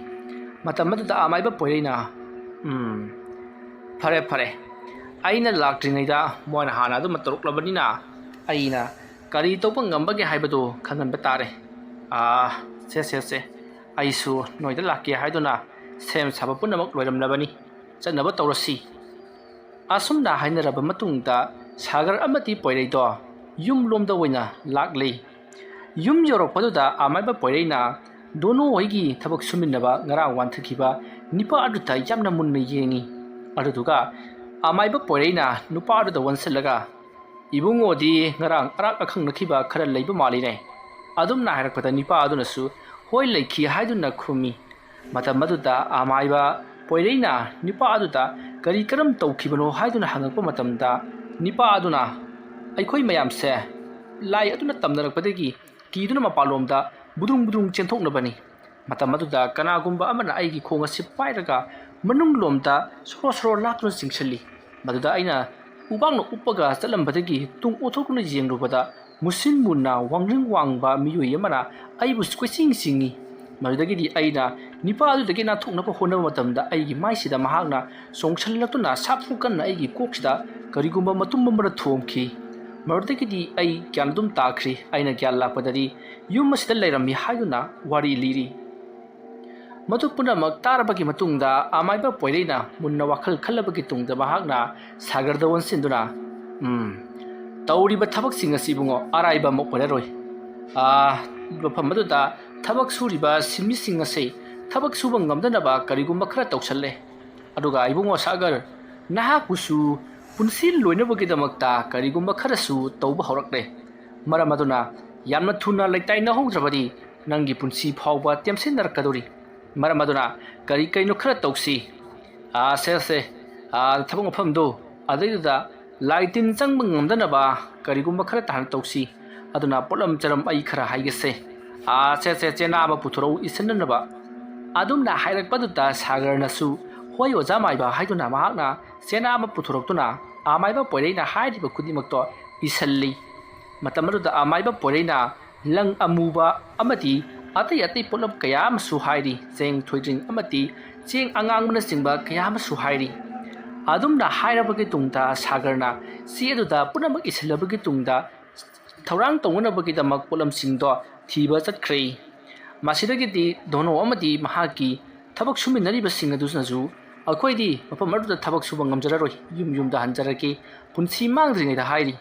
ꯃꯇꯝ ꯑꯗꯨꯗ ꯑꯃꯥꯏꯕ ꯄꯣꯏꯔꯩꯅ, "ꯎꯝ, ꯐꯔꯦ, ꯐꯔꯦ, ꯑꯩꯅ ꯂꯥꯛꯇ꯭ꯔꯤꯉꯩꯗ ꯃꯣꯏꯅ ꯍꯥꯟꯅ ꯑꯗꯨꯃ ꯇꯧꯔꯛꯂꯕꯅꯤꯅ ꯑꯩꯅ ꯀꯔꯤ ꯇꯧꯕ ꯉꯝꯕꯒꯦ ꯍꯥꯏꯕꯗꯨ ꯈꯪꯍꯟꯕ ꯇꯥꯔꯦ꯫ ꯑꯥ, ꯁꯦ, ꯁꯦ, ꯁꯦ, ꯑꯩꯁꯨ ꯅꯣꯏꯗ ꯂꯥꯛꯀꯦ ꯍꯥꯏꯗꯨꯅ ꯁꯦꯝ ꯁꯥꯕ ꯄꯨꯝꯅꯃꯛ ꯂꯣꯏꯔꯝꯂꯕꯅꯤ, ꯆꯠꯅꯕ ꯇꯧꯔꯁꯤ"꯫ ꯑꯁꯨꯝꯅ ꯍꯥꯏꯅꯔꯕ ꯃꯇꯨꯡꯗ ꯁꯥꯒꯔ ꯑꯃꯗꯤ ꯄꯣꯏꯔꯩꯗꯣ ꯌꯨꯝꯂꯣꯝꯗ ꯑꯣꯏꯅ ꯂꯥꯛꯂꯤ꯫ ꯌꯨꯝ ꯌꯧꯔꯛꯄꯗꯨꯗ ꯑꯃꯥꯏꯕ ꯄꯣꯏꯔꯩꯅ ꯗꯣꯅꯣ ꯍꯣꯏꯒꯤ ꯊꯕꯛ ꯁꯨꯃꯤꯟꯅꯕ ꯉꯔꯥꯡ ꯋꯥꯟꯊꯈꯤꯕ ꯅꯤꯄꯥ ꯑꯗꯨꯗ ꯌꯥꯝꯅ ꯃꯨꯟꯅ ꯌꯦꯡꯉꯤ꯫ ꯑꯗꯨꯗꯨꯒ ꯑꯃꯥꯏꯕ ꯄꯣꯏꯔꯩꯅ ꯅꯨꯄꯥ ꯑꯗꯨꯗ ꯑꯣꯟꯁꯤꯜꯂꯒ, "ꯏꯕꯨꯡꯉꯣꯗꯤ ꯉꯔꯥꯡ ꯑꯔꯥꯛ ꯑꯈꯪꯅꯈꯤꯕ ꯈꯔ ꯂꯩꯕ ꯃꯥꯜꯂꯤꯅꯦ"꯫ ꯑꯗꯨꯝꯅ ꯍꯥꯏꯔꯛꯄꯗ ꯅꯤꯄꯥ ꯑꯗꯨꯅꯁꯨ, "ꯍꯣꯏ, ꯂꯩꯈꯤ" ꯍꯥꯏꯗꯨꯅ ꯈꯨꯝꯃꯤ꯫ ꯃꯇꯝ ꯑꯗꯨꯗ ꯑꯃꯥꯏꯕ ꯄꯣꯏꯔꯩꯅ ꯅꯤꯄꯥ ꯑꯗꯨꯗ ꯀꯔꯤ ꯀꯔꯝ ꯇꯧꯈꯤꯕꯅꯣ ꯍꯥꯏꯗꯨꯅ ꯍꯪꯉꯛꯄ ꯃꯇꯝꯗ ꯅꯤꯄꯥ ꯑꯗꯨꯅ, "ꯑꯩꯈꯣꯏ ꯃꯌꯥꯝꯁꯦ ꯂꯥꯏ ꯑꯗꯨꯅ ꯇꯝꯅꯔꯛꯄꯗꯒꯤ ꯀꯤꯗꯨꯅ ꯃꯄꯥꯟꯂꯣꯝꯗ ꯕꯨꯗ꯭ꯔꯨꯡ ꯕꯨꯗ꯭ꯔꯨꯡ ꯆꯦꯟꯊꯣꯛꯅꯕꯅꯤ꯫ ꯃꯇꯝ ꯑꯗꯨꯗ ꯀꯅꯥꯒꯨꯝꯕ ꯑꯃꯅ ꯑꯩꯒꯤ ꯈꯣꯡ ꯑꯁꯤ ꯄꯥꯏꯔꯒ ꯃꯅꯨꯡꯂꯣꯝꯗ ꯁꯣꯔꯣ ꯁꯣꯔꯣ ꯂꯥꯛꯇꯨꯅ ꯆꯤꯡꯁꯤꯜꯂꯤ꯫ ꯃꯗꯨꯗ ꯑꯩꯅ ꯎꯕꯥꯛꯅ ꯎꯞꯄꯒ ꯆꯠꯂꯝꯕꯗꯒꯤ ꯇꯨꯡ ꯑꯣꯟꯊꯣꯛꯇꯨꯅ ꯌꯦꯡꯂꯨꯕꯗ ꯃꯨꯁꯤꯟ ꯃꯨꯟꯅ ꯋꯥꯡꯖꯤꯡ ꯋꯥꯡꯕ ꯃꯤꯑꯣꯏ ꯑꯃꯅ ꯑꯩꯕꯨ ꯀꯣꯏꯆꯤꯡ ꯆꯤꯡꯏ꯫ ꯃꯗꯨꯗꯒꯤꯗꯤ ꯑꯩꯅ ꯅꯤꯄꯥ ꯑꯗꯨꯗꯒꯤ ꯅꯥꯟꯊꯣꯛꯅꯕ ꯍꯣꯠꯅꯕ ꯃꯇꯝꯗ ꯑꯩꯒꯤ ꯃꯥꯏꯁꯤꯗ ꯃꯍꯥꯛꯅ ꯆꯣꯡꯁꯤꯜꯂꯛꯇꯨꯅ ꯁꯥꯐꯨ ꯀꯟꯅ ꯑꯩꯒꯤ ꯀꯣꯛꯁꯤꯗ ꯀꯔꯤꯒꯨꯝꯕ ꯃꯇꯨꯝ ꯑꯃꯅ ꯊꯣꯝꯈꯤ꯫ ꯃꯗꯨꯗꯒꯤꯗꯤ ꯑꯩ ꯒ꯭ꯌꯥꯟ ꯑꯗꯨꯝ ꯇꯥꯈ꯭ꯔꯤ꯫ ꯑꯩꯅ ꯒ꯭ꯌꯥꯟ ꯂꯥꯛꯄꯗꯗꯤ ꯌꯨꯝ ꯑꯁꯤꯗ ꯂꯩꯔꯝꯃꯤ" ꯍꯥꯏꯗꯨꯅ ꯋꯥꯔꯤ ꯂꯤꯔꯤ꯫ ꯃꯗꯨ ꯄꯨꯝꯅꯃꯛ ꯇꯥꯔꯕꯒꯤ ꯃꯇꯨꯡꯗ ꯑꯃꯥꯏꯕ ꯄꯣꯏꯔꯩꯅ ꯃꯨꯟꯅ ꯋꯥꯈꯜ ꯈꯜꯂꯕꯒꯤ ꯇꯨꯡꯗ ꯃꯍꯥꯛꯅ ꯁꯥꯒꯔꯗ ꯑꯣꯟꯁꯤꯟꯗꯨꯅ, "ꯎꯝ, ꯇꯧꯔꯤꯕ ꯊꯕꯛꯁꯤꯡ ꯑꯁꯤ, ꯏꯕꯨꯡꯉꯣ, ꯑꯔꯥꯏꯕ ꯑꯃ ꯑꯣꯏꯔꯔꯣꯏ꯫ ꯑꯥ, ꯃꯐꯝ ꯑꯗꯨꯗ ꯊꯕꯛ ꯁꯨꯔꯤꯕ ꯁꯤꯟꯃꯤꯁꯤꯡ ꯑꯁꯤ ꯊꯕꯛ ꯁꯨꯕ ꯉꯝꯗꯅꯕ ꯀꯔꯤꯒꯨꯝꯕ ꯈꯔ ꯇꯧꯁꯜꯂꯦ"꯫ ꯑꯗꯨꯒ ꯏꯕꯨꯡꯉꯣ ꯁꯥꯒꯔ, ꯅꯍꯥꯛꯄꯨꯁꯨ ꯄꯨꯟꯁꯤ ꯂꯣꯏꯅꯕꯒꯤꯗꯃꯛꯇ ꯀꯔꯤꯒꯨꯝꯕ ꯈꯔꯁꯨ ꯇꯧꯕ ꯍꯧꯔꯛꯂꯦ꯫ ꯃꯔꯝ ꯑꯗꯨꯅ ꯌꯥꯝꯅ ꯊꯨꯅ ꯂꯩꯇꯥꯏꯅꯍꯧꯗ꯭ꯔꯕꯗꯤ ꯅꯪꯒꯤ ꯄꯨꯟꯁꯤ ꯐꯥꯎꯕ ꯇꯦꯝꯁꯤꯟꯅꯔꯛꯀꯗꯧꯔꯤ꯫ ꯃꯔꯝ ꯑꯗꯨꯅ ꯀꯔꯤ ꯀꯔꯤꯅꯣ ꯈꯔ ꯇꯧꯁꯤ꯫ ꯑꯥ, ꯁꯦ, ꯁꯦ, ꯑꯥ, ꯊꯕꯛ ꯃꯐꯝꯗꯣ, ꯑꯗꯩꯗꯨꯗ ꯂꯥꯏ ꯇꯤꯟ ꯆꯪꯕ ꯉꯝꯗꯅꯕ ꯀꯔꯤꯒꯨꯝꯕ ꯈꯔ ꯇꯥꯍꯟ ꯇꯧꯁꯤ꯫ ꯑꯗꯨꯅ ꯄꯣꯠꯂꯝ ꯆꯔꯝ ꯑꯩ ꯈꯔ ꯍꯥꯏꯒꯦꯁꯦ꯫ ꯑꯥ, ꯁꯦ, ꯁꯦ, ꯆꯦꯅꯥ ꯑꯃ ꯄꯨꯊꯣꯔꯛꯎ ꯏꯁꯤꯟꯅꯅꯕ꯫ ꯑꯗꯨꯝꯅ ꯍꯥꯏꯔꯛꯄꯗꯨꯗ ꯁꯥꯒꯔꯅꯁꯨ, "ꯍꯣꯏ, ꯑꯣꯖꯥ ꯃꯥꯏꯕ" ꯍꯥꯏꯗꯨꯅ ꯃꯍꯥꯛꯅ ꯆꯦꯅꯥ ꯑꯃ ꯄꯨꯊꯣꯔꯛꯇꯨꯅ ꯑꯃꯥꯏꯕ ꯄꯣꯏꯔꯩꯅ ꯍꯥꯏꯔꯤꯕ ꯈꯨꯗꯤꯡꯃꯛꯇꯣ ꯏꯁꯤꯜꯂꯤ꯫ ꯃꯇꯝ ꯑꯗꯨꯗ ꯑꯃꯥꯏꯕ ꯄꯣꯏꯔꯩꯅ ꯂꯪ ꯑꯃꯨꯕ ꯑꯃꯗꯤ ꯑꯇꯩ ꯑꯇꯩ ꯄꯣꯠꯂꯝ ꯀꯌꯥ ꯑꯃꯁꯨ ꯍꯥꯏꯔꯤ, ꯆꯦꯡ ꯊꯣꯏꯗ꯭ꯔꯤꯡ ꯑꯃꯗꯤ ꯆꯦꯡ ꯑꯉꯥꯡꯕꯅꯆꯤꯡꯕ ꯀꯌꯥ ꯑꯃꯁꯨ ꯍꯥꯏꯔꯤ꯫ ꯑꯗꯨꯝꯅ ꯍꯥꯏꯔꯕꯒꯤ ꯇꯨꯡꯗ ꯁꯥꯒꯔꯅ ꯆꯦ ꯑꯗꯨꯗ ꯄꯨꯝꯅꯃꯛ ꯏꯁꯤꯜꯂꯕꯒꯤ ꯇꯨꯡꯗ ꯊꯧꯔꯥꯡ ꯇꯧꯅꯅꯕꯒꯤꯗꯃꯛ ꯄꯣꯠꯂꯝꯁꯤꯡꯗꯣ ꯊꯤꯕ ꯆꯠꯈ꯭ꯔꯦ꯫ ꯃꯁꯤꯗꯒꯤꯗꯤ ꯙꯣꯅꯣ ꯑꯃꯗꯤ ꯃꯍꯥꯛꯀꯤ ꯊꯕꯛ ꯁꯨꯃꯤꯟꯅꯔꯤꯕꯁꯤꯡ ꯑꯗꯨꯅꯁꯨ, "ꯑꯩꯈꯣꯏꯗꯤ ꯃꯐꯝ ꯑꯗꯨꯗ ꯊꯕꯛ ꯁꯨꯕ ꯉꯝꯖꯔꯔꯣꯏ, ꯌꯨꯝ ꯌꯨꯝꯗ ꯍꯟꯖꯔꯒꯦ, ꯄꯨꯟꯁꯤ ꯃꯥꯡꯗ꯭ꯔꯤꯉꯩꯗ" ꯍꯥꯏꯔꯤ꯫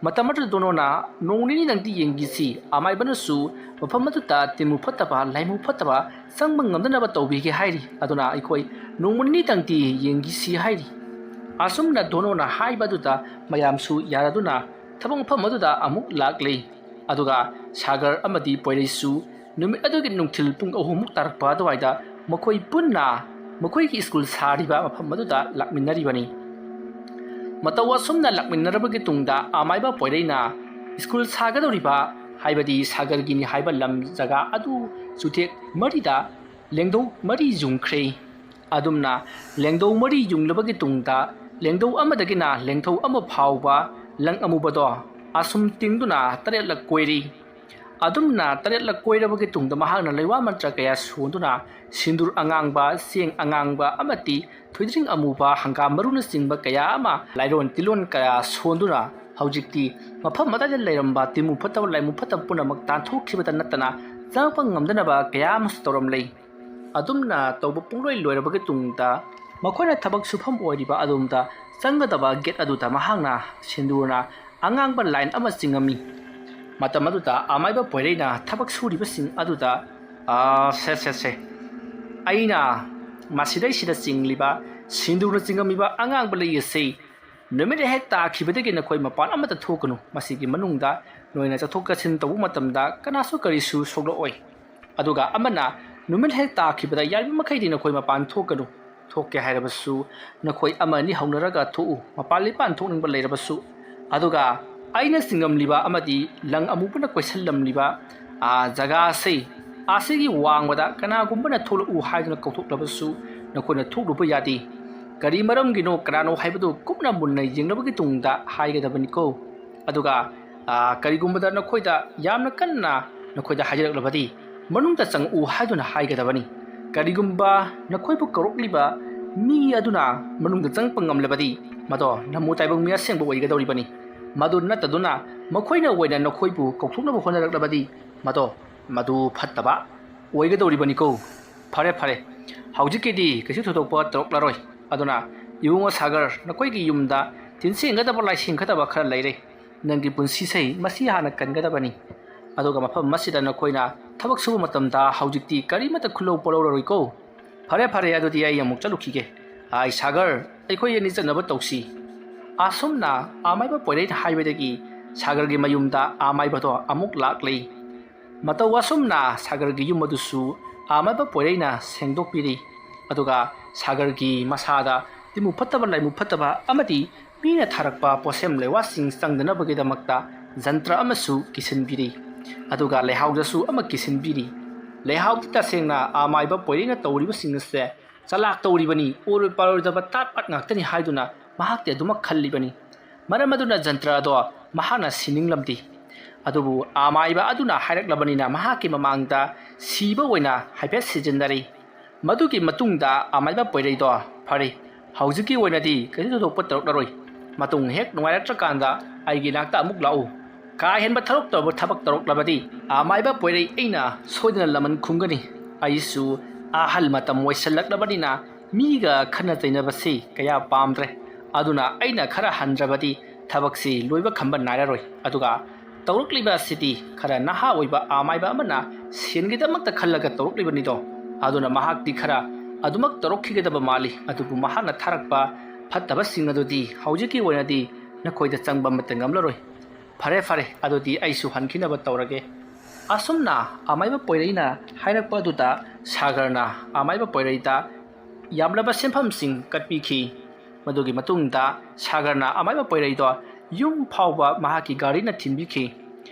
ꯃꯇꯝ ꯑꯗꯨꯗ ꯙꯣꯅꯣꯅ, "ꯅꯣꯡ ꯅꯤꯅꯤꯗꯪꯗꯤ ꯌꯦꯡꯈꯤꯁꯤ, ꯑꯃꯥꯏꯕꯅꯁꯨ ꯃꯐꯝ ꯑꯗꯨꯗ ꯇꯤꯟꯃꯨ ꯐꯠꯇꯕ, ꯂꯥꯏꯃꯨ ꯐꯠꯇꯕ ꯆꯪꯕ ꯉꯝꯗꯅꯕ ꯇꯧꯕꯤꯒꯦ" ꯍꯥꯏꯔꯤ꯫ "ꯑꯗꯨꯅ ꯑꯩꯈꯣꯏ ꯅꯣꯡꯃ ꯅꯤꯅꯤꯗꯪꯗꯤ ꯌꯦꯡꯈꯤꯁꯤ" ꯍꯥꯏꯔꯤ꯫ ꯑꯁꯨꯝꯅ ꯙꯣꯅꯣꯅ ꯍꯥꯏꯕ ꯑꯗꯨꯗ ꯃꯌꯥꯝꯁꯨ ꯌꯥꯔꯗꯨꯅ ꯊꯕꯛ ꯃꯐꯝ ꯑꯗꯨꯗ ꯑꯃꯨꯛ ꯂꯥꯛꯂꯦ꯫ ꯑꯗꯨꯒ ꯁꯥꯒꯔ ꯑꯃꯗꯤ ꯄꯣꯏꯔꯩꯁꯨ ꯅꯨꯃꯤꯠ ꯑꯗꯨꯒꯤ ꯅꯨꯡꯊꯤꯜ ꯄꯨꯡ ꯑꯍꯨꯝꯃꯨꯛ ꯇꯥꯔꯛꯄ ꯑꯗꯨꯋꯥꯏꯗ ꯃꯈꯣꯏ ꯄꯨꯟꯅ ꯃꯈꯣꯏꯒꯤ ꯁ꯭ꯀꯨꯜ ꯁꯥꯔꯤꯕ ꯃꯐꯝ ꯑꯗꯨꯗ ꯂꯥꯛꯃꯤꯟꯅꯔꯤꯕꯅꯤ꯫ ꯃꯇꯧ ꯑꯁꯨꯝꯅ ꯂꯥꯛꯃꯤꯟꯅꯔꯕꯒꯤ ꯇꯨꯡꯗ ꯑꯃꯥꯏꯕ ꯄꯣꯏꯔꯩꯅ ꯁ꯭ꯀꯨꯜ ꯁꯥꯒꯗꯧꯔꯤꯕ, ꯍꯥꯏꯕꯗꯤ ꯁꯥꯒꯔꯒꯤꯅꯤ ꯍꯥꯏꯕ ꯂꯝ ꯖꯒꯥ ꯑꯗꯨ ꯆꯨꯊꯦꯛ ꯃꯔꯤꯗ ꯂꯦꯡꯗꯧ ꯃꯔꯤ ꯌꯨꯡꯈ꯭ꯔꯦ꯫ ꯑꯗꯨꯝꯅ ꯂꯦꯡꯗꯧ ꯃꯔꯤ ꯌꯨꯡꯂꯕꯒꯤ ꯇꯨꯡꯗ ꯂꯦꯡꯗꯧ ꯑꯃꯗꯒꯤꯅ ꯂꯦꯡꯊꯧ ꯑꯃ ꯐꯥꯎꯕ ꯂꯪ ꯑꯃꯨꯕꯗꯣ ꯑꯁꯨꯝ ꯇꯤꯡꯗꯨꯅ ꯇꯔꯦꯠꯂꯛ ꯀꯣꯏꯔꯤ꯫ ꯑꯗꯨꯝꯅ ꯇꯔꯦꯠꯂꯛ ꯀꯣꯏꯔꯕꯒꯤ ꯇꯨꯡꯗ ꯃꯍꯥꯛꯅ ꯂꯩꯋꯥ ꯃꯟꯇ꯭ꯔ ꯀꯌꯥ ꯁꯣꯟꯗꯨꯅ ꯁꯤꯟꯗꯨꯔ ꯑꯉꯥꯡꯕ, ꯆꯦꯡ ꯑꯉꯥꯡꯕ ꯑꯃꯗꯤ ꯊꯣꯏꯗ꯭ꯔꯤꯡ ꯑꯃꯨꯕ, ꯍꯪꯒꯥꯝ ꯃꯔꯨꯅꯆꯤꯡꯕ ꯀꯌꯥ ꯑꯃ, ꯂꯥꯏꯔꯣꯟ ꯇꯤꯜꯂꯣꯟ ꯀꯌꯥ ꯁꯣꯟꯗꯨꯅ ꯍꯧꯖꯤꯛꯇꯤ ꯃꯐꯝ ꯑꯗꯨꯗ ꯂꯩꯔꯝꯕ ꯇꯤꯟꯃꯨ ꯐꯠꯇꯕ, ꯂꯥꯏꯃꯨ ꯐꯠꯇꯕ ꯄꯨꯝꯅꯃꯛ ꯇꯥꯟꯊꯣꯛꯈꯤꯕꯇ ꯅꯠꯇꯅ ꯆꯪꯉꯛꯄ ꯉꯝꯗꯅꯕ ꯀꯌꯥ ꯑꯃꯁꯨ ꯇꯧꯔꯝꯂꯦ꯫ ꯑꯗꯨꯝꯅ ꯇꯧꯕ ꯄꯨꯡꯂꯣꯏ ꯂꯣꯏꯔꯕꯒꯤ ꯇꯨꯡꯗ ꯃꯈꯣꯏꯅ ꯊꯕꯛ ꯁꯨꯐꯝ ꯑꯣꯏꯔꯤꯕ ꯑꯗꯣꯝꯗ ꯆꯪꯒꯗꯕ ꯒꯦꯠ ꯑꯗꯨꯗ ꯃꯍꯥꯛꯅ ꯁꯤꯟꯗꯨꯔꯅ ꯑꯉꯥꯡꯕ ꯂꯥꯏꯟ ꯑꯃ ꯆꯤꯡꯉꯝꯃꯤ꯫ ꯃꯇꯝ ꯑꯗꯨꯗ ꯑꯃꯥꯏꯕ ꯄꯣꯏꯔꯩꯅ ꯊꯕꯛ ꯁꯨꯔꯤꯕꯁꯤꯡ ꯑꯗꯨꯗ, "ꯑꯥ, ꯁꯦ, ꯁꯦ, ꯁꯦ, ꯑꯩꯅ ꯃꯁꯤꯗꯩꯁꯤꯗ ꯆꯤꯡꯂꯤꯕ ꯁꯤꯟꯗꯨꯔꯅ ꯆꯤꯡꯉꯝꯃꯤꯕ ꯑꯉꯥꯡꯕ ꯂꯩ ꯑꯁꯤ ꯅꯨꯃꯤꯠ ꯍꯦꯛ ꯇꯥꯈꯤꯕꯗꯒꯤ ꯅꯈꯣꯏ ꯃꯄꯥꯟ ꯑꯃꯠꯇ ꯊꯣꯛꯀꯅꯨ꯫ ꯃꯁꯤꯒꯤ ꯃꯅꯨꯡꯗ ꯅꯣꯏꯅ ꯆꯠꯊꯣꯛ ꯆꯠꯁꯤꯟ ꯇꯧꯕ ꯃꯇꯝꯗ ꯀꯅꯥꯁꯨ ꯀꯔꯤꯁꯨ ꯁꯣꯛꯂꯛꯑꯣꯏ꯫ ꯑꯗꯨꯒ ꯑꯃꯅ, ꯅꯨꯃꯤꯠ ꯍꯦꯛ ꯇꯥꯈꯤꯕꯗ ꯌꯥꯔꯤꯕ ꯃꯈꯩꯗꯤ ꯅꯈꯣꯏ ꯃꯄꯥꯟ ꯊꯣꯛꯀꯅꯨ꯫ ꯊꯣꯛꯀꯦ ꯍꯥꯏꯔꯕꯁꯨ ꯅꯈꯣꯏ ꯑꯃ ꯑꯅꯤ ꯍꯧꯅꯔꯒ ꯊꯣꯛꯎ, ꯃꯄꯥꯟ ꯂꯤꯄꯥꯟ ꯊꯣꯛꯅꯤꯡꯕ ꯂꯩꯔꯕꯁꯨ꯫ ꯑꯗꯨꯒ ꯑꯩꯅ ꯆꯤꯡꯉꯝꯂꯤꯕ ꯑꯃꯗꯤ ꯂꯪ ꯑꯃꯨꯕꯅ ꯀꯣꯏꯁꯜꯂꯝꯂꯤꯕ, ꯑꯥ, ꯖꯒꯥ ꯑꯁꯤ, ꯑꯁꯤꯒꯤ ꯋꯥꯡꯃꯗ ꯀꯅꯥꯒꯨꯝꯕꯅ ꯊꯣꯛꯂꯛꯎ ꯍꯥꯏꯗꯨꯅ ꯀꯧꯊꯣꯛꯂꯕꯁꯨ ꯅꯈꯣꯏꯅ ꯊꯣꯛꯂꯨꯕ ꯌꯥꯗꯦ꯫ ꯀꯔꯤ ꯃꯔꯝꯒꯤꯅꯣ, ꯀꯅꯥꯅꯣ ꯍꯥꯏꯕꯗꯨ ꯀꯨꯞꯅ ꯃꯨꯟꯅ ꯌꯦꯡꯂꯕꯒꯤ ꯇꯨꯡꯗ ꯍꯥꯏꯒꯗꯕꯅꯤꯀꯣ꯫ ꯑꯗꯨꯒ, ꯑꯥ, ꯀꯔꯤꯒꯨꯝꯕꯗ ꯅꯈꯣꯏꯗ ꯌꯥꯝꯅ ꯀꯟꯅ ꯅꯈꯣꯏꯗ ꯍꯥꯏꯖꯔꯛꯂꯕꯗꯤ, ꯃꯅꯨꯡꯗ ꯆꯪꯉꯛꯎ ꯍꯥꯏꯗꯨꯅ ꯍꯥꯏꯒꯗꯕꯅꯤ꯫ ꯀꯔꯤꯒꯨꯝꯕ ꯅꯈꯣꯏꯕꯨ ꯀꯧꯔꯛꯂꯤꯕ ꯃꯤ ꯑꯗꯨꯅ ꯃꯅꯨꯡꯗ ꯆꯪꯉꯛꯄ ꯉꯝꯂꯕꯗꯤ, ꯃꯗꯣ ꯅꯃꯨ ꯇꯥꯏꯕꯪ ꯃꯤ ꯑꯁꯦꯡꯕ ꯑꯣꯏꯒꯗꯧꯔꯤꯕꯅꯤ꯫ ꯃꯗꯨ ꯅꯠꯇꯗꯨꯅ ꯃꯈꯣꯏꯅ ꯑꯣꯏꯅ ꯅꯈꯣꯏꯕꯨ ꯀꯧꯊꯣꯛꯅꯕ ꯍꯣꯠꯅꯔꯛꯂꯕꯗꯤ, ꯃꯗꯣ, ꯃꯗꯨ ꯐꯠꯇꯕ ꯑꯣꯏꯒꯗꯧꯔꯤꯕꯅꯤꯀꯣ꯫ ꯐꯔꯦ, ꯐꯔꯦ, ꯍꯧꯖꯤꯛꯀꯤꯗꯤ ꯀꯩꯁꯨ ꯊꯣꯏꯗꯣꯛꯄ ꯇꯧꯔꯛꯂꯔꯣꯏ꯫ ꯑꯗꯨꯅ, ꯏꯕꯨꯡꯉꯣ ꯁꯥꯒꯔ, ꯅꯈꯣꯏꯒꯤ ꯌꯨꯝꯗ ꯇꯤꯟꯁꯦꯡꯒꯗꯕ ꯂꯥꯏꯁꯦꯡꯒꯗꯕ ꯈꯔ ꯂꯩꯔꯦ꯫ ꯅꯪꯒꯤ ꯄꯨꯟꯁꯤꯁꯦ ꯃꯁꯤ ꯍꯥꯟꯅ ꯀꯟꯒꯗꯕꯅꯤ꯫ ꯑꯗꯨꯒ ꯃꯐꯝ ꯑꯁꯤꯗ ꯅꯈꯣꯏꯅ ꯊꯕꯛ ꯁꯨꯕ ꯃꯇꯝꯗ ꯍꯧꯖꯤꯛꯇꯤ ꯀꯔꯤꯃꯠꯇ ꯈꯨꯜꯂꯧ ꯄꯣꯠꯂꯧꯔꯔꯣꯏꯀꯣ꯫ ꯐꯔꯦ, ꯐꯔꯦ, ꯑꯗꯨꯗꯤ ꯑꯩ ꯑꯃꯨꯛ ꯆꯠꯂꯨꯈꯤꯒꯦ꯫ ꯑꯥꯏ ꯁꯥꯒꯔ, ꯑꯩꯈꯣꯏ ꯑꯅꯤ ꯆꯠꯅꯕ ꯇꯧꯁꯤ꯫ ꯑꯁꯨꯝꯅ ꯑꯃꯥꯏꯕ ꯄꯣꯏꯔꯩꯅ ꯍꯥꯏꯕꯗꯒꯤ ꯁꯥꯒꯔꯒꯤ ꯃꯌꯨꯝꯗ ꯑꯃꯥꯏꯕꯗꯣ ꯑꯃꯨꯛ ꯂꯥꯛꯂꯤ꯫ ꯃꯇꯧ ꯑꯁꯨꯝꯅ ꯁꯥꯒꯔꯒꯤ ꯌꯨꯝ ꯑꯗꯨꯁꯨ ꯑꯃꯥꯏꯕ ꯄꯣꯏꯔꯩꯅ ꯁꯦꯡꯗꯣꯛꯄꯤꯔꯤ꯫ ꯑꯗꯨꯒ ꯁꯥꯒꯔꯒꯤ ꯃꯁꯥꯗ ꯇꯤꯟꯃꯨ ꯐꯠꯇꯕ, ꯂꯥꯏꯃꯨ ꯐꯠꯇꯕ ꯑꯃꯗꯤ ꯃꯤꯅ ꯊꯥꯔꯛꯄ ꯄꯣꯠꯁꯦꯝ ꯂꯩꯋꯥꯁꯤꯡ ꯆꯪꯗꯅꯕꯒꯤꯗꯃꯛꯇ ꯖꯟꯇ꯭ꯔ ꯑꯃꯁꯨ ꯀꯤꯁꯤꯟꯕꯤꯔꯤ꯫ ꯑꯗꯨꯒ ꯂꯩꯍꯥꯎꯗꯁꯨ ꯑꯃ ꯀꯤꯁꯤꯟꯕꯤꯔꯤ꯫ ꯂꯩꯍꯥꯎꯗꯤ ꯇꯁꯦꯡꯅ ꯑꯃꯥꯏꯕ ꯄꯣꯏꯔꯩꯅ ꯇꯧꯔꯤꯕꯁꯤꯡ ꯑꯁꯦ ꯆꯂꯥꯛ ꯇꯧꯔꯤꯕꯅꯤ, ꯑꯣꯏꯔꯣꯏ ꯄꯥꯔꯣꯏꯗꯕ ꯇꯥꯠ ꯄꯥꯠ ꯉꯥꯛꯇꯅꯤ ꯍꯥꯏꯗꯨꯅ ꯃꯍꯥꯛꯇꯤ ꯑꯗꯨꯃꯛ ꯈꯜꯂꯤꯕꯅꯤ꯫ ꯃꯔꯝ ꯑꯗꯨꯅ ꯖꯟꯇ꯭ꯔ ꯑꯗꯣ ꯃꯍꯥꯛꯅ ꯁꯤꯅꯤꯡꯂꯝꯗꯦ꯫ ꯑꯗꯨꯕꯨ ꯑꯃꯥꯏꯕ ꯑꯗꯨꯅ ꯍꯥꯏꯔꯛꯂꯕꯅꯤꯅ ꯃꯍꯥꯛꯀꯤ ꯃꯃꯥꯡꯗ ꯁꯤꯕ ꯑꯣꯏꯅ ꯍꯥꯏꯐꯦꯠ ꯁꯤꯖꯤꯟꯅꯔꯤ꯫ ꯃꯗꯨꯒꯤ ꯃꯇꯨꯡꯗ ꯑꯃꯥꯏꯕ ꯄꯣꯏꯔꯩꯗꯣ, "ꯐꯔꯦ, ꯍꯧꯖꯤꯛꯀꯤ ꯑꯣꯏꯅꯗꯤ ꯀꯩꯁꯨ ꯊꯣꯏꯗꯣꯛꯄ ꯇꯧꯔꯛꯂꯔꯣꯏ꯫ ꯃꯇꯨꯡ ꯍꯦꯛ ꯅꯨꯡꯉꯥꯏꯔꯛꯇ꯭ꯔꯀꯥꯟꯗ ꯑꯩꯒꯤ ꯅꯥꯛꯇ ꯑꯃꯨꯛ ꯂꯥꯛꯎ꯫ ꯀꯥ ꯍꯦꯟꯕ ꯊꯕꯛ ꯇꯧꯕ, ꯊꯕꯛ ꯇꯧꯔꯛꯂꯕꯗꯤ ꯑꯃꯥꯏꯕ ꯄꯣꯏꯔꯩ ꯑꯩꯅ ꯁꯣꯏꯗꯅ ꯂꯃꯟ ꯈꯨꯝꯒꯅꯤ꯫ ꯑꯩꯁꯨ ꯑꯍꯜ ꯃꯇꯝ ꯑꯣꯏꯁꯜꯂꯛꯂꯕꯅꯤꯅ ꯃꯤꯒ ꯈꯠꯅ ꯆꯩꯅꯕꯁꯤ ꯀꯌꯥ ꯄꯥꯝꯗ꯭ꯔꯦ꯫ ꯑꯗꯨꯅ ꯑꯩꯅ ꯈꯔ ꯍꯟꯗ꯭ꯔꯕꯗꯤ ꯊꯕꯛꯁꯤ ꯂꯣꯏꯕ ꯈꯝꯕ ꯅꯥꯏꯔꯔꯣꯏ꯫ ꯑꯗꯨꯒ ꯇꯧꯔꯛꯂꯤꯕ ꯑꯁꯤꯗꯤ ꯈꯔ ꯅꯍꯥ ꯑꯣꯏꯕ ꯑꯃꯥꯏꯕ ꯑꯃꯅ ꯁꯦꯟꯒꯤꯗꯃꯛꯇ ꯈꯜꯂꯒ ꯇꯧꯔꯛꯂꯤꯕꯅꯤꯗꯣ꯫ ꯑꯗꯨꯅ ꯃꯍꯥꯛꯇꯤ ꯈꯔ ꯑꯗꯨꯃꯛ ꯇꯧꯔꯛꯈꯤꯒꯗꯕ ꯃꯥꯜꯂꯤ, ꯑꯗꯨꯕꯨ ꯃꯍꯥꯛꯅ ꯊꯥꯔꯛꯄ ꯐꯠꯇꯕꯁꯤꯡ ꯑꯗꯨꯗꯤ ꯍꯧꯖꯤꯛꯀꯤ ꯑꯣꯏꯅꯗꯤ ꯅꯈꯣꯏꯗ ꯆꯪꯕ ꯑꯃꯠꯇ ꯉꯝꯂꯔꯣꯏ꯫ ꯐꯔꯦ, ꯐꯔꯦ, ꯑꯗꯨꯗꯤ ꯑꯩꯁꯨ ꯍꯟꯈꯤꯅꯕ ꯇꯧꯔꯒꯦ꯫ ꯑꯁꯨꯝꯅ ꯑꯃꯥꯏꯕ ꯄꯣꯏꯔꯩꯅ ꯍꯥꯏꯔꯛꯄ ꯑꯗꯨꯗ ꯁꯥꯒꯔꯅ ꯑꯃꯥꯏꯕ ꯄꯣꯏꯔꯩꯗ ꯌꯥꯝꯂꯕ ꯁꯦꯟꯐꯝꯁꯤꯡ ꯀꯠꯄꯤꯈꯤ꯫ ꯃꯗꯨꯒꯤ ꯃꯇꯨꯡꯗ ꯁꯥꯒꯔꯅ ꯑꯃꯥꯏꯕ ꯄꯣꯏꯔꯩꯗꯣ ꯌꯨꯝ ꯐꯥꯎꯕ ꯃꯍꯥꯛꯀꯤ ꯒꯥꯔꯤꯅ ꯊꯤꯟꯕꯤꯈꯤ꯫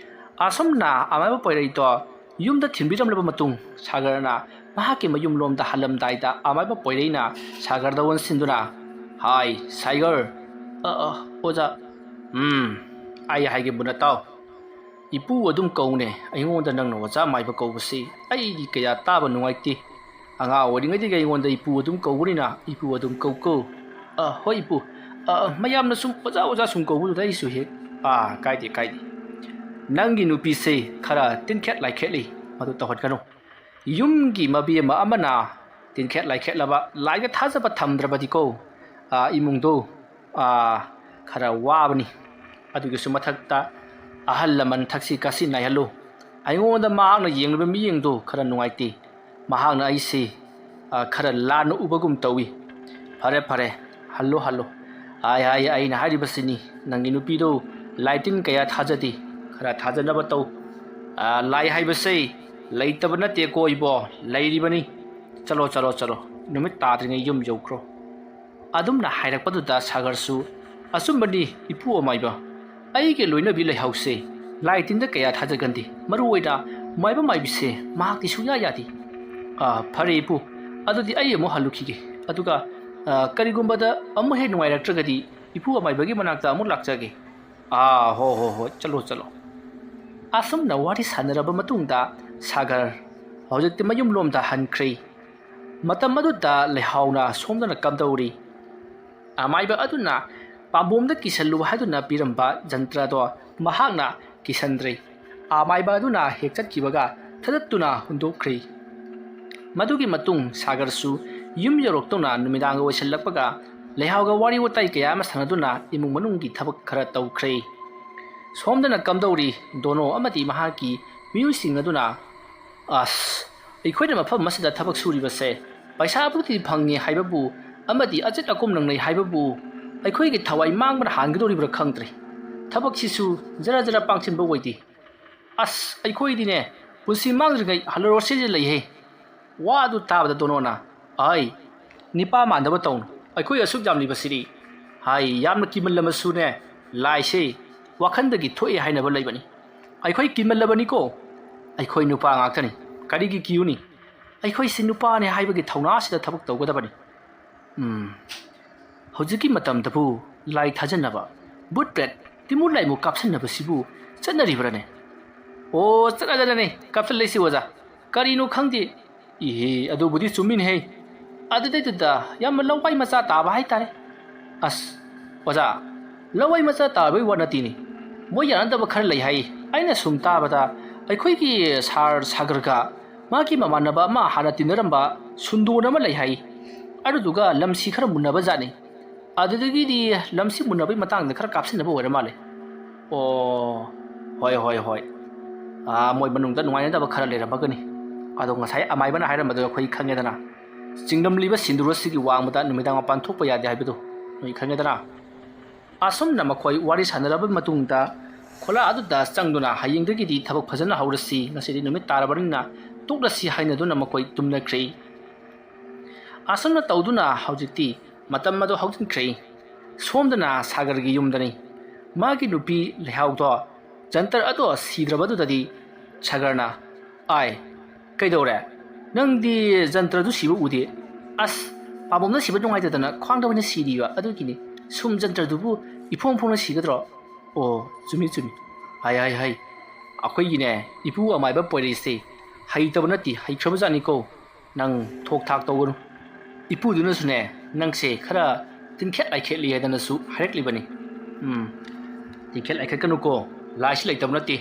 ꯑꯁꯨꯝꯅ ꯑꯃꯥꯏꯕ ꯄꯣꯏꯔꯩꯗꯣ ꯌꯨꯝꯗ ꯊꯤꯟꯕꯤꯔꯝꯂꯕ ꯃꯇꯨꯡ, ꯁꯥꯒꯔꯅ ꯃꯍꯥꯛꯀꯤ ꯃꯌꯨꯝꯂꯣꯝꯗ ꯍꯜꯂꯝꯗꯥꯏꯗ ꯑꯃꯥꯏꯕ ꯄꯣꯏꯔꯩꯅ ꯁꯥꯒꯔꯗ ꯑꯣꯟꯁꯤꯟꯗꯨꯅ, "ꯍꯥꯏ, ꯁꯥꯏꯒꯔ!" "ꯑ, ꯑ, ꯑꯣꯖꯥ!" "ꯎꯝ, ꯑꯩ ꯍꯥꯏꯒꯦ ꯃꯨꯟꯅ ꯇꯥꯎ꯫ ꯏꯄꯨ ꯑꯗꯨꯝ ꯀꯧꯅꯦ꯫ ꯑꯩꯉꯣꯟꯗ ꯅꯪꯅ ꯑꯣꯖꯥ ꯃꯥꯏꯕ ꯀꯧꯕꯁꯤ ꯑꯩꯗꯤ ꯀꯌꯥ ꯇꯥꯕ ꯅꯨꯡꯉꯥꯏꯇꯦ꯫ ꯑꯉꯥꯡ ꯑꯣꯏꯔꯤꯉꯩꯗꯒꯤ ꯑꯩꯉꯣꯟꯗ ꯏꯄꯨ ꯑꯗꯨꯝ ꯀꯧꯕꯅꯤꯅ ꯏꯄꯨ ꯑꯗꯨꯝ ꯀꯧ ꯀꯣ꯫" "ꯑ, ꯍꯣꯏ ꯏꯄꯨ꯫ ꯑ, ꯃꯌꯥꯝꯅ ꯁꯨꯝ ꯑꯣꯖꯥ ꯑꯣꯖꯥ ꯁꯨꯝ ꯀꯧꯕꯗꯨꯗ ꯑꯩꯁꯨ ꯍꯦꯛ"꯫ "ꯑꯥ, ꯀꯥꯏꯗꯦ, ꯀꯥꯏꯗꯦ꯫ ꯅꯪꯒꯤ ꯅꯨꯄꯤꯁꯦ ꯈꯔ ꯇꯤꯟꯈꯦꯠ ꯂꯥꯏꯈꯦꯠꯂꯤ, ꯃꯗꯨ ꯇꯧꯍꯟꯒꯅꯨ꯫ ꯌꯨꯝꯒꯤ ꯃꯕꯦꯝꯃ ꯑꯃꯅ ꯇꯤꯟꯈꯦꯠ ꯂꯥꯏꯈꯦꯠꯂꯕ, ꯂꯥꯏꯗ ꯊꯥꯖꯕ ꯊꯝꯗ꯭ꯔꯕꯗꯤꯀꯣ, ꯑꯥ, ꯏꯃꯨꯡꯗꯣ, ꯑꯥ, ꯈꯔ ꯋꯥꯕꯅꯤ꯫ ꯑꯗꯨꯒꯤꯁꯨ ꯃꯊꯛꯇ ꯑꯍꯜ ꯂꯃꯟ ꯊꯛꯁꯤ ꯈꯥꯁꯤ ꯅꯥꯏꯍꯜꯂꯨ꯫ ꯑꯩꯉꯣꯟꯗ ꯃꯍꯥꯛꯅ ꯌꯦꯡꯂꯤꯕ ꯃꯤꯠꯌꯦꯡꯗꯣ ꯈꯔ ꯅꯨꯡꯉꯥꯏꯇꯦ꯫ ꯃꯍꯥꯛꯅ ꯑꯩꯁꯤ, ꯑꯥ, ꯈꯔ ꯂꯥꯟꯅ ꯎꯕꯒꯨꯝ ꯇꯧꯏ꯫ ꯐꯔꯦ, ꯐꯔꯦ, ꯍꯜꯂꯣ, ꯍꯜꯂꯣ꯫ ꯍꯥꯏ, ꯍꯥꯏ, ꯑꯩꯅ ꯍꯥꯏꯔꯤꯕꯁꯤꯅꯤ, ꯅꯪꯒꯤ ꯅꯨꯄꯤꯗꯣ ꯂꯥꯏ ꯇꯤꯟ ꯀꯌꯥ ꯊꯥꯖꯗꯦ, ꯈꯔ ꯊꯥꯖꯅꯕ ꯇꯧ꯫ ꯑꯥ, ꯂꯥꯏ ꯍꯥꯏꯕꯁꯦ ꯂꯩꯇꯕ ꯅꯠꯇꯦꯀꯣ ꯏꯕꯣ, ꯂꯩꯔꯤꯕꯅꯤ꯫ ꯆꯠꯂꯣ, ꯆꯠꯂꯣ, ꯆꯠꯂꯣ, ꯅꯨꯃꯤꯠ ꯇꯥꯗ꯭ꯔꯤꯉꯩ ꯌꯨꯝ ꯌꯧꯈ꯭ꯔꯣ꯫" ꯑꯗꯨꯝꯅ ꯍꯥꯏꯔꯛꯄꯗꯨꯗ ꯁꯥꯒꯔꯁꯨ, "ꯑꯆꯨꯝꯕꯅꯤ ꯏꯄꯨ ꯑꯃꯥꯏꯕ, ꯑꯩꯒꯤ ꯂꯣꯏꯅꯕꯤ ꯂꯩꯍꯥꯎꯁꯦ ꯂꯥꯏ ꯇꯤꯟꯗ ꯀꯌꯥ ꯊꯥꯖꯒꯟꯗꯦ, ꯃꯔꯨ ꯑꯣꯏꯅ ꯃꯥꯏꯕ ꯃꯥꯏꯕꯤꯁꯦ ꯃꯍꯥꯛꯇꯤ ꯁꯨꯡꯌꯥ ꯌꯥꯗꯦ꯫" "ꯑꯥ, ꯐꯔꯦ ꯏꯄꯨ, ꯑꯗꯨꯗꯤ ꯑꯩ ꯑꯃꯨꯛ ꯍꯜꯂꯨꯈꯤꯒꯦ, ꯑꯗꯨꯒ, ꯑꯥ, ꯀꯔꯤꯒꯨꯝꯕꯗ ꯑꯃꯨꯛ ꯍꯦꯛ ꯅꯨꯡꯉꯥꯏꯔꯛꯇ꯭ꯔꯒꯗꯤ ꯏꯄꯨ ꯑꯃꯥꯏꯕꯒꯤ ꯃꯅꯥꯛꯇ ꯑꯃꯨꯛ ꯂꯥꯛꯆꯒꯦ꯫" "ꯑꯥ, ꯍꯣ, ꯍꯣ, ꯍꯣ, ꯆꯠꯂꯣ, ꯆꯠꯂꯣ꯫" ꯑꯁꯨꯝꯅ ꯋꯥꯔꯤ ꯁꯥꯟꯅꯔꯕ ꯃꯇꯨꯡꯗ ꯁꯥꯒꯔ ꯍꯧꯖꯤꯛꯇꯤ ꯃꯌꯨꯝꯂꯣꯝꯗ ꯍꯟꯈ꯭ꯔꯦ꯫ ꯃꯇꯝ ꯑꯗꯨꯗ ꯂꯩꯍꯥꯎꯅ ꯁꯣꯝꯗꯅ ꯀꯝꯗꯧꯔꯤ? ꯑꯃꯥꯏꯕ ꯑꯗꯨꯅ ꯄꯥꯝꯕꯣꯝꯗ ꯀꯤꯁꯜꯂꯨ ꯍꯥꯏꯗꯨꯅ ꯄꯤꯔꯝꯕ ꯖꯟꯇ꯭ꯔꯗꯣ ꯃꯍꯥꯛꯅ ꯀꯤꯁꯟꯗ꯭ꯔꯦ꯫ ꯑꯃꯥꯏꯕ ꯑꯗꯨꯅ ꯍꯦꯛ ꯆꯠꯈꯤꯕꯒ ꯊꯗꯠꯇꯨꯅ ꯍꯨꯟꯗꯣꯛꯈ꯭ꯔꯦ꯫ ꯃꯗꯨꯒꯤ ꯃꯇꯨꯡ ꯁꯥꯒꯔꯁꯨ ꯌꯨꯝ ꯌꯧꯔꯛꯇꯨꯅ ꯅꯨꯃꯤꯗꯥꯡꯒ ꯑꯣꯏꯁꯤꯜꯂꯛꯄꯒ ꯂꯩꯍꯥꯎꯒ ꯋꯥꯔꯤ ꯋꯥꯇꯥꯏ ꯀꯌꯥ ꯑꯃ ꯁꯥꯟꯅꯗꯨꯅ ꯏꯃꯨꯡ ꯃꯅꯨꯡꯒꯤ ꯊꯕꯛ ꯈꯔ ꯇꯧꯈ꯭ꯔꯦ꯫ ꯁꯣꯝꯗꯅ ꯀꯝꯗꯧꯔꯤ? ꯗꯣꯅꯣ ꯑꯃꯗꯤ ꯃꯍꯥꯛꯀꯤ ꯃꯤꯑꯣꯏꯁꯤꯡ ꯑꯗꯨꯅ, "ꯑꯁ, ꯑꯩꯈꯣꯏꯅ ꯃꯐꯝ ꯑꯁꯤꯗ ꯊꯕꯛ ꯁꯨꯔꯤꯕꯁꯦ ꯄꯩꯁꯥꯕꯨꯗꯤ ꯐꯪꯉꯤ ꯍꯥꯏꯕꯕꯨ ꯑꯃꯗꯤ ꯑꯆꯠ ꯑꯀꯣꯝ ꯅꯪꯅꯩ ꯍꯥꯏꯕꯕꯨ ꯑꯩꯈꯣꯏꯒꯤ ꯊꯋꯥꯏ ꯃꯥꯡꯕꯅ ꯍꯥꯟꯒꯗꯧꯔꯤꯕ꯭ꯔꯥ ꯈꯪꯗ꯭ꯔꯦ꯫ ꯊꯕꯛꯁꯤꯁꯨ ꯖꯔ ꯖꯔ ꯄꯥꯡꯁꯤꯟꯕ ꯑꯣꯏꯗꯦ꯫ ꯑꯁ, ꯑꯩꯈꯣꯏꯗꯤꯅꯦ, ꯄꯨꯟꯁꯤ ꯃꯥꯡꯗ꯭ꯔꯤꯉꯩ ꯍꯜꯂꯔꯣꯁꯤꯗ ꯂꯩꯍꯦ꯫ ꯋꯥ ꯑꯗꯨ ꯇꯥꯕꯗ ꯗꯣꯅꯣꯅ, "ꯑꯍꯩ, ꯅꯤꯄꯥ ꯃꯥꯟꯗꯕ ꯇꯧꯅꯨ꯫ ꯑꯩꯈꯣꯏ ꯑꯁꯨꯛ ꯌꯥꯝꯂꯤꯕꯁꯤꯗꯤ, ꯍꯥꯏ, ꯌꯥꯝꯅ ꯀꯤꯃꯜꯂꯕꯁꯨꯅꯦ, ꯂꯥꯏꯁꯦ ꯋꯥꯈꯟꯗꯒꯤ ꯊꯣꯛꯑꯦ ꯍꯥꯏꯅꯕ ꯂꯩꯕꯅꯤ꯫ ꯑꯩꯈꯣꯏ ꯀꯤꯃꯜꯂꯕꯅꯤꯀꯣ꯫ ꯑꯩꯈꯣꯏ ꯅꯨꯄꯥ ꯉꯥꯛꯇꯅꯤ꯫ ꯀꯔꯤꯒꯤ ꯀꯤꯌꯨꯅꯤ? ꯑꯩꯈꯣꯏꯁꯤ ꯅꯨꯄꯥꯅꯦ ꯍꯥꯏꯕꯒꯤ ꯊꯧꯅꯥꯁꯤꯗ ꯊꯕꯛ ꯇꯧꯒꯗꯕꯅꯤ꯫" ꯎꯝ, ꯍꯧꯖꯤꯛꯀꯤ ꯃꯇꯝꯗꯕꯨ ꯂꯥꯏ ꯊꯥꯖꯅꯕ, ꯚꯨꯠ ꯄ꯭ꯔꯦꯠ, ꯇꯤꯃꯨ ꯂꯥꯏꯃꯨ ꯀꯥꯞꯁꯟꯅꯕꯁꯤꯕꯨ ꯆꯠꯅꯔꯤꯕ꯭ꯔꯥꯅꯦ? ꯑꯣ, ꯆꯠꯅꯗꯅꯅꯦ ꯀꯥꯞꯁꯜꯂꯛꯏꯁꯤ, ꯑꯣꯖꯥ꯫ ꯀꯔꯤꯅꯣ ꯈꯪꯗꯦ꯫ ꯏꯍꯦ, ꯑꯗꯨꯕꯨꯗꯤ ꯆꯨꯝꯃꯤꯅꯦꯍꯦ꯫ ꯑꯗꯨꯗꯩꯗꯨꯗ ꯌꯥꯝꯅ ꯂꯋꯥꯏ ꯃꯆꯥ ꯇꯥꯕ ꯍꯥꯏꯇꯥꯔꯦ꯫ ꯑꯁ, ꯑꯣꯖꯥ, ꯂꯋꯥꯏ ꯃꯆꯥ ꯇꯥꯕꯒꯤ ꯋꯥ ꯅꯠꯇꯦꯅꯦ꯫ ꯃꯣꯏ ꯌꯥꯅꯗꯕ ꯈꯔ ꯂꯩ ꯍꯥꯏ꯫ ꯑꯩꯅ ꯁꯨꯝ ꯇꯥꯕꯗ, ꯑꯩꯈꯣꯏꯒꯤ ꯁꯥꯔ ꯁꯥꯒꯔꯒ ꯃꯥꯒꯤ ꯃꯃꯥꯟꯅꯕ ꯑꯃ ꯍꯥꯟꯅ ꯇꯤꯟꯅꯔꯝꯕ ꯁꯨꯟꯗꯣꯟ ꯑꯃ ꯂꯩ ꯍꯥꯏ꯫ ꯑꯗꯨꯗꯨꯒ ꯂꯝꯁꯤ ꯈꯔ ꯃꯨꯟꯅꯕ ꯖꯥꯠꯅꯤ꯫ ꯑꯗꯨꯗꯒꯤꯗꯤ ꯂꯝꯁꯤ ꯃꯨꯟꯅꯕꯒꯤ ꯃꯇꯥꯡꯗ ꯈꯔ ꯀꯥꯞꯁꯤꯟꯅꯕ ꯑꯣꯏꯔ ꯃꯥꯜꯂꯦ꯫ ꯑꯣ, ꯍꯣꯏ, ꯍꯣꯏ, ꯍꯣꯏ꯫ ꯑꯥ, ꯃꯣꯏ ꯃꯅꯨꯡꯗ ꯅꯨꯡꯉꯥꯏꯅꯗꯕ ꯈꯔ ꯂꯩꯔꯝꯃꯒꯅꯤ꯫ ꯑꯗꯣ ꯉꯁꯥꯏ ꯑꯃꯥꯏꯕꯅ ꯍꯥꯏꯔꯝꯕꯗꯣ ꯑꯩꯈꯣꯏ ꯈꯪꯉꯦꯗꯅ꯫ ꯆꯤꯡꯂꯝꯂꯤꯕ ꯁꯤꯟꯗꯨꯔ ꯑꯁꯤꯒꯤ ꯋꯥꯡꯃꯗ ꯅꯨꯃꯤꯗꯥꯡ ꯃꯄꯥꯟ ꯊꯣꯛꯄ ꯌꯥꯗꯦ ꯍꯥꯏꯕꯗꯨ ꯅꯣꯏ ꯈꯪꯉꯦꯗꯅ꯫ ꯑꯁꯨꯝꯅ ꯃꯈꯣꯏ ꯋꯥꯔꯤ ꯁꯥꯟꯅꯔꯕ ꯃꯇꯨꯡꯗ ꯈꯣꯂꯥ ꯑꯗꯨꯗ ꯆꯪꯗꯨꯅ, "ꯍꯌꯦꯡꯗꯒꯤꯗꯤ ꯊꯕꯛ ꯐꯖꯅ ꯍꯧꯔꯁꯤ, ꯉꯁꯤꯗꯤ ꯅꯨꯃꯤꯠ ꯇꯥꯔꯕꯅꯤꯅ ꯇꯣꯛꯂꯁꯤ" ꯍꯥꯏꯅꯗꯨꯅ ꯃꯈꯣꯏ ꯇꯨꯝꯅꯈ꯭ꯔꯦ꯫ ꯑꯁꯨꯝꯅ ꯇꯧꯗꯨꯅ ꯍꯧꯖꯤꯛꯇꯤ ꯃꯇꯝ ꯑꯗꯨ ꯍꯧꯖꯤꯟꯈ꯭ꯔꯦ꯫ ꯁꯣꯝꯗꯅ ꯁꯥꯒꯔꯒꯤ ꯌꯨꯝꯗꯅꯤ꯫ ꯃꯥꯒꯤ ꯅꯨꯄꯤ ꯂꯩꯍꯥꯎꯗꯣ ꯖꯟꯇꯔ ꯑꯗꯣ ꯁꯤꯗ꯭ꯔꯕꯗꯨꯗꯗꯤ ꯁꯥꯒꯔꯅ, "ꯑꯥꯏ, ꯀꯩꯗꯧꯔꯦ? ꯅꯪꯗꯤ ꯖꯟꯇ꯭ꯔꯗꯨ ꯁꯤꯕ ꯎꯗꯦ?" "ꯑꯁ, ꯄꯥꯝꯕꯣꯝꯅ ꯁꯤꯕ ꯅꯨꯡꯉꯥꯏꯇꯗꯅ ꯈ꯭ꯋꯥꯡꯗ ꯑꯣꯏꯅ ꯁꯤꯔꯤꯕ ꯑꯗꯨꯒꯤꯅꯤ꯫ ꯁꯨꯝ ꯖꯟꯇ꯭ꯔꯗꯨꯕꯨ ꯏꯐꯣꯡ ꯐꯣꯡꯅ ꯁꯤꯒꯗ꯭ꯔꯣ?" "ꯑꯣ, ꯆꯨꯝꯃꯤ, ꯆꯨꯝꯃꯤ꯫ ꯍꯥꯏ, ꯍꯥꯏ, ꯍꯥꯏ꯫ ꯑꯩꯈꯣꯏꯒꯤꯅꯦ, ꯏꯄꯨ ꯑꯃꯥꯏꯕ ꯄꯣꯏꯔꯩꯁꯦ ꯍꯩꯇꯕ ꯅꯠꯇꯦ, ꯍꯩꯈ꯭ꯔꯕꯖꯥꯠꯅꯤꯀꯣ꯫ ꯅꯪ ꯊꯣꯛ ꯊꯥꯛ ꯇꯧꯒꯅꯨ꯫ ꯏꯄꯨꯗꯨꯅꯁꯨꯅꯦ, ꯅꯪꯁꯦ ꯈꯔ ꯇꯤꯟꯈꯦꯠ ꯂꯥꯏꯈꯦꯠꯂꯤ ꯍꯥꯏꯗꯅꯁꯨ ꯍꯥꯏꯔꯛꯂꯤꯕꯅꯤ꯫" "ꯎꯝ, ꯇꯤꯟꯈꯦꯠ ꯂꯥꯏꯈꯦꯠꯀꯅꯨꯀꯣ, ꯂꯥꯏꯁꯤ ꯂꯩꯇꯕ ꯅꯠꯇꯦ꯫"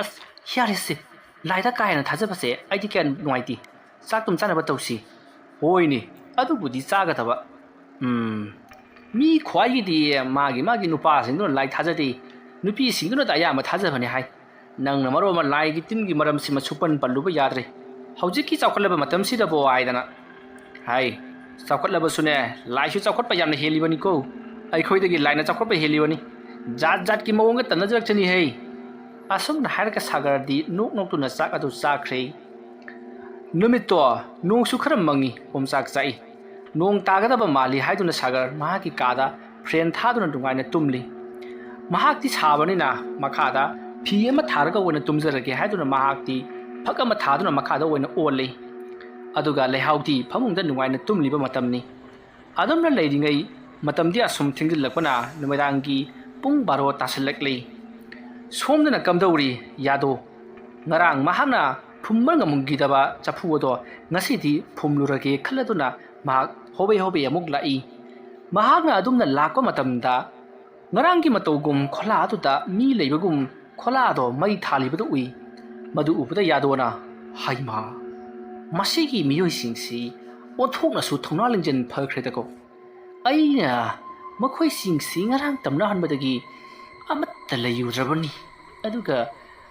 "ꯑꯁ, ꯌꯥꯔꯦꯁꯦ, ꯂꯥꯏꯗ ꯀꯥ ꯍꯦꯟꯅ ꯊꯥꯖꯕꯁꯦ ꯑꯩꯗꯤ ꯀꯌꯥ ꯅꯨꯡꯉꯥꯏꯇꯦ꯫ ꯆꯥꯛꯇꯨꯝ ꯆꯥꯅꯕ ꯇꯧꯁꯤ꯫" "ꯍꯣꯏꯅꯦ, ꯑꯗꯨꯕꯨꯗꯤ ꯆꯥꯒꯗꯕ꯫ ꯎꯝ, ꯃꯤ ꯈ꯭ꯋꯥꯏꯒꯤꯗꯤ ꯃꯥꯒꯤ ꯃꯥꯒꯤ ꯅꯨꯄꯥꯁꯤꯡꯗꯨꯅ ꯂꯥꯏ ꯊꯥꯖꯗꯦ, ꯅꯨꯄꯤꯁꯤꯡꯗꯨꯅꯗ ꯑꯌꯥꯝꯕ ꯊꯥꯖꯕꯅꯤ ꯍꯥꯏ꯫ ꯅꯪꯅ ꯃꯔꯣꯟ ꯑꯃ ꯂꯥꯏꯒꯤ ꯇꯤꯟꯒꯤ ꯃꯔꯝꯁꯤꯃ ꯁꯨꯄꯟ ꯄꯜꯂꯨꯕ ꯌꯥꯗ꯭ꯔꯦ꯫ ꯍꯧꯖꯤꯛꯀꯤ ꯆꯥꯎꯈꯠꯂꯕ ꯃꯇꯝꯁꯤꯗꯕꯨ" ꯍꯥꯏꯗꯅ꯫ ꯍꯥꯏ, ꯆꯥꯎꯈꯠꯂꯕꯁꯨꯅꯦ, ꯂꯥꯏꯁꯨ ꯆꯥꯎꯈꯠꯄ ꯌꯥꯝꯅ ꯍꯦꯜꯂꯤꯕꯅꯤꯀꯣ꯫ ꯑꯩꯈꯣꯏꯗꯒꯤ ꯂꯥꯏꯅ ꯆꯥꯎꯈꯠꯄ ꯍꯦꯜꯂꯤꯕꯅꯤ꯫ ꯖꯥꯠ ꯖꯥꯠꯀꯤ ꯃꯑꯣꯡꯒ ꯇꯝꯅꯖꯔꯛꯆꯅꯤꯍꯦ꯫ ꯑꯁꯨꯝꯅ ꯍꯥꯏꯔꯒ ꯁꯥꯒꯔꯗꯤ ꯅꯣꯛ ꯅꯣꯛꯇꯨꯅ ꯆꯥꯛ ꯑꯗꯨ ꯆꯥꯈ꯭ꯔꯦ꯫ ꯅꯨꯃꯤꯠꯇꯣ ꯅꯣꯡꯁꯨ ꯈꯔ ꯃꯪꯉꯤ, ꯑꯣꯝꯆꯥꯛ ꯆꯥꯛꯏ꯫ ꯅꯣꯡ ꯇꯥꯒꯗꯕ ꯃꯥꯜꯂꯤ ꯍꯥꯏꯗꯨꯅ ꯁꯥꯒꯔ ꯃꯍꯥꯛꯀꯤ ꯀꯥꯗ ꯐꯦꯟ ꯊꯥꯗꯨꯅ ꯅꯨꯡꯉꯥꯏꯅ ꯇꯨꯝꯂꯤ꯫ ꯃꯍꯥꯛꯇꯤ ꯁꯥꯕꯅꯤꯅ ꯃꯈꯥꯗ ꯐꯤ ꯑꯃ ꯊꯥꯔꯒ ꯑꯣꯏꯅ ꯇꯨꯝꯖꯔꯒꯦ ꯍꯥꯏꯗꯨꯅ ꯃꯍꯥꯛꯇꯤ ꯐꯛ ꯑꯃ ꯊꯥꯗꯨꯅ ꯃꯈꯥꯗ ꯑꯣꯏꯅ ꯑꯣꯜꯂꯤ꯫ ꯑꯗꯨꯒ ꯂꯩꯍꯥꯎꯗꯤ ꯐꯃꯨꯡꯗ ꯅꯨꯡꯉꯥꯏꯅ ꯇꯨꯝꯂꯤꯕ ꯃꯇꯝꯅꯤ꯫ ꯑꯗꯨꯝꯅ ꯂꯩꯔꯤꯉꯩ ꯃꯇꯝꯗꯤ ꯑꯁꯨꯝ ꯊꯦꯡꯖꯤꯜꯂꯛꯄꯅ ꯅꯨꯃꯤꯗꯥꯡꯒꯤ ꯄꯨꯡ ꯕꯥꯔꯣ ꯇꯥꯁꯤꯜꯂꯛꯂꯤ꯫ ꯁꯣꯝꯗꯅ ꯀꯝꯗꯧꯔꯤ ꯌꯥꯗꯣ? ꯉꯔꯥꯡ ꯃꯍꯥꯛꯅ ꯐꯨꯝꯕ ꯉꯝꯈꯤꯗꯕ ꯆꯐꯨ ꯑꯗꯣ ꯉꯁꯤꯗꯤ ꯐꯨꯝꯂꯨꯔꯒꯦ ꯈꯜꯂꯗꯨꯅ ꯃꯍꯥꯛ ꯍꯣꯕꯦ ꯍꯣꯕꯦ ꯑꯃꯨꯛ ꯂꯥꯛꯏ꯫ ꯃꯍꯥꯛꯅ ꯑꯗꯨꯝꯅ ꯂꯥꯛꯄ ꯃꯇꯝꯗ ꯉꯔꯥꯡꯒꯤ ꯃꯇꯧꯒꯨꯝ ꯈꯣꯂꯥ ꯑꯗꯨꯗ ꯃꯤ ꯂꯩꯕꯒꯨꯝ ꯈꯣꯂꯥꯗꯣ ꯃꯩ ꯊꯥꯜꯂꯤꯕꯗꯨ ꯎꯏ꯫ ꯃꯗꯨ ꯎꯕꯗ ꯌꯥꯗꯣꯅ, "ꯍꯩꯃꯥ, ꯃꯁꯤꯒꯤ ꯃꯤꯑꯣꯏꯁꯤꯡꯁꯤ ꯑꯣꯟꯊꯣꯛꯅꯁꯨ ꯊꯧꯅꯥ ꯂꯤꯡꯖꯦꯜ ꯐꯈ꯭ꯔꯦꯗꯀꯣ꯫ ꯑꯩꯅ ꯃꯈꯣꯏꯁꯤꯡꯁꯤ ꯉꯔꯥꯡ ꯇꯝꯅꯍꯟꯕꯗꯒꯤ ꯑꯃꯠꯇ ꯂꯩꯔꯨꯗ꯭ꯔꯕꯅꯤ꯫ ꯑꯗꯨꯒ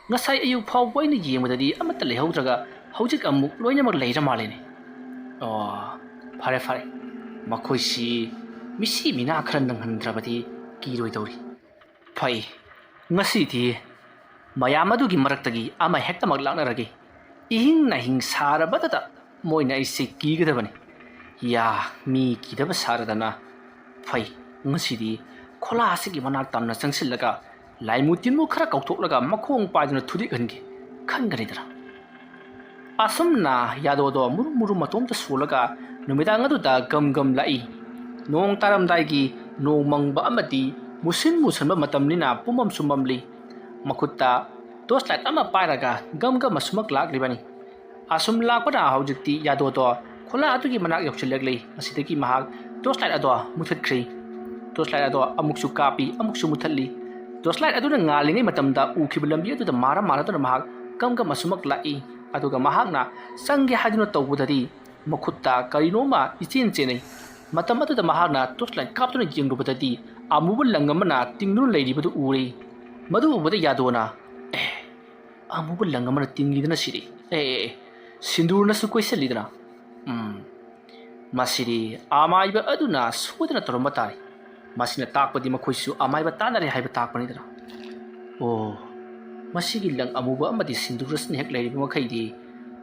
ꯉꯁꯥꯏ ꯑꯌꯨꯛ ꯐꯥꯎꯕ ꯑꯩꯅ ꯌꯦꯡꯕꯗꯗꯤ ꯑꯃꯠꯇ ꯂꯩꯍꯧꯗ꯭ꯔꯒ ꯍꯧꯖꯤꯛ ꯑꯃꯨꯛ ꯂꯣꯏꯅꯃꯛ ꯂꯩꯔ ꯃꯥꯜꯂꯦꯅꯦ꯫ ꯑꯣ, ꯐꯔꯦ ꯐꯔꯦ, ꯃꯈꯣꯏꯁꯤ ꯃꯤꯁꯤ ꯃꯤꯅꯥ ꯈꯔ ꯅꯪꯍꯟꯗ꯭ꯔꯕꯗꯤ ꯀꯤꯔꯣꯏꯗꯧꯔꯤ꯫ ꯐꯩ, ꯉꯁꯤꯗꯤ ꯃꯌꯥꯝ ꯑꯗꯨꯒꯤ ꯃꯔꯛꯇꯒꯤ ꯑꯃ ꯍꯦꯛꯇꯃꯛ ꯂꯥꯛꯅꯔꯒꯦ꯫ ꯏꯍꯤꯡ ꯅꯥꯍꯤꯡ ꯁꯥꯔꯕꯗꯗ ꯃꯣꯏꯅ ꯑꯩꯁꯦ ꯀꯤꯒꯗꯕꯅꯤ꯫ ꯌꯥ, ꯃꯤ ꯀꯤꯗꯕ ꯁꯥꯔꯗꯅ꯫ ꯐꯩ, ꯉꯁꯤꯗꯤ ꯈꯣꯂꯥ ꯑꯁꯤꯒꯤ ꯃꯅꯥꯛ ꯇꯝꯅ ꯆꯪꯁꯤꯜꯂꯒ ꯂꯥꯏꯃꯨ ꯇꯤꯟꯃꯨ ꯈꯔ ꯀꯧꯊꯣꯛꯂꯒ ꯃꯈꯣꯡ ꯄꯥꯏꯗꯨꯅ ꯊꯨꯗꯦꯛꯍꯟꯒꯦ ꯈꯟꯒꯅꯤꯗꯅ꯫" ꯑꯁꯨꯝꯅ ꯌꯥꯗꯣꯗꯣ ꯃꯨꯔꯨꯝ ꯃꯨꯔꯨꯝ ꯃꯇꯣꯝꯇ ꯁꯣꯜꯂꯒ ꯅꯨꯃꯤꯗꯥꯡ ꯑꯗꯨꯗ ꯒꯝ ꯒꯝ ꯂꯥꯛꯏ꯫ ꯅꯣꯡ ꯇꯥꯔꯝꯗꯥꯏꯒꯤ ꯅꯣꯡ ꯃꯪꯕ ꯑꯃꯗꯤ ꯃꯨꯁꯤꯟ ꯃꯨꯁꯟꯕ ꯃꯇꯝꯅꯤꯅ ꯄꯨꯝꯃꯝꯁꯨ ꯃꯝꯂꯤ꯫ ꯃꯈꯨꯠꯇ ꯇꯣꯔꯆ ꯂꯥꯏꯠ ꯑꯃ ꯄꯥꯏꯔꯒ ꯒꯝ ꯒꯝ ꯑꯁꯨꯃꯛ ꯂꯥꯛꯂꯤꯕꯅꯤ꯫ ꯑꯁꯨꯝ ꯂꯥꯛꯄꯅ ꯍꯧꯖꯤꯛꯇꯤ ꯌꯥꯗꯣꯗꯣ ꯈꯣꯂꯥ ꯑꯗꯨꯒꯤ ꯃꯅꯥꯛ ꯌꯧꯁꯤꯜꯂꯛꯂꯤ꯫ ꯃꯁꯤꯗꯒꯤ ꯃꯍꯥꯛ ꯇꯣꯔꯆ ꯂꯥꯏꯠ ꯑꯗꯣ ꯃꯨꯊꯠꯈ꯭ꯔꯤ꯫ ꯇꯣꯔꯆ ꯂꯥꯏꯠ ꯑꯗꯣ ꯑꯃꯨꯛꯁꯨ ꯀꯥꯞꯄꯤ, ꯑꯃꯨꯛꯁꯨ ꯃꯨꯊꯠꯂꯤ꯫ ꯇꯣꯔꯆ ꯂꯥꯏꯠ ꯑꯗꯨꯅ ꯉꯥꯜꯂꯤꯉꯩ ꯃꯇꯝꯗ ꯎꯈꯤꯕ ꯂꯝꯕꯤ ꯑꯗꯨꯗ ꯃꯥꯔ ꯃꯥꯔꯗꯨꯅ ꯃꯍꯥꯛ ꯒꯝ ꯒꯝ ꯑꯁꯨꯃꯛ ꯂꯥꯛꯏ꯫ ꯑꯗꯨꯒ ꯃꯍꯥꯛꯅ ꯆꯪꯒꯦ ꯍꯥꯏꯗꯨꯅ ꯇꯧꯕꯗꯗꯤ ꯃꯈꯨꯠꯇ ꯀꯔꯤꯅꯣꯃ ꯏꯆꯦꯟ ꯆꯦꯟꯅꯩ꯫ ꯃꯇꯝ ꯑꯗꯨꯗ ꯃꯍꯥꯛꯅ ꯇꯣꯔꯆ ꯂꯥꯏꯠ ꯀꯥꯞꯇꯨꯅ ꯌꯦꯡꯂꯨꯕꯗꯗꯤ ꯑꯃꯨꯕ ꯂꯪ ꯑꯃꯅ ꯇꯤꯡꯗꯨꯅ ꯂꯩꯔꯤꯕꯗꯨ ꯎꯔꯦ꯫ ꯃꯗꯨ ꯎꯕꯗ ꯌꯥꯗꯣꯅ, "ꯑꯦ, ꯑꯃꯨꯕ ꯂꯪ ꯑꯃꯅ ꯇꯤꯡꯂꯤꯗꯅ ꯁꯤꯗꯤ꯫ ꯑꯦ, ꯑꯦ, ꯑꯦ, ꯁꯤꯟꯗꯨꯔꯅꯁꯨ ꯀꯣꯏꯁꯤꯜꯂꯤꯗꯅ꯫ ꯎꯝ, ꯃꯁꯤꯗꯤ ꯑꯃꯥꯏꯕ ꯑꯗꯨꯅ ꯁꯣꯏꯗꯅ ꯇꯧꯔꯝꯕ ꯇꯥꯔꯦ꯫ ꯃꯁꯤꯅ ꯇꯥꯛꯄꯗꯤ ꯃꯈꯣꯏꯁꯨ ꯑꯃꯥꯏꯕ ꯇꯥꯟꯅꯔꯦ ꯍꯥꯏꯕ ꯇꯥꯛꯄꯅꯤꯗꯅ꯫ ꯑꯣ, ꯃꯁꯤꯒꯤ ꯂꯪ ꯑꯃꯨꯕ ꯑꯃꯗꯤ ꯁꯤꯟꯗꯨꯔ ꯑꯁꯤꯅ ꯍꯦꯛ ꯂꯩꯔꯤꯕ ꯃꯈꯩꯗꯤ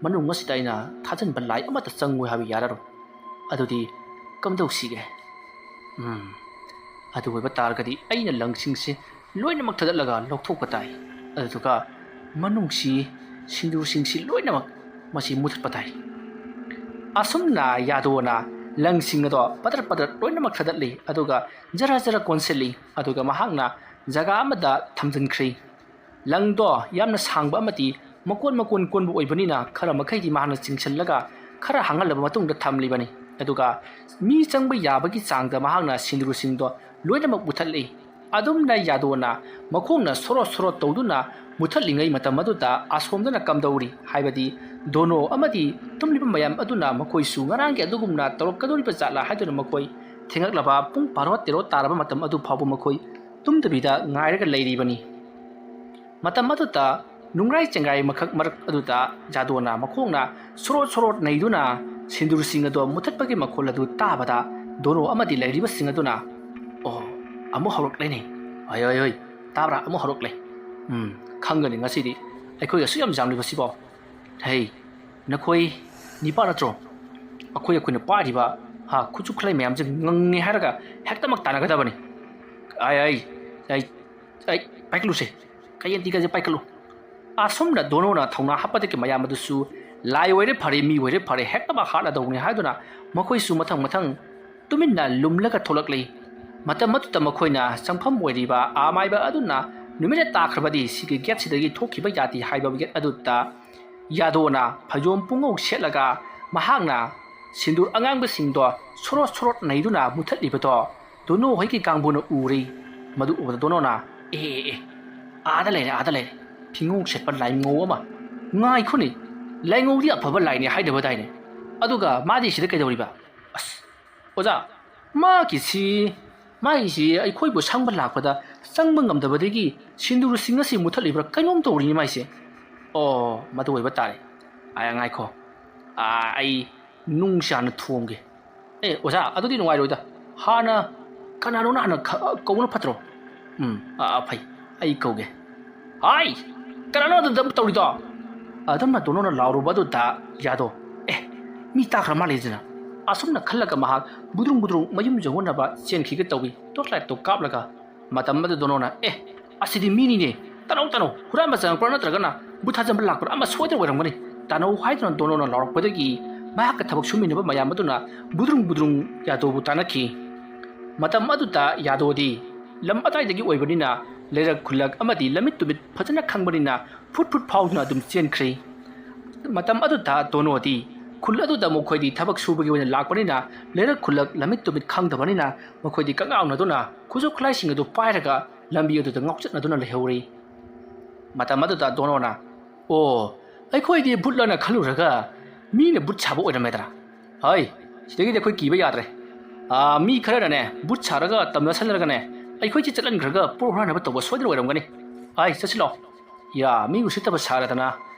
ꯃꯅꯨꯡ ꯑꯁꯤꯗ ꯑꯩꯅ ꯊꯥꯖꯤꯟꯕ ꯂꯥꯏ ꯑꯃꯠꯇ ꯆꯪꯉꯣꯏ ꯍꯥꯏꯕ ꯌꯥꯔꯔꯣꯏ꯫ ꯑꯗꯨꯗꯤ ꯀꯝꯗꯧꯁꯤꯒꯦ? ꯎꯝ, ꯑꯗꯨ ꯑꯣꯏꯕ ꯇꯥꯔꯒꯗꯤ ꯑꯩꯅ ꯂꯪꯁꯤꯡꯁꯤ ꯂꯣꯏꯅꯃꯛ ꯊꯥꯗꯠꯂꯒ ꯂꯧꯊꯣꯛꯄ ꯇꯥꯏ꯫ ꯑꯗꯨꯗꯨꯒ ꯃꯅꯨꯡꯁꯤ, ꯁꯤꯟꯗꯨꯔꯁꯤꯡꯁꯤ ꯂꯣꯏꯅꯃꯛ ꯃꯁꯤ ꯃꯨꯊꯠꯄ ꯇꯥꯏ꯫ ꯑꯁꯨꯝꯅ ꯌꯥꯗꯣꯅ ꯂꯪꯁꯤꯡ ꯑꯗꯣ ꯄꯗ꯭ꯔꯠ ꯄꯗ꯭ꯔꯠ ꯂꯣꯏꯅꯃꯛ ꯊꯥꯗꯠꯂꯤ, ꯑꯗꯨꯒ ꯖꯔ ꯖꯔ ꯀꯣꯟꯁꯤꯜꯂꯤ, ꯑꯗꯨꯒ ꯃꯍꯥꯛꯅ ꯖꯒꯥ ꯑꯃꯗ ꯊꯝꯖꯤꯟꯈ꯭ꯔꯦ꯫ ꯂꯪꯗꯣ ꯌꯥꯝꯅ ꯁꯥꯡꯕ ꯑꯃꯗꯤ ꯃꯀꯣꯟ ꯃꯀꯣꯟ ꯀꯣꯟꯕ ꯑꯣꯏꯕꯅꯤꯅ ꯈꯔ ꯃꯈꯩꯗꯤ ꯃꯍꯥꯛꯅ ꯆꯤꯡꯁꯤꯜꯂꯒ ꯈꯔ ꯍꯥꯡꯍꯜꯂꯕ ꯃꯇꯨꯡꯗ ꯊꯝꯂꯤꯕꯅꯤ꯫ ꯑꯗꯨꯒ ꯃꯤ ꯆꯪꯕ ꯌꯥꯕꯒꯤ ꯆꯥꯡꯗ ꯃꯍꯥꯛꯅ ꯁꯤꯟꯗꯨꯔꯁꯤꯡꯗꯣ ꯂꯣꯏꯅꯃꯛ ꯃꯨꯊꯠꯂꯤ꯫ ꯑꯗꯨꯝꯅ ꯌꯥꯗꯣꯅ ꯃꯈꯣꯡꯅ ꯁꯣꯔꯣꯠ ꯁꯣꯔꯣꯠ ꯇꯧꯗꯨꯅ ꯃꯨꯊꯠꯂꯤꯉꯩ ꯃꯇꯝ ꯑꯗꯨꯗ ꯑꯁꯣꯝꯗꯅ ꯀꯝꯗꯧꯔꯤ ꯍꯥꯏꯕꯗꯤ ꯗꯣꯅꯣ ꯑꯃꯗꯤ ꯇꯨꯝꯂꯤꯕ ꯃꯌꯥꯝ ꯑꯗꯨꯅ ꯃꯈꯣꯏꯁꯨ ꯉꯔꯥꯡꯒꯤ ꯑꯗꯨꯒꯨꯝꯅ ꯇꯧꯔꯛꯀꯗꯧꯔꯤꯕ ꯖꯥꯠꯂꯥ ꯍꯥꯏꯗꯨꯅ ꯃꯈꯣꯏ ꯊꯦꯡꯂꯛꯂꯕ ꯄꯨꯡ ꯕꯥꯔꯣ ꯇꯦꯔꯣ ꯇꯥꯔꯕ ꯃꯇꯝ ꯑꯗꯨ ꯐꯥꯎꯕ ꯃꯈꯣꯏ ꯇꯨꯝꯗꯕꯤꯗ ꯉꯥꯏꯔꯒ ꯂꯩꯔꯤꯕꯅꯤ꯫ ꯃꯇꯝ ꯑꯗꯨꯗ ꯅꯨꯡꯒ꯭ꯔꯥꯏ ꯆꯦꯡꯒ꯭ꯔꯥꯏ ꯃꯈꯛ ꯃꯔꯛ ꯑꯗꯨꯗ ꯌꯥꯗꯣꯅ ꯃꯈꯣꯡꯅ ꯁꯣꯔꯣꯠ ꯁꯣꯔꯣꯠ ꯅꯩꯗꯨꯅ ꯁꯤꯟꯗꯨꯔꯁꯤꯡ ꯑꯗꯣ ꯃꯨꯊꯠꯄꯒꯤ ꯃꯈꯣꯜ ꯑꯗꯨ ꯇꯥꯕꯗ ꯗꯣꯅꯣ ꯑꯃꯗꯤ ꯂꯩꯔꯤꯕꯁꯤꯡ ꯑꯗꯨꯅ, "ꯑꯣ, ꯑꯃꯨꯛ ꯍꯧꯔꯛꯂꯦꯅꯦ꯫ ꯍꯣꯏ, ꯍꯣꯏ, ꯍꯣꯏ, ꯇꯥꯕ꯭ꯔꯥ? ꯑꯃꯨꯛ ꯍꯧꯔꯛꯂꯦ꯫ ꯎꯝ, ꯈꯪꯒꯅꯤ ꯉꯁꯤꯗꯤ ꯑꯩꯈꯣꯏ ꯑꯁꯨꯛ ꯌꯥꯝ ꯌꯥꯝꯂꯤꯕꯁꯤꯕꯣ꯫ ꯍꯩ, ꯅꯈꯣꯏ ꯅꯤꯄꯥ ꯅꯠꯇ꯭ꯔꯣ? ꯑꯩꯈꯣꯏ, ꯑꯩꯈꯣꯏꯅ ꯄꯥꯏꯔꯤꯕ, ꯍꯥ, ꯈꯨꯠꯁꯨ ꯈꯨꯠꯂꯥꯏ ꯃꯌꯥꯝꯁꯦ ꯉꯪꯉꯦ ꯍꯥꯏꯔꯒ ꯍꯦꯛꯇꯃꯛ ꯇꯥꯟꯅꯒꯗꯕꯅꯤ꯫ ꯑꯩ, ꯑꯩ, ꯑꯩ, ꯑꯩ, ꯄꯥꯏꯈꯠꯂꯨꯁꯦ꯫ ꯀꯌꯦꯟꯇꯤꯒꯁꯦ ꯄꯥꯏꯈꯠꯂꯨ꯫" ꯑꯁꯨꯝꯅ ꯗꯣꯅꯣꯅ ꯊꯧꯅꯥ ꯍꯥꯞꯄꯗꯒꯤ ꯃꯌꯥꯝ ꯑꯗꯨꯁꯨ ꯂꯥꯏ ꯑꯣꯏꯔꯦ ꯐꯔꯦ, ꯃꯤ ꯑꯣꯏꯔꯦ ꯐꯔꯦ, ꯍꯦꯛꯇꯃꯛ ꯍꯥꯠꯂꯗꯧꯅꯤ ꯍꯥꯏꯗꯨꯅ ꯃꯈꯣꯏꯁꯨ ꯃꯊꯪ ꯃꯊꯪ ꯇꯨꯃꯤꯟꯅ ꯂꯨꯝꯂꯒ ꯊꯣꯛꯂꯛꯂꯤ꯫ ꯃꯇꯝ ꯑꯗꯨꯗ ꯃꯈꯣꯏꯅ ꯆꯪꯐꯝ ꯑꯣꯏꯔꯤꯕ ꯑꯃꯥꯏꯕ ꯑꯗꯨꯅ ꯅꯨꯃꯤꯠꯅ ꯇꯥꯈ꯭ꯔꯕꯗꯤ ꯁꯤꯒꯤ ꯒꯦꯠꯁꯤꯗꯒꯤ ꯊꯣꯛꯈꯤꯕ ꯌꯥꯗꯦ ꯍꯥꯏꯕ ꯒꯦꯠ ꯑꯗꯨꯗ ꯌꯥꯗꯣꯅ ꯐꯩꯖꯣꯝ ꯄꯨꯡꯉꯧ ꯁꯦꯠꯂꯒ ꯃꯍꯥꯛꯅ ꯁꯤꯟꯗꯨꯔ ꯑꯉꯥꯡꯕꯁꯤꯡꯗꯣ ꯁꯣꯔꯣꯠ ꯁꯣꯔꯣꯠ ꯅꯩꯗꯨꯅ ꯃꯨꯊꯠꯂꯤꯕꯗꯣ ꯗꯣꯅꯣ ꯍꯣꯏꯒꯤ ꯀꯥꯡꯕꯨꯅ ꯎꯔꯦ꯫ ꯃꯗꯨ ꯎꯕꯗ ꯗꯣꯅꯣꯅ, "ꯑꯦ, ꯑꯦ, ꯑꯦ, ꯑꯥꯗ ꯂꯩꯔꯦ, ꯑꯥꯗ ꯂꯩꯔꯦ꯫ ꯐꯤꯉꯧ ꯁꯦꯠꯄ ꯂꯥꯏꯃꯧ ꯑꯃ꯫ ꯉꯥꯏꯈꯣꯅꯦ, ꯂꯥꯏꯉꯧꯗꯤ ꯑꯐꯕ ꯂꯥꯏꯅꯦ ꯍꯥꯏꯗꯕꯗꯥꯏꯅꯦ? ꯑꯗꯨꯒ ꯃꯥꯗꯤ ꯁꯤꯗ ꯀꯩꯗꯧꯔꯤꯕ? ꯑꯁ, ꯑꯣꯖꯥ, ꯃꯥꯒꯤꯁꯤ, ꯃꯥꯒꯤꯁꯤ ꯑꯩꯈꯣꯏꯕꯨ ꯁꯪꯕ ꯂꯥꯛꯄꯗ ꯆꯪꯕ ꯉꯝꯗꯕꯗꯒꯤ ꯁꯤꯟꯗꯨꯔꯁꯤꯡ ꯑꯁꯤ ꯃꯨꯊꯠꯂꯤꯕ꯭ꯔꯥ ꯀꯩꯅꯣꯝ ꯇꯧꯔꯤꯅꯤ ꯃꯥꯏꯁꯦ꯫ ꯑꯣ, ꯃꯗꯨ ꯑꯣꯏꯕ ꯇꯥꯔꯦ꯫ ꯑ, ꯉꯥꯏꯈꯣ꯫ ꯑ, ꯑꯩ ꯅꯨꯡꯁꯤ ꯍꯥꯟꯅ ꯊꯣꯡꯒꯦ꯫ ꯑꯦ ꯑꯣꯖꯥ, ꯑꯗꯨꯗꯤ ꯅꯨꯡꯉꯥꯏꯔꯣꯏꯗ꯫ ꯍꯥꯟꯅ ꯀꯅꯥꯅꯣꯅ ꯍꯥꯟꯅ ꯈ- ꯀꯧꯕꯅ ꯐꯠꯇ꯭ꯔꯣ? ꯎꯝ, ꯑꯥ, ꯑꯥ, ꯐꯩ, ꯑꯩ ꯀꯧꯒꯦ꯫ ꯍꯥꯏ, ꯀꯅꯥꯅꯣ ꯑꯗꯨꯗ ꯇꯧꯔꯤꯗꯣ? ꯑꯗꯨꯝꯅ ꯗꯣꯅꯣꯅ ꯂꯥꯎꯔꯨꯕ ꯑꯗꯨꯗ ꯌꯥꯗꯣ, ꯑꯦ, ꯃꯤ ꯇꯥꯈ꯭ꯔ ꯃꯥꯜꯂꯦꯁꯤꯅ꯫ ꯑꯁꯨꯝꯅ ꯈꯜꯂꯒ ꯃꯍꯥꯛ ꯕꯨꯗ꯭ꯔꯨꯡ ꯕꯨꯗ꯭ꯔꯨꯡ ꯃꯌꯨꯝ ꯌꯧꯅꯅꯕ ꯆꯦꯟꯈꯤꯒꯦ ꯇꯧꯏ, ꯇꯣꯔꯆ ꯂꯥꯏꯠꯇꯣ ꯀꯥꯞꯂꯒ꯫ ꯃꯇꯝ ꯑꯗꯨ ꯗꯣꯅꯣꯅ, "ꯑꯦ, ꯑꯁꯤꯗꯤ ꯃꯤꯅꯤꯅꯦ! ꯇꯥꯅꯧ, ꯇꯥꯅꯧ! ꯍꯨꯔꯥꯟꯕ ꯆꯪꯉꯛꯄ꯭ꯔꯥ ꯅꯠꯇ꯭ꯔꯒꯅ ꯕꯨꯠ ꯊꯥꯖꯟꯕ ꯂꯥꯛꯄ꯭ꯔꯥ ꯑꯃ ꯁꯣꯏꯗꯅ ꯑꯣꯏꯔꯝꯒꯅꯤ! ꯇꯥꯅꯧ" ꯍꯥꯏꯗꯨꯅ ꯗꯣꯅꯣꯅ ꯂꯥꯎꯔꯛꯄꯗꯒꯤ ꯃꯍꯥꯛꯀ ꯊꯕꯛ ꯁꯨꯃꯤꯟꯅꯕ ꯃꯌꯥꯝ ꯑꯗꯨꯅ ꯕꯨꯗ꯭ꯔꯨꯡ ꯕꯨꯗ꯭ꯔꯨꯡ ꯌꯥꯗꯣꯕꯨ ꯇꯥꯟꯅꯈꯤ꯫ ꯃꯇꯝ ꯑꯗꯨꯗ ꯌꯥꯗꯣꯗꯤ ꯂꯝ ꯑꯇꯥꯏꯗꯒꯤ ꯑꯣꯏꯕꯅꯤꯅ ꯂꯩꯔꯛ ꯈꯨꯜꯂꯛ ꯑꯃꯗꯤ ꯂꯝꯃꯤꯠ ꯇꯨꯃꯤꯠ ꯐꯖꯅ ꯈꯪꯕꯅꯤꯅ ꯐꯨꯠ ꯐꯨꯠ ꯐꯥꯎꯗꯨꯅ ꯑꯗꯨꯝ ꯆꯦꯟꯈ꯭ꯔꯦ꯫ ꯃꯇꯝ ꯑꯗꯨꯗ ꯗꯣꯅꯣꯗꯤ ꯈꯨꯜ ꯑꯗꯨꯗ ꯃꯈꯣꯏꯗꯤ ꯊꯕꯛ ꯁꯨꯕꯒꯤ ꯑꯣꯏꯅ ꯂꯥꯛꯄꯅꯤꯅ ꯂꯩꯔꯛ ꯈꯨꯜꯂꯛ ꯂꯝꯃꯤꯠ ꯇꯨꯃꯤꯠ ꯈꯪꯗꯕꯅꯤꯅ ꯃꯈꯣꯏꯗꯤ ꯀꯉꯥꯎꯅꯗꯨꯅ ꯈꯨꯠꯁꯨ ꯈꯨꯠꯂꯥꯏꯁꯤꯡ ꯑꯗꯨ ꯄꯥꯏꯔꯒ ꯂꯝꯕꯤ ꯑꯗꯨꯗ ꯉꯥꯎꯆꯠꯅꯗꯨꯅ ꯂꯩꯍꯧꯔꯤ꯫ ꯃꯇꯝ ꯑꯗꯨꯗ ꯗꯣꯅꯣꯅ, "ꯑꯣ, ꯑꯩꯈꯣꯏꯗꯤ ꯕꯨꯠꯂꯅ ꯈꯜꯂꯨꯔꯒ ꯃꯤꯅ ꯕꯨꯠ ꯁꯥꯕ ꯑꯣꯏꯔꯝꯃꯦꯗꯅ꯫ ꯍꯩ, ꯁꯤꯗꯒꯤꯗꯤ ꯑꯩꯈꯣꯏ ꯀꯤꯕ ꯌꯥꯗ꯭ꯔꯦ꯫ ꯑꯥ, ꯃꯤ ꯈꯔꯅꯅꯦ ꯕꯨꯠ ꯁꯥꯔꯒ ꯇꯝꯅꯁꯜꯂꯒꯅꯦ ꯑꯩꯈꯣꯏꯁꯦ ꯆꯠꯍꯟꯈ꯭ꯔꯒ ꯄꯣꯠ ꯍꯨꯔꯥꯟꯅꯕ ꯇꯧꯕ ꯁꯣꯏꯗꯅ ꯑꯣꯏꯔꯝꯒꯅꯤ꯫ ꯍꯥꯏ, ꯆꯠꯁꯤꯜꯂꯣ꯫ ꯌꯥ, ꯃꯤ ꯎꯁꯤꯠꯇꯕ ꯁꯥꯔꯗꯅ꯫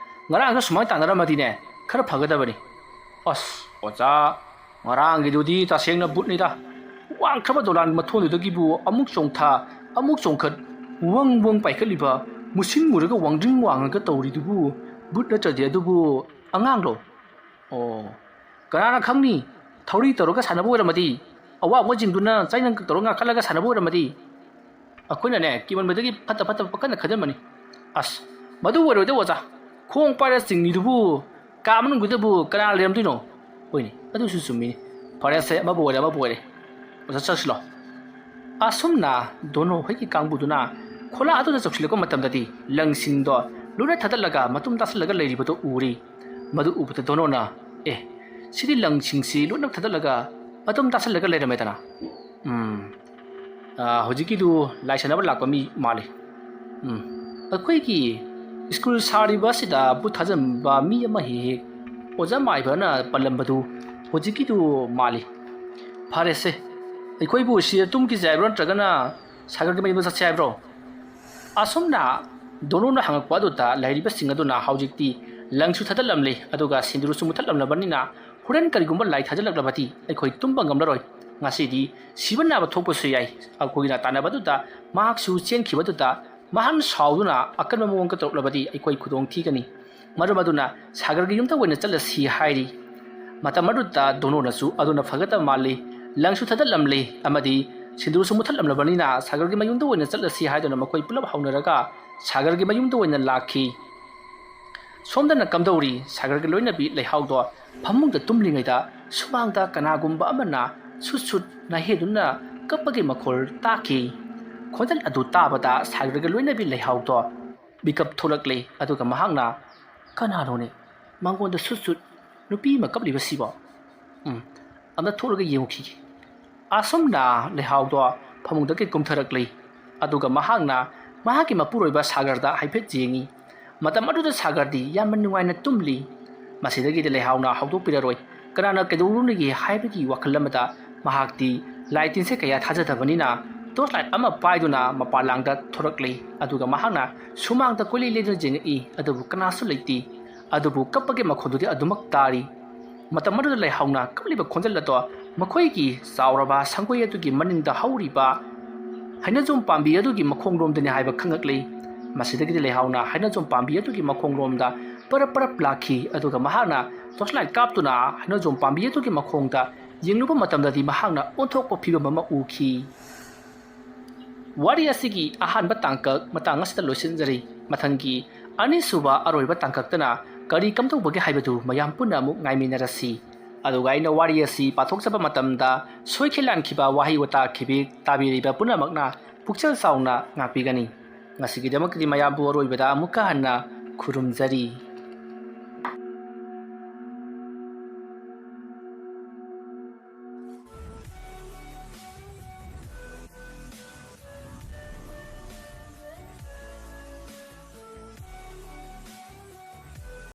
ꯉꯔꯥꯡꯁꯨ ꯁꯨꯃꯥꯏꯅ ꯇꯥꯟꯅꯔꯝꯃꯗꯤꯅꯦ ꯈꯔ ꯐꯒꯗꯕꯅꯤ꯫ ꯑꯁ, ꯑꯣꯖꯥ, ꯉꯔꯥꯡꯒꯤꯗꯨꯗꯤ ꯇꯁꯦꯡꯅ ꯕꯨꯠꯅꯤꯗ꯫ ꯋꯥꯡꯈ꯭ꯔꯕ ꯗꯣꯂꯥꯟ ꯃꯊꯣꯟꯗꯨꯗꯒꯤꯕꯨ ꯑꯃꯨꯛ ꯆꯣꯡꯊ, ꯑꯃꯨꯛ ꯆꯣꯡꯈꯠ, ꯋꯪ ꯋꯪ ꯄꯥꯏꯈꯠꯂꯤꯕ, ꯃꯨꯁꯤꯟ ꯃꯨꯔꯒ ꯋꯥꯡꯗ꯭ꯔꯤꯡ ꯋꯥꯡꯉꯒ ꯇꯧꯔꯤꯗꯨꯕꯨ ꯕꯨꯠ ꯅꯠꯇ꯭ꯔꯗꯤ ꯑꯗꯨꯕꯨ ꯑꯉꯥꯡꯂꯣ? ꯑꯣ, ꯀꯅꯥꯅ ꯈꯪꯅꯤ? ꯊꯧꯔꯤ ꯇꯧꯔꯒ ꯁꯥꯟꯅꯕ ꯑꯣꯏꯔꯝꯃꯗꯤ, ꯑꯋꯥꯡꯕꯁꯤꯡꯗꯨꯅ ꯆꯩꯅ ꯇꯧꯔꯒ ꯉꯥꯈꯠꯂꯒ ꯁꯥꯟꯅꯕ ꯑꯣꯏꯔꯝꯃꯗꯤ?" ꯑꯩꯈꯣꯏꯅꯅꯦ, ꯀꯤꯃꯟꯕꯗꯒꯤ ꯐꯠꯇ ꯐꯠꯇꯕ ꯄꯪꯈꯟꯗ ꯈꯟꯖꯟꯕꯅꯤ꯫ ꯑꯁ, ꯃꯗꯨ ꯑꯣꯏꯔꯣꯏꯗ ꯑꯣꯖꯥ꯫ ꯈꯣꯡ ꯄꯥꯏꯔ ꯆꯤꯡꯉꯤꯗꯨꯕꯨ ꯀꯥ ꯃꯅꯨꯡꯗꯨꯗꯕꯨ ꯀꯅꯥ ꯂꯩꯔꯝꯗꯣꯏꯅꯣ? ꯍꯣꯏꯅꯦ, ꯑꯗꯨꯁꯨ ꯆꯨꯝꯃꯤꯅꯦ꯫ ꯐꯔꯦꯁꯦ, ꯑꯃꯕꯨ ꯑꯣꯏꯔꯦ, ꯑꯃꯕꯨ ꯑꯣꯏꯔꯦ꯫ ꯑꯣꯖꯥ, ꯆꯠꯁꯤꯂꯣ꯫ ꯑꯁꯨꯝꯅ ꯗꯣꯅꯣ ꯍꯣꯏꯒꯤ ꯀꯥꯡꯕꯨꯗꯨꯅ ꯈꯣꯂꯥ ꯑꯗꯨꯗ ꯆꯧꯁꯤꯜꯂꯛꯄ ꯃꯇꯝꯗꯗꯤ ꯂꯪꯁꯤꯡꯗꯣ ꯂꯣꯏꯅ ꯊꯥꯗꯠꯂꯒ ꯃꯇꯨꯝ ꯇꯥꯁꯤꯜꯂꯒ ꯂꯩꯔꯤꯕꯗꯨ ꯎꯔꯤ꯫ ꯃꯗꯨ ꯎꯕꯗ ꯗꯣꯅꯣꯅ, "ꯑꯦ, ꯁꯤꯗꯤ ꯂꯪꯁꯤꯡꯁꯤ ꯂꯣꯏꯅ ꯊꯥꯗꯠꯂꯒ ꯃꯇꯨꯝ ꯇꯥꯁꯤꯜꯂꯒ ꯂꯩꯔꯝꯃꯦꯗꯅ꯫ ꯎꯝ, ꯑꯥ, ꯍꯧꯖꯤꯛꯀꯤꯗꯨ ꯂꯥꯏ ꯁꯥꯟꯅꯕ ꯂꯥꯛꯄ ꯃꯤ ꯃꯥꯜꯂꯤ꯫ ꯎꯝ, ꯑꯩꯈꯣꯏꯒꯤ ꯁ꯭ꯀꯨꯜ ꯁꯥꯔꯤꯕ ꯑꯁꯤꯗ ꯕꯨꯠ ꯊꯥꯖꯤꯟꯕ ꯃꯤ ꯑꯃ ꯍꯦꯛ ꯍꯦꯛ ꯑꯣꯖꯥ ꯃꯥꯏꯕꯅ ꯄꯜꯂꯝꯕꯗꯨ ꯍꯧꯖꯤꯛꯀꯤꯗꯨ ꯃꯥꯜꯂꯤ꯫ ꯐꯔꯦꯁꯦ, ꯑꯩꯈꯣꯏꯕꯨ ꯁꯤꯗ ꯇꯨꯝꯈꯤꯁꯦ ꯍꯥꯏꯕ꯭ꯔꯣ ꯅꯠꯇ꯭ꯔꯒꯅ ꯁꯥꯒꯔꯒꯤ ꯃꯌꯨꯝꯗ ꯆꯠꯁꯦ ꯍꯥꯏꯕ꯭ꯔꯣ?" ꯑꯁꯨꯝꯅ ꯗꯣꯅꯨꯅ ꯍꯪꯉꯛꯄ ꯑꯗꯨꯗ ꯂꯩꯔꯤꯕꯁꯤꯡ ꯑꯗꯨꯅ ꯍꯧꯖꯤꯛꯇꯤ ꯂꯪꯁꯨ ꯊꯥꯗꯠꯂꯝꯂꯦ, ꯑꯗꯨꯒ ꯁꯤꯟꯗꯨꯔꯁꯨ ꯃꯨꯊꯠꯂꯝꯂꯕꯅꯤꯅ ꯍꯣꯔꯦꯟ ꯀꯔꯤꯒꯨꯝꯕ ꯂꯥꯏ ꯊꯥꯖꯤꯜꯂꯛꯂꯕꯗꯤ ꯑꯩꯈꯣꯏ ꯇꯨꯝꯕ ꯉꯝꯂꯔꯣꯏ꯫ ꯉꯁꯤꯗꯤ ꯁꯤꯕ ꯅꯥꯕ ꯊꯣꯛꯄꯁꯨ ꯌꯥꯏ꯫ ꯑꯩꯈꯣꯏꯅ ꯇꯥꯟꯅꯕꯗꯨꯗ ꯃꯍꯥꯛꯁꯨ ꯆꯦꯟꯈꯤꯕꯗꯨꯗ ꯃꯍꯥꯛꯅ ꯁꯥꯎꯗꯨꯅ ꯑꯀꯟꯕ ꯃꯑꯣꯡ ꯇꯧꯔꯛꯂꯕꯗꯤ ꯑꯩꯈꯣꯏ ꯈꯨꯗꯣꯡ ꯊꯤꯒꯅꯤ꯫ ꯃꯔꯝ ꯑꯗꯨꯅ ꯁꯥꯒꯔꯒꯤ ꯌꯨꯝꯗ ꯑꯣꯏꯅ ꯆꯠꯂꯁꯤ ꯍꯥꯏꯔꯤ꯫ ꯃꯇꯝ ꯑꯗꯨꯗ ꯗꯣꯅꯣꯅꯁꯨ ꯑꯗꯨꯅ ꯐꯒꯗꯕ ꯃꯥꯜꯂꯤ꯫ ꯂꯪꯁꯨ ꯊꯥꯗꯠꯂꯝꯂꯤ ꯑꯃꯗꯤ ꯁꯤꯟꯗꯨꯔꯁꯨ ꯃꯨꯊꯠꯂꯝꯂꯕꯅꯤꯅ ꯁꯥꯒꯔꯒꯤ ꯃꯌꯨꯝꯗ ꯑꯣꯏꯅ ꯆꯠꯂꯁꯤ ꯍꯥꯏꯗꯨꯅ ꯃꯈꯣꯏ ꯄꯨꯂꯞ ꯍꯧꯅꯔꯒ ꯁꯥꯒꯔꯒꯤ ꯃꯌꯨꯝꯗ ꯑꯣꯏꯅ ꯂꯥꯛꯈꯤ꯫ ꯁꯣꯝꯗꯅ ꯀꯝꯗꯧꯔꯤ? ꯁꯥꯒꯔꯒꯤ ꯂꯣꯏꯅꯕꯤ ꯂꯩꯍꯥꯎꯗꯣ ꯐꯃꯨꯡꯗ ꯇꯨꯝꯂꯤꯉꯩꯗ ꯁꯨꯃꯥꯡꯗ ꯀꯅꯥꯒꯨꯝꯕ ꯑꯃꯅ ꯁꯨꯠ ꯁꯨꯠ ꯅꯥꯍꯦꯗꯨꯅ ꯀꯞꯄꯒꯤ ꯃꯈꯣꯜ ꯇꯥꯈꯤ꯫ ꯈꯣꯟꯖꯦꯜ ꯑꯗꯨ ꯇꯥꯕꯗ ꯁꯥꯒꯔꯒꯤ ꯂꯣꯏꯅꯕꯤ ꯂꯩꯍꯥꯎꯗꯣ ꯃꯤꯀꯞ ꯊꯣꯛꯂꯛꯂꯦ꯫ ꯑꯗꯨꯒ ꯃꯍꯥꯛꯅ, "ꯀꯅꯥꯅꯣꯅꯦ ꯃꯉꯣꯟꯗ ꯁꯨꯠ ꯁꯨꯠ ꯅꯨꯄꯤ ꯑꯃ ꯀꯞꯂꯤꯕꯁꯤꯕꯣ? ꯎꯝ, ꯑꯝꯇ ꯊꯣꯛꯂꯒ ꯌꯦꯡꯉꯨꯈꯤꯒꯦ"꯫ ꯑꯁꯨꯝꯅ ꯂꯩꯍꯥꯎꯗꯣ ꯐꯃꯨꯡꯗꯒꯤ ꯀꯨꯝꯊꯔꯛꯂꯤ꯫ ꯑꯗꯨꯒ ꯃꯍꯥꯛꯅ ꯃꯍꯥꯛꯀꯤ ꯃꯄꯨꯔꯣꯏꯕ ꯁꯥꯒꯔꯗ ꯍꯥꯏꯐꯦꯠ ꯌꯦꯡꯉꯤ꯫ ꯃꯇꯝ ꯑꯗꯨꯗ ꯁꯥꯒꯔꯗꯤ ꯌꯥꯝꯅ ꯅꯨꯡꯉꯥꯏꯅ ꯇꯨꯝꯂꯤ꯫ ꯃꯁꯤꯗꯒꯤꯗꯤ ꯂꯩꯍꯥꯎꯅ ꯍꯧꯗꯣꯛꯄꯤꯔꯔꯣꯏ꯫ ꯀꯅꯥꯅ ꯀꯩꯗꯧꯔꯨꯅꯤꯒꯦ ꯍꯥꯏꯕꯒꯤ ꯋꯥꯈꯜ ꯑꯃꯗ ꯃꯍꯥꯛꯇꯤ ꯂꯥꯏ ꯇꯤꯟꯁꯦ ꯀꯌꯥ ꯊꯥꯖꯗꯕꯅꯤꯅ ꯇꯣꯔꯆ ꯂꯥꯏꯠ ꯑꯃ ꯄꯥꯏꯗꯨꯅ ꯃꯄꯥꯟ ꯂꯥꯡꯗ ꯊꯣꯔꯛꯂꯤ꯫ ꯑꯗꯨꯒ ꯃꯍꯥꯛꯅ ꯁꯨꯃꯥꯡꯗ ꯀꯣꯏꯂꯩ ꯂꯩꯗꯨꯅ ꯌꯦꯡꯉꯛꯏ, ꯑꯗꯨꯕꯨ ꯀꯅꯥꯁꯨ ꯂꯩꯇꯦ꯫ ꯑꯗꯨꯕꯨ ꯀꯞꯄꯒꯤ ꯃꯈꯣꯜꯗꯨꯗꯤ ꯑꯗꯨꯃꯛ ꯇꯥꯔꯤ꯫ ꯃꯇꯝ ꯑꯗꯨꯗ ꯂꯩꯍꯥꯎꯅ ꯀꯞꯂꯤꯕ ꯈꯣꯟꯖꯦꯜ ꯑꯗꯣ ꯃꯈꯣꯏꯒꯤ ꯆꯥꯎꯔꯕ ꯁꯪꯒꯣꯏ ꯑꯗꯨꯒꯤ ꯃꯅꯤꯡꯗ ꯍꯧꯔꯤꯕ ꯍꯩꯅꯧꯖꯣꯝ ꯄꯥꯝꯕꯤ ꯑꯗꯨꯒꯤ ꯃꯈꯣꯡꯔꯣꯝꯗꯅꯤ ꯍꯥꯏꯕ ꯈꯪꯉꯛꯂꯤ꯫ ꯃꯁꯤꯗꯒꯤꯗꯤ ꯂꯩꯍꯥꯎꯅ ꯍꯩꯅꯧꯖꯣꯝ ꯄꯥꯝꯕꯤ ꯑꯗꯨꯒꯤ ꯃꯈꯣꯡꯔꯣꯝꯗ ꯄꯔꯞ ꯄꯔꯞ ꯂꯥꯛꯈꯤ, ꯑꯗꯨꯒ ꯃꯍꯥꯛꯅ ꯇꯣꯔꯆ ꯂꯥꯏꯠ ꯀꯥꯞꯇꯨꯅ ꯍꯩꯅꯧꯖꯣꯝ ꯄꯥꯝꯕꯤ ꯑꯗꯨꯒꯤ ꯃꯈꯣꯡꯗ ꯌꯦꯡꯂꯨꯕ ꯃꯇꯝꯗꯗꯤ ꯃꯍꯥꯛꯅ ꯑꯣꯟꯊꯣꯛꯄ ꯐꯤꯕꯝ ꯑꯃ ꯎꯈꯤ꯫ ꯋꯥꯔꯤ ꯑꯁꯤꯒꯤ ꯑꯍꯥꯟꯕ ꯇꯥꯡꯀꯛ ꯃꯇꯥꯡ ꯑꯁꯤꯗ ꯂꯣꯏꯁꯤꯟꯖꯔꯤ꯫ ꯃꯊꯪꯒꯤ ꯑꯅꯤꯁꯨꯕ ꯑꯔꯣꯏꯕ ꯇꯥꯡꯀꯛꯇꯅ ꯀꯔꯤ ꯀꯝꯗꯧꯕꯒꯦ ꯍꯥꯏꯕꯗꯨ ꯃꯌꯥꯝ ꯄꯨꯟꯅ ꯑꯃꯨꯛ ꯉꯥꯏꯃꯤꯟꯅꯔꯁꯤ꯫ ꯑꯗꯨꯒ ꯑꯩꯅ ꯋꯥꯔꯤ ꯑꯁꯤ ꯄꯥꯊꯣꯛꯆꯕ ꯃꯇꯝꯗ ꯁꯣꯏꯈꯤ ꯂꯥꯟꯈꯤꯕ ꯋꯥꯍꯩ ꯋꯥꯇꯥ ꯈꯤꯕꯤꯛ ꯇꯥꯕꯤꯔꯤꯕ ꯄꯨꯝꯅꯃꯛꯅ ꯄꯨꯛꯆꯦꯜ ꯆꯥꯎꯅ ꯉꯥꯛꯄꯤꯒꯅꯤ꯫ ꯉꯁꯤꯒꯤꯗꯃꯛꯇꯗꯤ ꯃꯌꯥꯝꯕꯨ ꯑꯔꯣꯏꯕꯗ ꯑꯃꯨꯛꯀ ꯍꯟꯅ ꯈꯨꯔꯨꯝꯖꯔꯤ꯫